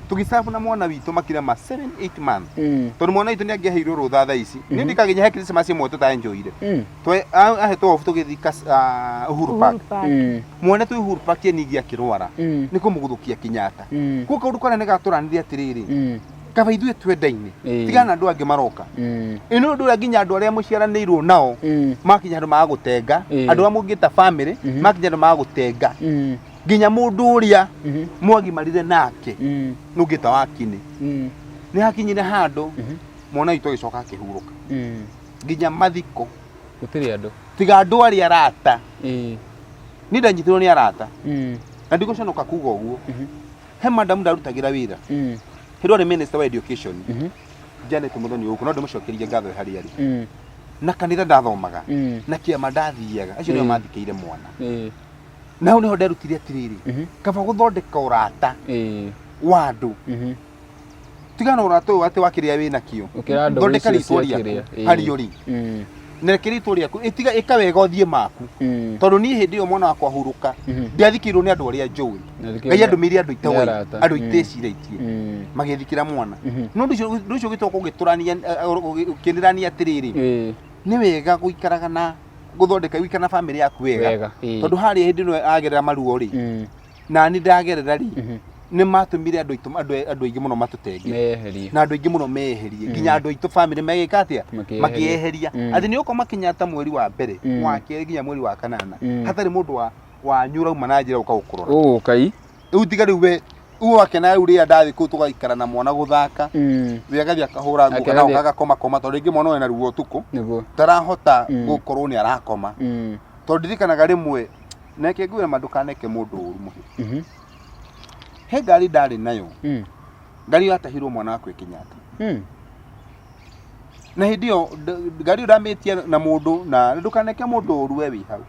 Tũgĩcabu na mwana witũ makĩria ma 7 8 months, tondũ mwana witũ nĩ angĩaheirwo rũtha thaa ici. Niĩ ndikaginya he Christmas ĩmwe tũtaenjoire. Ahetwo off tũgĩthiĩ Uhuru Park. Uhuru Park. Mwana twĩ Uhuru Park ningĩ akĩrwara nĩ kũmũgũthũkia Kenyatta. Koguo kaũndũ karĩa nĩ gatũranire atĩrĩrĩ, kaba ithuĩ twendaine, tigana na andũ angĩ maroka. Ĩno ũndũ ũrĩa nginya andũ arĩa mũciaranĩirwo nao makinya handũ magagũtenga, andũ arĩa mũngĩta family makinya handũ magagũtenga, nginya mũndũ ũrĩa mwagimarire nake nũngĩta wakinĩ. Nĩ hakinyire handũ mwana witũ agĩcoka akĩhurũka, nginya mathiko Gũtirĩ andũ. Tiga andũ arĩa arata. Niĩ ndanyitirwo nĩ arata na ndigũconoka kuga ũguo. He madam ndarutagĩra wĩra hĩndĩ arĩ minister wa education, Janet Muthoni gũkũ, no ndĩmũcokerie ngatho harĩa arĩ, na kanitha ndathomaga na kĩama ndathiaga, acio nĩo mathikĩire mwana. Na hau nĩho nderutire atĩrĩrĩ, kaba gũthondeka ũrata wa andũ, tigana ũrata ũyũ atĩ wa kĩrĩa wĩ nakĩo. Gũkĩra ndũgũ Thondeka icio rĩtwa cia rĩaku kĩrĩa. Harĩa ũrĩ, na reke rĩtwa rĩaku ĩtiga ĩka wega ũthiĩ maku, tondũ niĩ hĩndĩ ĩyo mwana wakwa ahurũka ndiathikĩirwo nĩ andũ arĩa njũĩ. Nathikĩirwo Ngai andũmĩire andũ nĩ itoĩ, arata. andũ itecirĩtie, magĩthikĩra mwana. No ũndũ ũcio, ũndũ ũcio ũgĩtoka ũgĩtũrania, ũkĩnĩrania atĩrĩrĩ, nĩ wega gũikaraga na gũthondeka gũikara na famĩlĩ yaku wega, Wega. Tondũ harĩa hĩndĩ ĩno agerera maruo rĩ, na nĩ ndagerera rĩ, nĩ matũmire andũ aitũ, andũ aingĩ mũno matũtenge Meyeherie. na andũ aingĩ mũno meyeherie, nginya andũ aitũ famĩlĩ magĩka atĩa? Makĩyeheria. Makĩyeheria. Atĩ nĩ ũkoma Kenyatta mweri wa mbere, wa kerĩ, nginya mweri wa kanana, hatarĩ mũndũ wa wanyu ũrauma na njĩra ũka gũkũrora. Ũgũka i. Rĩu tiga rĩu we rĩu wakena rĩu rĩrĩa ndathiĩ kũu tũgaikara na mwana gũthaka, we agathiĩ akahũra nguo Ake kana agakoma koma, tondũ rĩngĩ mwana ũyũ ena ruo ũtukũ, ndarahota gũkorwo nĩ arakoma. Tondũ ndirikanaga rĩmwe, na reke ngwĩre ma, ndũkaneke mũndũ ũru mũhĩ. He ngari ndarĩ nayo, ngari ĩyo yatahirwo mwana wakwa e Kenyatta. Na hĩndĩ ĩyo ngari ĩyo ndamĩtia na mũndũ, na ndũkaneke mũndũ ũru we wĩ hau.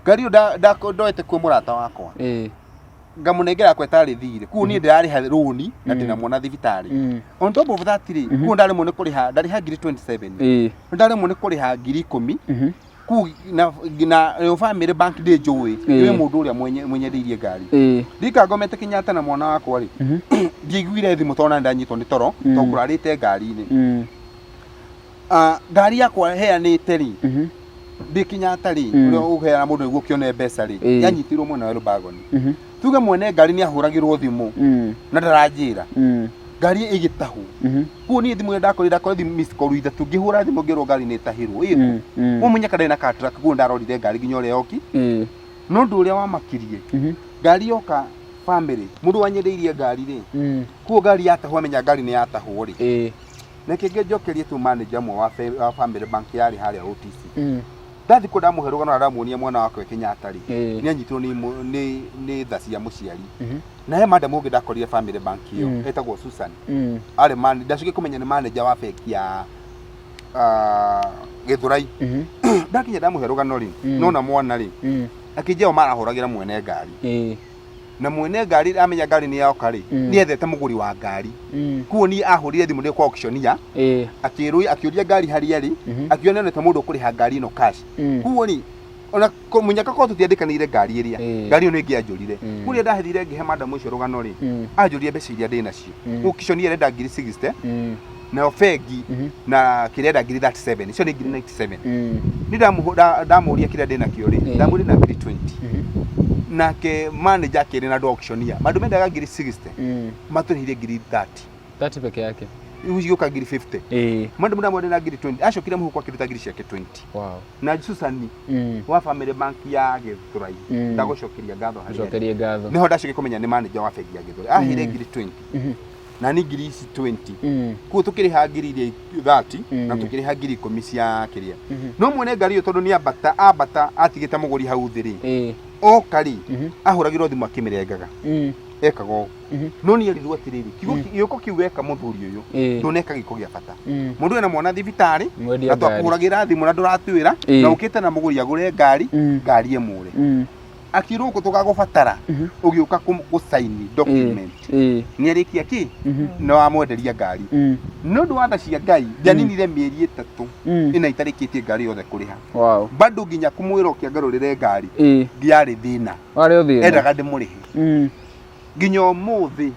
Ngari ĩyo ndoete kwĩ mũrata wakwa, ngamũnengera yakwa ĩtarĩ thirĩ, koguo niĩ ndĩrarĩha rũni na ndĩna mwana thibitarĩ. On top of that rĩ, koguo ndaremwo nĩ kũrĩha, ndarĩha ngiri 27, ndaremwo nĩ kũrĩha ngiri 10. Kuu na na yo family bank ndĩ njũĩ. Ĩĩ. Nĩ mũndũ ũrĩa mwenye mwenyendeirie ngari. Ĩĩ. Ndika ngomete Kenyatta na mwana wakwa rĩ. Ndiaiguire thimũ tondũ ndanyitwo nĩ toro tondũ kũrarĩte ngari-inĩ. Ah, ngari yakwa heanĩte rĩ ndĩ Kenyatta rĩ ũrĩa ũheana mũndũ nĩguo ũkĩone mbeca rĩ Ĩĩ. yanyitirwo mwena wa Rubagoni. Tuge mwene ngari nĩ ahũragĩrwo thimũ na ndaranjĩra ngari ĩgĩtahwo. Kuo niĩ thimũ ĩrĩa ndakorire ndakorire thimũ miss call ithatũ ngĩhũra thimũ ngĩrwo ngari nĩ ĩtahirwo ĩkũ. Kuo mũnyaka ndarĩ na car track kuo ndarorire ngari nginya ũrĩa yoki. No ũndũ ũrĩa wamakirie ngari yoka family mũndũ wanyendeirie ngari rĩ kuo ngari yatahwo amenya ngari nĩ yatahwo rĩ reke ngĩnjokerie tu manager ũmwe wa, wa family bank yarĩ harĩa OTC ndathi kũ ndamũhe rũgano na ndamuonia mwana wakwa e Kenyatta rĩ nĩ anyitirwo nĩ nĩ nĩ tha cia mũciari na he madam ũngĩ ndakorire family bank ĩyo etagwo Susan arĩ man ndacokire kũmenya nĩ manager wa bengi ya ah, Gĩthũrai ndakinya ndamũhe rũgano rĩ nona mwana rĩ akĩnjĩra o marahũragĩra mwene ngari na mwene ngari amenya ngari nĩ yoka rĩ nĩ ethete mũgũri wa ngari kuo niĩ ahũrire thimũ ndĩ kwa auctioneer akĩrwo akĩũria ngari harĩa ĩrĩ akiuga nĩonete mũndũ ũkũrĩha ngari ĩno cash kuo rĩ ona mũnyaka korwo tũtiandĩkanĩire ngari ĩrĩa ngari ĩyo nĩ ĩngĩanjũrire kũrĩa ndahethire ngĩhe madam ũcio rũgano rĩ anjũrire mbeca iria ndĩ nacio auctioneer arenda ngiri 60 nayo bengi na kĩrĩa enda ngiri 37 icio nĩ ngiri 97 niĩ ndamũria kĩrĩa ndĩ nakĩo rĩ ndamũria na ngiri 20 nake manager akĩrĩ na andũ a auctioneer mandũ mendaga ngiri 60 matũrĩhire ngiri 30 30 peke yake. Rĩu cigĩũka ngiri 50 mandũ ndamwendera na ngiri 20 acokire mũhuko akĩruta ngiri ciake 20 Wow. Na Susan wa family bank ya Gĩthũrai ndagũcokeria ngatho harĩ arĩ. Cokerie ngatho. Nĩho ndacokire kũmenya nĩ manager wa bengi ya Gĩthũrai aheire ngiri 20 na ni ngiri ici 20 kuo tukĩrĩha ngiri iria 30 na tukĩrĩha ngiri ikũmi cia kĩrĩa no mwene ngari ĩyo tondũ nĩ ambata ambata atigĩte mũgũri hau thĩ rĩ oka rĩ ahũragĩrwo thimũ akĩmĩrengaga ekaga ũũ no niĩ erirwo atĩrĩrĩ kiugo gĩũko kĩu weka mũthuri ũyũ ndũneka gĩko gĩa bata mũndũ ena mwana thibitarĩ Mwendia na ngari. twakũhũragĩra thimũ na ndũratwĩra na ũkĩte na mũgũri agũre ngari ngari ĩmũre akĩrwo gũkũ tũgagũbatara ũgĩũka gũcaini document nĩ arĩkia kĩ na wamwenderia ngari nĩ ũndũ wa tha cia Ngai ndianinire mĩeri ĩtatũ ĩna itarĩkĩtie ngari yothe kũrĩha Wow. bado nginya kũmwĩra ũke angarũrĩre ngari ndiarĩ thĩna Warĩ ũthĩna. endaga ndĩmũrĩhe nginya ũmũthĩ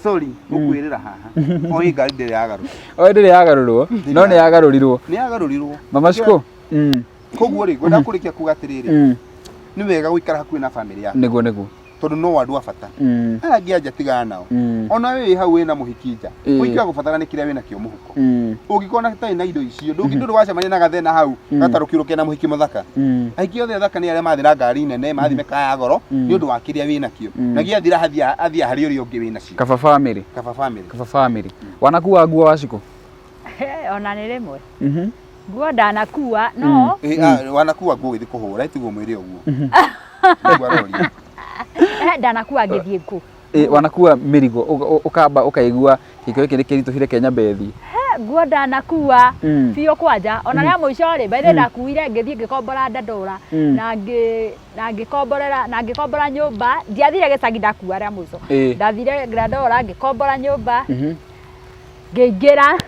sorry ngũkwĩrĩra haha o ĩ ngari ndĩrĩ yagarũrwo Oĩ ndĩrĩ yagarũrwo no nĩ yagarũrirwo. Nĩ yagarũrirwo. Mama Shiko. Koguo rĩ ngwenda kũrĩkia kuga atĩrĩrĩ nĩ wega gũikara hakuhĩ na bamĩrĩ yaku Nĩguo nĩguo. Tondũ no andũ a bata aya angĩ anja tigana nao ona we wĩ hau wĩna mũhiki nja mũhiki agũbatara nĩ kĩrĩa wĩnakĩo mũhuko ũngĩkorwo na tarĩ na indo icio ndũngĩ ndũrĩ wacemania na gathĩna hau gatarũkĩrwo kena mũhiki mũthaka aingĩ othe athaka nĩ arĩa mathiĩ na ngari nene mathiĩ mĩkawa ya goro nĩ ũndũ wa kĩrĩa wĩnakĩo na gĩathira athiĩ harĩ ũrĩa ũngĩ wĩnacio. Kaba family. Kaba family. Kaba family. Wanakua nguo Wacikũ? Ona nĩ rĩmwe nguo ndanakua no Eh, ah, wanakua nguo ũgĩthiĩ kũhũra ĩtigwo mwĩrĩ ũguo nĩguo aroria. Ndanakua ngĩthiĩ kũ? Wanakua mĩrigo ũkamba ũkaigua gĩko gĩkĩ nĩ kĩritũhire ke nyambe thiĩ. Nguo ndanakua biũ kwanja ona rĩa mũico rĩ by the way ndakuire ngĩthiĩ ngĩkombora Dandora na ngĩ na ngĩkomborera na ngĩkombora nyũmba ndiathire gĩcagi ndakua rĩa mũico ndathire Dandora ngĩkombora nyũmba ngĩingĩra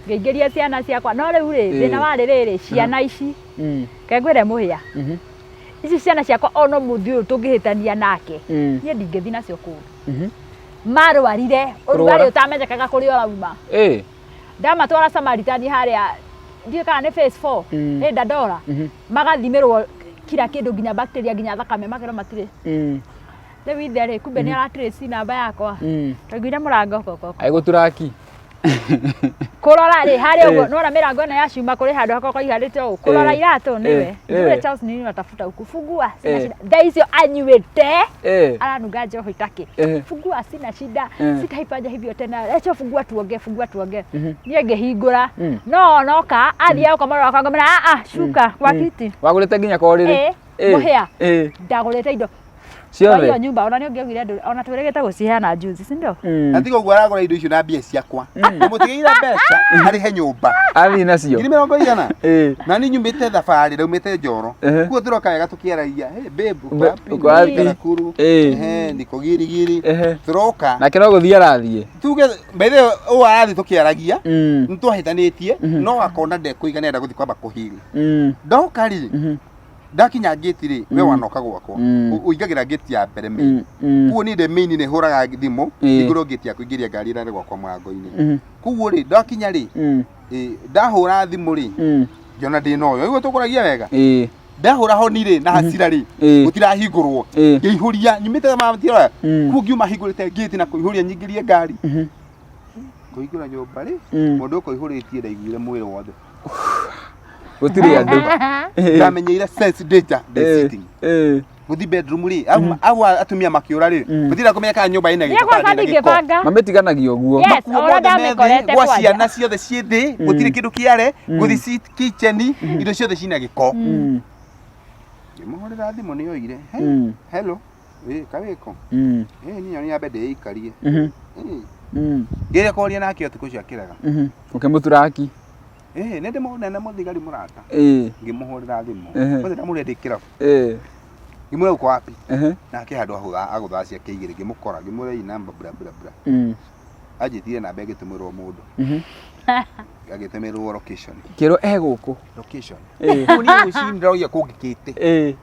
ngĩingĩria ciana ciakwa no rĩu rĩ thĩna warĩ rĩrĩ ciana ici kengwĩre mũhĩa ici ciana ciakwa ona ũmũthĩ ũyũ tũngĩhĩtania nake niĩ ndingĩthiĩ nacio kũndũ marwarire ũrugarĩ Kũrwara? ũtamenyekaga kũrĩa ũrauma ndamatwara Samaritani harĩa ndiũĩ kana nĩ phase 4 ĩ Dandora magathimĩrwo kila kĩndũ nginya bacteria nginya thakame makerwo matirĩ rĩu ithe rĩ kumbe nĩ aratrace namba yakwa twaiguire mũrango koko Agĩgũturaki. Kũrora rĩ harĩa ũguo nĩwona mĩrango ĩno ya cuma kũrĩ handũ hakoragwo ihandĩte ũũ kũrora iratũ nĩwe yule Charles nini unatafuta huku fungua sina shida thaa icio anyuĩte aranunga njohi takĩ fungua sina shida sitaifanya hivyo tena echo fungua tuongee fungua tuongee niĩ ngĩhingũra no onoka athiĩ oka mwena wakwa ngomera a a shuka kwa kiti Wagũrĩte nginya korĩrĩ? Mũhĩa ndagũrĩte indo. Ciothe? Kwa hiyo nyumba ona nĩ ũngĩaugire ndũ ona twĩrĩgĩte gũciheana juzi si ndio? Na tiga ũguo aragũra indo icio na mbia ciakwa. Ndĩmũtigĩire mbeca arĩhe nyũmba. Athiĩ nacio. 40,000. Na niĩ nyumĩte thabarĩ ndaumĩte Njoro. Kuo tũroka wega tũkĩaragia. Hey babe, uko wapi? Uko wapi? Niko Nakuru. Ehe, niko Girigiri. Tũroka. Nake no gũthiĩ arathiĩ. Tuge by the way ũũ arathiĩ tũkĩaragia. Nĩ twahĩtanĩtie no akona ndekũiga nĩenda gũthiĩ kwamba kũhili. Ndoka rĩ, ndakinya ngĩti rĩ, we wanoka gwakwa. Ũingagĩra ngĩti ya mbere main. Kuo niĩ ndĩ main nĩ hũraga thimũ, hingũrwo ngĩti ya kũingĩria ngari ĩrĩa ĩrĩ gwakwa mũrango-inĩ. Koguo rĩ, ndakinya rĩ, ndahũra thimũ rĩ, ngĩona ndĩna ũyũ. Ũguo tũkũragia wega. Ndahũra honi rĩ, na hasira rĩ, gũtirahingũrwo. Ngĩihũria, nyumĩte matirora. Kuo ngiuma hingũrĩte ngĩti na kũihũria nyingĩrie ngari. Kũhingũra nyũmba rĩ, mũndũ ũkũihũrĩtie ndaiguire mwĩrĩ wothe. Gũtirĩ andũ. Ndamenyeire sense danger ndĩ sitting. Gũthiĩ bedroom rĩ, au atumia makĩũra rĩ, gũtirĩ kũmenya kana nyũmba ĩna Niĩ gĩko kana kwanza ndĩna gĩko. ndingĩbanga. Mamĩtiganagia ũguo. Yes, Makuo ora mothe me thĩ, ndamĩkorete gwa kwanja. ciana ciothe ciĩ thĩ, gũtirĩ kĩndũ kĩare, gũthiĩ kitchen, indo ciothe cina gĩko. Ngĩmũhũrĩra thimũ nĩ oire. Hey, hello. Kawĩko. Niĩ niĩ nyambe ndĩikarie. Ngĩrĩa kwaria nake ũtukũ ũcio akĩrega. Ũkĩmũturaki. Nĩ ndĩ mũnene mũthigari mũrata. Ngĩmũhũrĩra thimũ. Kwanza ndamũrĩa ndĩ kĩrabu. Ngĩmwĩra uko wapi? Nake handũ agũthaa ciake igĩrĩ ngĩmũkora ngĩmwĩra hii namba bla bla bla. Anjĩtire namba ĩgĩtũmĩrwo mũndũ. Agĩtũmĩrwo location. Kĩrwo e gũkũ. Location. Kũu niĩ rũcinĩ ndĩroria kũngĩkĩte.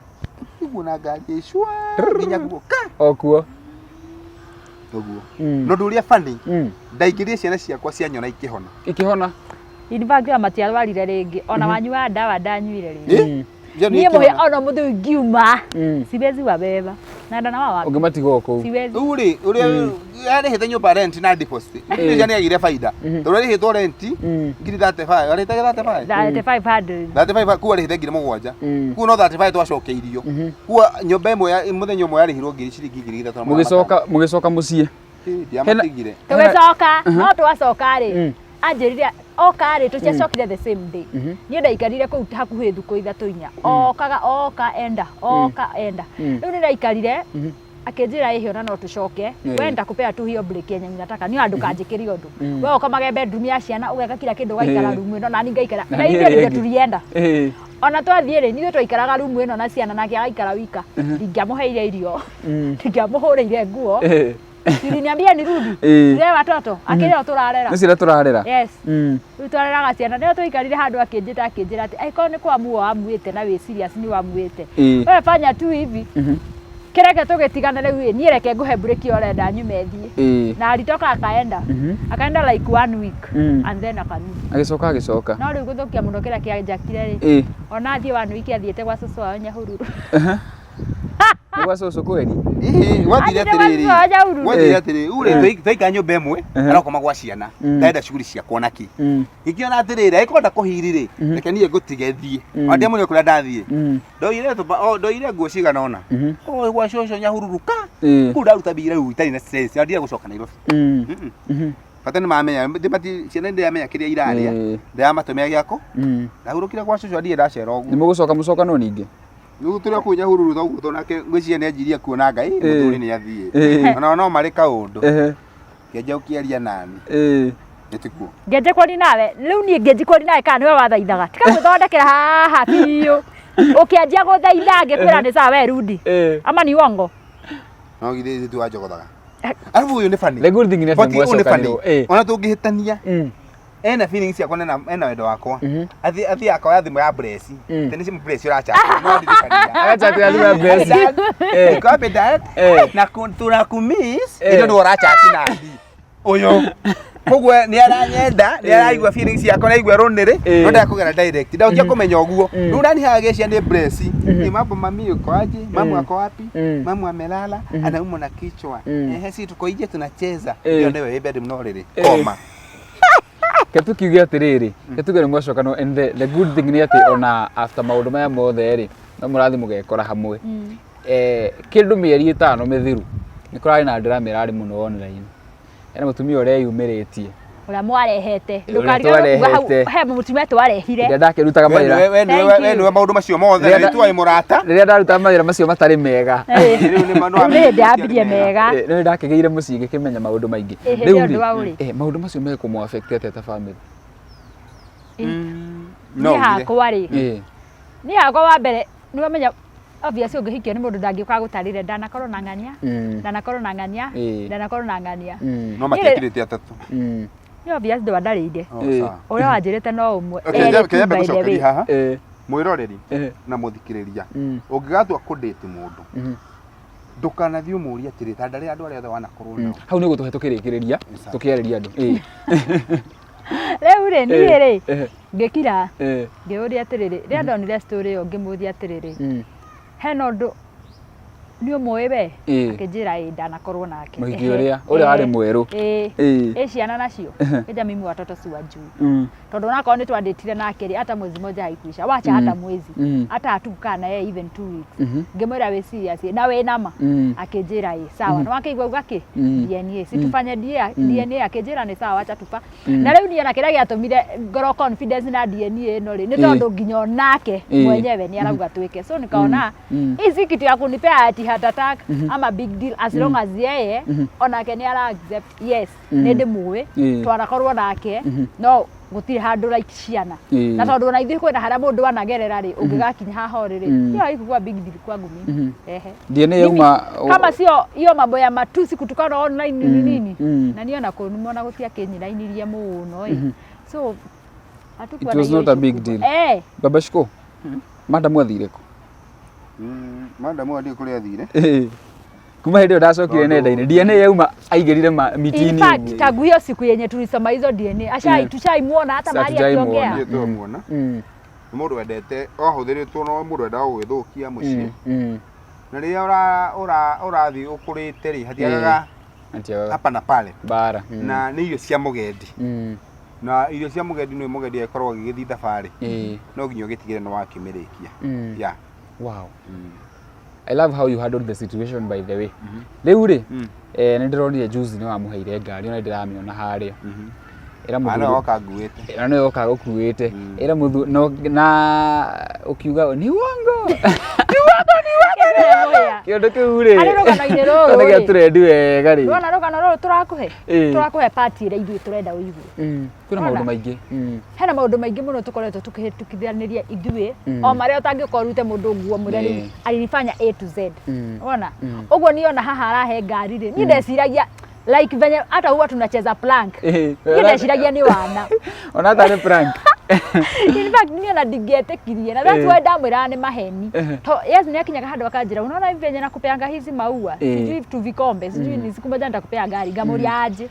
Ũguo na ngari ĩcua nginya guo ka. O kuo. Ũguo. No ũndũ ũrĩa funny, ndaingĩrire ciana ciakwa cianyona ikĩhona. Ikĩhona. In fact ona matiarwarire rĩngĩ ona wanyua ndawa ndanyuire rĩngĩ. Niĩ Niĩ mũhĩa ona mũthĩ ngiuma siwezi wabeba na ndana wa wapi Ũngĩmatiga o kũu. siwezi. Rĩu rĩ, ũrĩa arĩhĩte nyũmba rent na deposit, nĩ nĩagĩire baida. Tondũ arĩhĩtwo rent 35,000, arĩhĩte 35? 3500. 35 kuo arĩhĩte 7,000. Kuo no 35 twacokeirio. Kuo nyũmba ĩmwe mũthenya ũmwe yarĩhirwo ngiri ciringi 3,500. Mũgĩcoka mũgĩcoka mũciĩ. Ndiamatigire. Tũgĩcoka no twacoka rĩ anjĩrire oka rĩ tũtiacokire the same day. Niĩ ndaikarire kũu hakuhĩ thukũ ithatũ inya. Okaga oka enda oka enda. Rĩu nĩ ndaikarire akĩnjĩra ĩhĩ ona no tũcoke we ndakũpea tu hiyo break yenye unataka niĩ ona ndũkanjĩkĩre ũndũ we ũkomage bedroom ya ciana ũgeka kila kĩndũ ũgaikara room ĩno nani ngaikara na ithuĩ nĩguo tulienda. Ona twathiĩ rĩ nithuĩ twaikaraga room ĩno na ciana nake agaikara wika. Ndingĩamũheire irio, ndingĩamũhũrĩire nguo. Uliniambia nirudi. Tulee watoto akĩrĩ o tũrarera. Nĩ ciana tũrarera. Yes. Rĩu twareraga ciana nĩo tũikarire handũ akĩnjĩta akĩnjĩra atĩ angĩkorwo nĩ kwamua wamuĩte na wĩ serious nĩ wamuĩte. Wewe fanya tu hivi. Kĩreke tũgĩtigane rĩu ĩ niĩ reke ngũhe break ĩyo ũrenda nyume thiĩ. Na alitoka akaenda. Akaenda like one week and then akarudi. Agĩcoka agĩcoka. No rĩu gũthũkia mũno kĩrĩa kĩanjakire rĩ. Ona athiĩ one week athiĩte gwa cũcũ wao Nyahururu. Nĩ gwa cũcũ kweli? Gwathire atĩrĩrĩ, gwathire atĩrĩrĩ, rĩu rĩ twaikara nyũmba ĩmwe arokoma gwa ciana, ndarenda shughuli ciakwa na kĩ. Ngĩkĩona atĩrĩrĩ, angĩkorwo ndakũhiri rĩ, reke niĩ ngũtige thiĩ. Ona ndiamwĩrire kũrĩa ndathiĩ. Ndoire ndoire nguo cigana ũna. O gwa cũcũ Nyahururu ka. Kũu ndaruta mbia rĩu itarĩ na stress, ona ndirenda gũcoka Nairobi. Bata nĩ mamenya, ciana nĩ ndĩramenya kĩrĩa irarĩa, ndĩramatũmĩra gĩakũ. Ndahurũkire gwa cũcũ ndirĩ ndacera ũguo. Nĩ mũgũcoka mũcokanwo ningĩ? Rĩu tũrĩ kũu Nyahururu toguo tondũ nake ngwĩciria nĩ anjirie kuona Ngai mũthuri nĩ athiĩ. Ona no marĩ kaũndũ. Ngĩanjia gũkĩaria nani. Nĩ tikuo. Ngĩanjia kwaria nawe rĩu niĩ ngĩanjia kwaria nawe kana nĩwe wathaithaga tiga gwĩthondekera haha biũ ũkĩanjia gũthaitha ngĩkwĩra nĩ sawa we rudi ama ni uongo? No githĩ ithuĩ wanjogothaga. Arabu ũyũ nĩ funny. The good thing nĩ atĩ But ũyũ nĩ funny. nĩmwacokanĩrwo. Ona tũngĩhĩtania ena feelings ciakwa na ena wendo wakwa. Athiĩ akoya thimũ ya Blessy. Tene simu Blessy ũrachat. No ndirikania. Agachatĩra thimũ ya Blessy. Niko wapi dad? Na tunakumiss. Ĩno nĩwe ũrachat na ndi. Ũyũ. Koguo nĩ aranyenda, nĩ araigua feelings ciakwa, nĩ araigua rũnĩrĩ, no ndakũgera direct. Ndahotire kũmenya ũguo. Rĩu nani haha gĩcia nĩ Blessy. Ni mambo mami uko aje? Mamu ako wapi? Mamu amelala, anaumwa na kichwa. Ehe, si tuko nje tunacheza. Ndio nĩwe wĩ bedroom no rĩrĩ. Koma. Ke tukiuge atĩrĩrĩ, ke tuge nĩ mwacokanwo and the good thing nĩ atĩ ona after maũndũ maya mothe rĩ, no mũrathiĩ mũgekora hamwe. Kĩndũ mĩeri ĩtano mĩthiru, nĩ kũrarĩ na drama ĩrarĩ mũno online. Hena mũtumia ũreyumĩrĩtie Ũrĩa mwarehete. Ũrĩa Ndũkariganĩrwo kuga hau twarehete. he mũtumia twarehire. Rĩrĩa ndakĩrutaga We mawĩra nĩwe- we nĩwe- Thank we you. nĩwe maũndũ macio mothe Rĩrĩa na nĩtuoĩ mũrata rĩrĩa ndarutaga mawĩra macio matarĩ mega Rĩu nĩ ma- Rĩu nĩ hĩndĩ yambirie mega. Nĩ ndakĩgĩire mũciĩ ngĩkĩmenya maũndũ maingĩ. Ĩ, hĩndĩ Rĩu ĩyo rĩ, ndwaũrĩ. maũndũ macio mekũmũ affect atĩa ta family? No Niĩ ugire. hakwa rĩ niĩ hakwa wa mbere nĩ wamenya obvious ũngĩhikio nĩ mũndũ ndangĩũka gũtarĩre ndanakorwo na ng'ania ndanakorwo na ng'ania ndanakorwo na ng'ania No matiakĩrĩte atatũ. Nĩ obvious ndwandarĩire Oh, sawa. ũrĩa wanjĩrĩte no ũmwe Okay, Erĩ tu, kenya by the way. gũcokeria haha mwĩroreri na mũthikĩrĩria ũngĩgatua kũdate mũndũ ndũkanathiĩ ũmũrie atĩrĩ ta ndarĩ andũ arĩa othe wanakorwo nao. Hau nĩ gũtũhe tũkĩrĩkĩrĩria Sawa. tũkĩarĩria andũ. Rĩu rĩ niĩ rĩ ngĩkira ngĩũria atĩrĩrĩ rĩrĩa ndonire story ĩyo ngĩmũria atĩrĩrĩ hena ũndũ nĩ ũmũĩ we akĩnjĩra ĩ ndanakorwo nake. Mũhiki Ehe. ũrĩa warĩ mwerũ. Ĩ ĩ ciana nacio ĩnja mimi watoto siwajui tondũ onakorwo nĩ twandĩtire nake rĩ hata mwezi moja haikuisha wacha hata mwezi hata hatukukaa na yeye even 2 weeks ngĩmwĩra wĩ serious na wĩ nama akĩnjĩra ĩ sawa nĩ wakĩigua uga kĩ DNA si tufanye DNA akĩnjĩra nĩ sawa wacha tufa na rĩu niĩ ona kĩrĩa gĩatũmire ngorwo confidence na DNA ĩno rĩ nĩ tondũ nginya onake mwenyewe nĩ arauga twĩke so nikaona hii si kitu ya kunipea ati heart attack ama big deal as long as yeye onake nĩ ara accept yes nĩ ndĩmũĩ twanakorwo nake no gũtirĩ handũ like ciana na tondũ ona ithuĩ kwĩna harĩa mũndũ anagerera rĩ ũngĩgakinya haha ũrĩ rĩ hiyo haikuwa big deal kwangu mimi ehe DNA yauma kama sio hiyo mambo ya matusi kutukana online nini nini na niĩ ona kũnumona gũtiakĩnyirainirie mũno ĩ so hatukuwa It na was hiyo not a issue big kubwa. deal. Eh, Baba Shiko, madamu athire kũ? Madamu athiĩ kũrĩa athire. Kuma hĩndĩ ĩyo ndacokire Tondũ- nenda-inĩ DNA yauma aingĩrire in miti-inĩ fact tangu hiyo siku yenye tulisoma hizo DNA ashai tushaimuona hata Sa mahali hatujaimuona. akiongea Ndiĩ twamuona. Nĩ mũndũ wendete ahũthĩrĩtwo no mũndũ wendaga gũgĩthũkia mũciĩ na rĩrĩa ũrathiĩ ũkũrĩte rĩ hatiagaga Atiagaga hapa na pale mbara. Na nĩ irio cia mũgendi na irio cia mũgendi nĩ mũgendi agĩkorwo agĩgĩthiĩ thabarĩ no nginya ũgĩtigĩre nĩ wakĩmĩrĩkia ya. Wow. I love how you handled the situation, by the way. Rĩu rĩ nĩ ndĩronire juzi nĩ wamũheire ngari ona ndĩramĩona harĩa. Ĩra Ana mũthuri oka nguĩte. Ĩra nĩwe oka gũkuĩte. Ĩra mũthuri no na ũkiuga ni uongo. Kĩmũya. Kĩũndũ kĩu rĩ. Harĩ rũgano-inĩ rũrũ Nĩ rĩ. gĩatũrendi wega rĩ. Nĩwona rũgano rũrũ tũrakũhe tũrakũhe part ĩrĩa ithuĩ tũrenda ũigue. Kwĩna Wona? maũndũ maingĩ. Hena maũndũ maingĩ mũno tũkoretwo tũkĩhĩtũkithanĩria ithuĩ o marĩa ũtangĩũka ũrute mũndũ nguo mũre rĩu alinifanya A to Z wona ũguo niĩ ona haha arahe ngari rĩ niĩ ndeciragia like venye hata huwa tunacheza plank niĩ ndeciragia nĩ wana. Ona tarĩ prank. In fact niĩ ona ndingĩetĩkirie na that's why ndamwĩraga nĩ maheni to yes nĩ akinyaga handũ akanjĩra unaona hivi venye nakupeanga hizi maua sijui tu vikombe sijui ni siku moja nitakupea gari ngamũria aje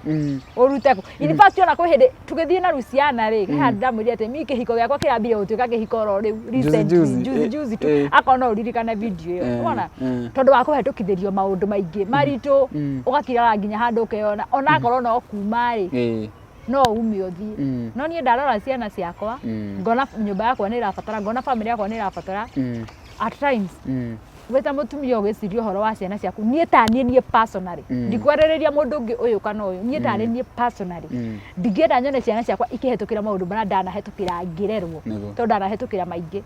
ũrute kũ. In fact ona kwĩ hĩndĩ tũgĩthiĩ na Luciana rĩ he handũ ndamwĩrire atĩ mi kĩhiko gĩakwa kĩrambire gũtuĩka kĩhiko oro rĩu recently juzi, juzi juzi tu akorwo no ũririkane video ĩyo wona tondũ wa kũhetũkithĩrio maũndũ maingĩ maritũ ũgakiraga nginya handũ ũkeyona ona akorwo no kuma rĩ no ume ũthiĩ no niĩ ndarora ciana ciakwa ngona nyũmba yakwa nĩ ĩrabatara ngona family yakwa nĩ ĩrabatara at times wĩ ta mũtumia ũgĩciria ũhoro wa ciana ciaku niĩ ta niĩ niĩ personally ndikwarĩrĩria mũndũ ũngĩ ũyũ kana ũyũ niĩ ta niĩ personally ndingĩenda nyone ciana ciakwa ikĩhetũkĩra maũndũ marĩa ndanahĩtũkĩra ngĩrerwo Nĩguo. tondũ ndanahĩtũkĩra maingĩ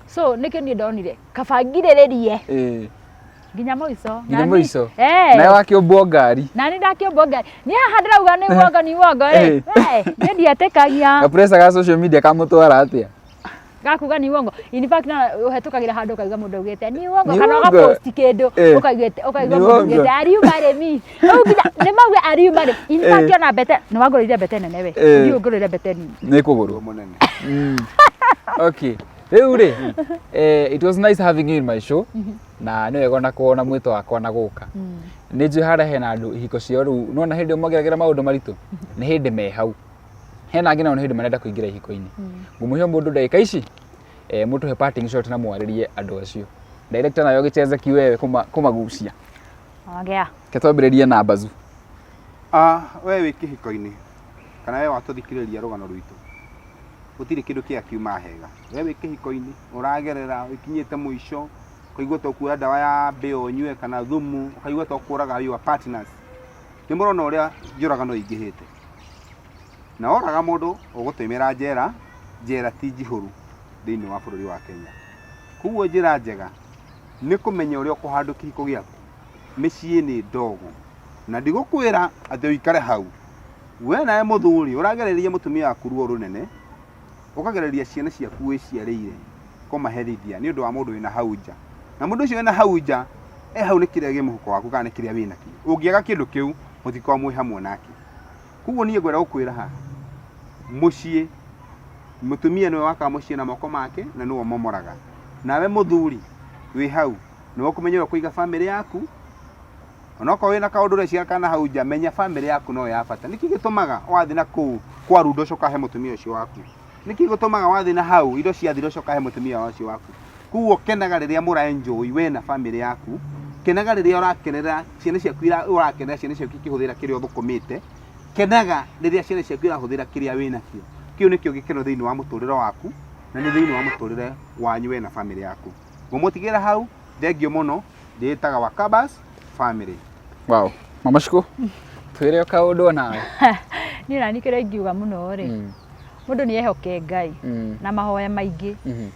so nĩkĩo niĩ ndonire kaba ngirĩrĩrie nginya mũico. Nginya Nani- mũico. Eh. Nawe wakĩũmbwo ngari. Na nĩ ndakĩũmbwo ngari niĩ haha ndĩrauga nĩ wongo nĩ wongo ĩ We, niĩ ndietĩkagia. Gapressure ga social media kamũtwara atĩa? Gakuga ni uongo. In fact na ũhetũkagĩra handũ ũkaigua mũndũ augĩte ni uongo Ni kana uongo. ũgapost kĩndũ ũkaigua ũkaigua Ni mũndũ uongo. augĩte are you marry me rĩu nginya nĩ mauge are you marry in fact ona mbete nĩ wangũrĩire mbete nene we ndiũ ngũrĩre mbete nini. Nĩ kũgũrwo. Mũnene. Okay. Rĩu rĩ, it was nice having you in my show. Na nĩ wega ona kuona mwĩto wakwa na gũka. Nĩ njũĩ harĩa hena andũ ihiko ciao rĩu nona hĩndĩ ĩyo mageragĩra maũndũ maritũ nĩ hĩndĩ me hau. Hena angĩ nao nĩ hĩndĩ marenda kũingĩra ihiko-inĩ. Ngũmũhe mũndũ ndagĩka ici mũtũhe parting shot na mwarĩrie andũ acio. Director nayo gĩcheze kiwewe kũmagucia. Ongea. Ke twambĩrĩrie na Bazu. Ah, we wĩ kĩhiko-inĩ kana we watũthikĩrĩria rũgano rwitũ gũtirĩ kĩndũ kĩa kiuma hega we wĩ kĩhiko-inĩ ũragerera ũkinyĩte mũico ũkaigua ta ũkuoya ndawa ya mbĩa ũnyue kana thumu ũkaigua ta ũkũraga your partners nĩ mũrona ũrĩa njũragano ingĩhĩte. Na woraga mũndũ ũgũtũimĩra njera, njera ti njihũru thĩinĩ wa bũrũri wa Kenya. Koguo njĩra njega nĩ kũmenya ũrĩa ũkũhandũ kĩhiko gĩaku. Mĩciĩ nĩ ndogo. Na ndigũkwĩra atĩ ũikare hau. We nawe mũthuri ũragereria mũtumia waku ruo rũnene, ũkagereria ciana ciaku wĩciarĩire kũmaherithia nĩ ũndũ wa mũndũ wĩna hau nja. Na mũndũ ũcio wĩna hau nja e hau nĩ kĩrĩa gĩ mũhuko waku kana nĩ kĩrĩa wĩnakĩo. Ũngĩaga kĩndũ kĩu mũtikoragwo mwĩ hamwe nake. Koguo niĩ ngwenda gũkwĩra haha, mũciĩ, mũtumia nĩwe wakaga mũciĩ na moko make na nĩwe ũmomoraga. Nawe mũthuri wĩ hau nĩwe ũkũmenya ũrĩa ũkũiga bamĩrĩ yaku, onokorwo wĩna kaũndũ ũreciria kana hau nja, menya bamĩrĩ yaku noyo ya bata. Nĩkĩ gĩtũmaga wathiĩ na kũu kwa runda ũcoka he mũtumia ũcio waku? Nĩkĩ gĩtũmaga wathiĩ na hau indo ciathira ũcoka he mũtumia ũcio waku? Koguo kenaga rĩrĩa mũra enjoy we na bamĩrĩ yaku, kenaga rĩrĩa ũrakenerera ciana ciaku ũrakenera ciana ciaku ikĩhũthĩra kĩrĩa ũthũkũmĩte, kenaga rĩrĩa ciana ciaku irahũthĩra kĩrĩa wĩnakĩo. Kĩu nĩkĩo gĩkeno thĩinĩ wa mũtũrĩre waku na nĩ thĩinĩ wa mũtũrĩre wanyu we na bamĩrĩ yaku. Ngũmũtigĩra hau, thengiũ mũno, ndĩĩtaga Wakabas Family. Wow. Mama Shiko, twĩre o kaũndũ o nawe. Niĩ nani kĩrĩa ingiuga mũno rĩ, mũndũ nĩ ehoke Ngai na mahoya maingĩ.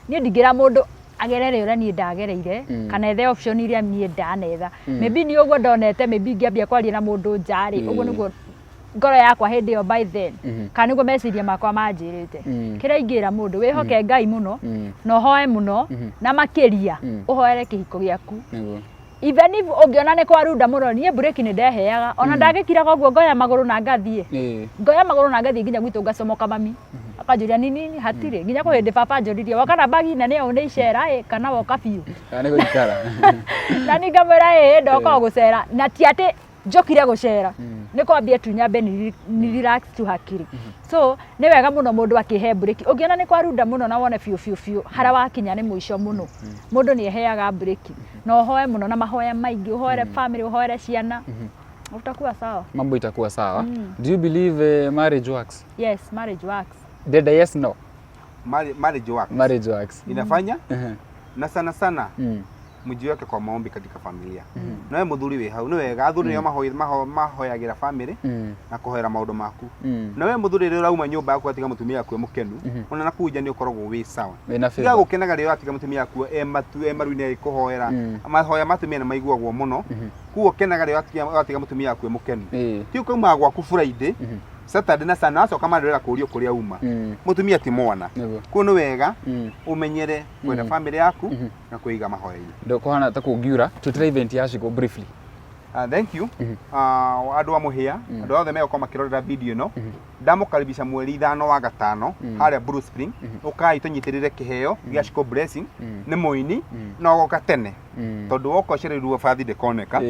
Niĩ ndingĩra mũndũ agerere ũrĩa niĩ ndagereire kana ethe option iria niĩ ndanetha. Maybe niĩ ũguo ndonete maybe ingĩambia kwaria na mũndũ nja rĩ, ũguo nĩguo ngoro yakwa hĩndĩ ĩyo by then kana nĩguo meciria makwa manjĩrĩte. Kĩrĩa ingĩra mũndũ, wĩhoke Ngai mũno na ũhoe mũno na makĩria ũhoere kĩhiko gĩaku. Nĩguo. Even if ũngĩona nĩ kwarunda mũno, niĩ mburĩki nĩ ndeheaga. Ona ndagĩkiraga ũguo ngoya magũrũ na ngathiĩ. Ngoya magũrũ na ngathiĩ nginya gwitũ ngacomoka mami. Akanjũria ni nini hatirĩ. Nginya kwĩ hĩndĩ baba anjũririe woka na bagi nene ũũ nĩ icera ĩ kana woka biũ. Kana nĩ gũikara. Na niĩ ngamwĩra ĩĩ ndoka o gũcera. Na ti atĩ njokire gũcera. Nĩ kwambia tu nyambe ni relax tu hakiri. So nĩ wega mũno mũndũ akĩhe mburĩki. Ũngĩona nĩ kwarunda mũno na wone biũ biũ biũ harĩa wakinya nĩ mũico mũno, mũndũ nĩ eheaga mburĩki. Na ũhoe mũno na mahoya maingĩ, ũhoere family, ũhoere ciana. Utakuwa sawa. Mambo itakuwa sawa. Do you believe marriage works? Yes, marriage works. Dada, yes, no. Marriage works. Marriage works. Inafanya na sana sana mjiweke kwa maombi katika familia. Nawe muthuri wĩ hau nĩ wega athuri nĩo mahoyagĩra family na kũhoera maũndũ maku. Nawe muthuri rĩrĩa ũrauma nyũmba yaku atiga mũtumia waku e mũkenu, ona na kũu nja nĩ ũkoragwo wĩ sawa. Wĩna Tiga favor. gũkenaga rĩrĩa ũratiga mũtumia waku e matu e maru-inĩ agĩkũhoera. Mahoya ma atumia nĩ maiguagwo mũno. Koguo kenaga rĩrĩa ũratiga mũtumia waku e mũkenu. Ti ũkaumaga gwaku Friday, Saturday na Sunday wacoka Monday ũrenda kũũrio kũrĩa uma. Mũtumia ti mwana. Koguo nĩ wega ũmenyere kwenda family yaku na kwĩiga mahoya-inĩ. Ndũkũhana ta kũngiura, twĩtĩre event ya Shiko briefly. Thank you. Andũ a Mũhĩa, andũ othe megũkorwo makĩrorera video ĩno, ndamũkaribisha mweri 5 wa gatano harĩa Blue Spring, ũkai tũnyitĩrĩre kĩheo gĩa Shiko Blessing, nĩ mũini na ũgoka tene tondũ woka ũcereirwo bathi ndĩkoneka.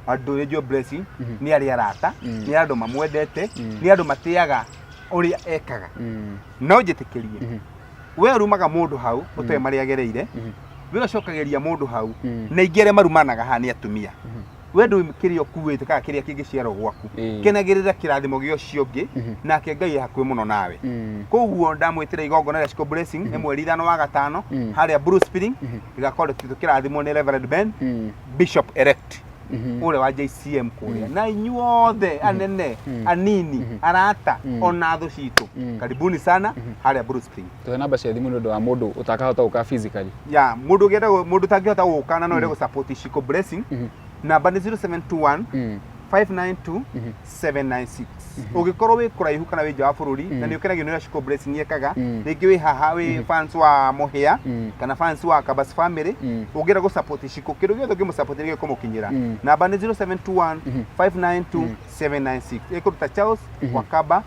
Andũ nĩ njũĩ Blessing nĩ arĩ arata, nĩ andũ mamwendete, nĩ andũ matĩaga ũrĩa ekaga. No njĩtĩkĩrie we ũrumaga mũndũ hau ũtoĩ marĩa agereire, we ũcokagĩria mũndũ hau, na ingĩ arĩa marumanaga haha nĩ atumia. We ndũĩ kĩrĩa ũkuĩte kana kĩrĩa kĩngĩciarwo gwaku. Kenagĩrĩra kĩrathimo gĩa ũcio ũngĩ, nake Ngai e hakuhĩ mũno nawe. Koguo ndamwĩtĩra igongona rĩa Shiko Blessing nĩ mweri 5 wa gatano harĩa Blue Spring, gĩgakorwo tũkĩrathimwo nĩ Reverend Ben, Bishop elect ũrĩa wa JCM kũrĩa. Na inyuothe anene, anini, arata, ona thũ citũ, karibuni sana harĩa Blue Spring. Tũhe namba cia thimũ nĩ ũndũ wa mũndũ ũtakahota gũka physically. Ya, mũndũ ũngĩenda mũndũ ũtangĩhota gũka na no ende gũ-support Shiko Blessing, namba nĩ 0721 592 796. Ũngĩkorwo wĩ kũraihu kana wĩ nja wa bũrũri na nĩ ũkenagio nĩ ũrĩa Shiko Blessing ekaga, rĩngĩ wĩ haha wĩ fans wa Mũhĩa kana fans wa Kabas Family, ũngĩenda gũ-support Shiko, kĩndũ gĩothe ũngĩmũ-support nĩ gĩkũmũkinyĩra. Namba nĩ 0721 592 796. Ĩkũruta Charles Wakaba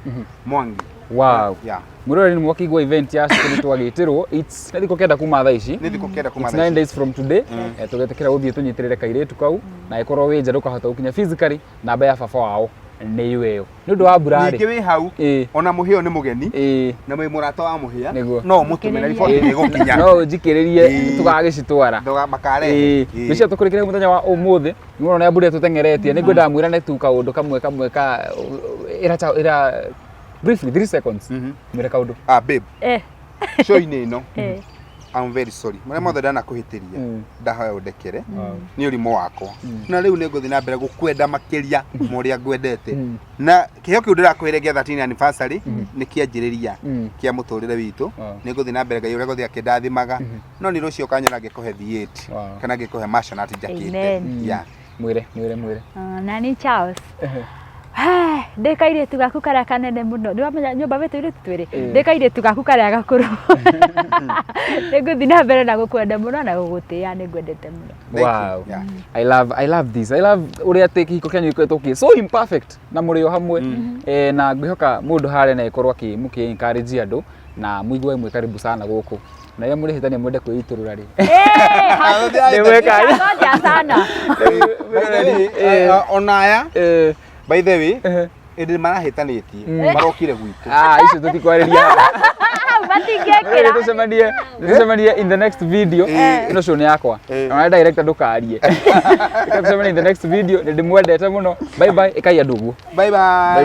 Mwangi. Wow. Yeah. Mũroreri nĩ mwakĩigua event ya Shiko nĩ twagĩtĩrwo. It's nĩ thikũ 9 kuma thaa ici. Nĩ thikũ 9 kuma It's thaa 9 ici. days from today. Tũgetĩkĩra gũthiĩ tũnyitĩrĩre kairĩtu kau na ĩkorwo wĩ nja ndũkahota gũkinya physically, namba ya baba wao nĩ ĩyo. Nĩ ũndũ wa mbura rĩ. Ningĩ wĩ hau, ona Mũhĩa ũyũ nĩ mũgeni, na mwĩ mũrata wa Mũhĩa, no ũmũtũmĩre riboti nĩ ĩgũkinya. No ũnjikĩrĩrie tũgagĩcitwara. Ndũga makarehe. Mbica tũkũrĩkĩria mũthenya wa ũmũthĩ, nĩ ũrona mbura ĩtũteng'eretie, nĩ ngwendaga mwĩrane tu kaũndũ kamwe kamwe ka ĩra ĩra briefly 3 seconds. Mwĩre kaũndũ. Babe. Show-inĩ ĩno. I'm very sorry marĩa mothe ndanakũhĩtĩria, ndahoya ũndekere, nĩ ũrimũ wakwa, na rĩu nĩ ngũthiĩ na mbere gũkwenda makĩria ma ũrĩa ngwendete, na kĩheo kĩu ndĩrakũheire gĩa 13 anniversary nĩ kĩanjĩrĩria kĩa mũtũrĩre witũ. Nĩ ngũthiĩ na mbere, Ngai ũrĩa ngũthiĩ akĩndathimaga, no nĩ rũciũ ũkanyona ngĩkũhe V8 kana ngĩkũhe Maisonette njakĩte. Amen. Yeah. Mwĩre, mwĩre, mwĩre. Ah, na nĩ Charles ndĩ kairĩtu gaku karĩa kanene mũno, nĩ wamenya nyũmba wĩtũ irĩtu twĩrĩ, ndĩ kairĩtu gaku karĩa gakũrũ, nĩ ngũthiĩ na mbere na gũkwenda mũno na gũgũtĩĩa, nĩ ngwendete mũno. Thank you. I love this. I love ũrĩa atĩ kĩhiko kĩanyu gĩkoretwo kĩ so imperfect na mũrĩ o hamwe, na ngwĩhoka mũndũ harĩa no ĩkorwo akĩ mũkĩ encourage andũ na mũigue mwĩ karibu sana gũkũ, na rĩrĩa mũrĩhĩtania mwende kwĩitũrũra rĩ, nĩ mweka. Ngoja sana. By the way, ona aya, by the way, ĩndĩ marahĩtanĩtie marokire gwitũ. Ah, icio tũtikwarĩria. Hau matingĩkĩra. Tũcemanie in the next video. Ĩno show nĩ yakwa. Ona director ndũkarie. Reke tũcemanie in the next video. Nĩ ndĩmwendete mũno. Bye bye. Ĩkai andũ ũguo. Bye bye.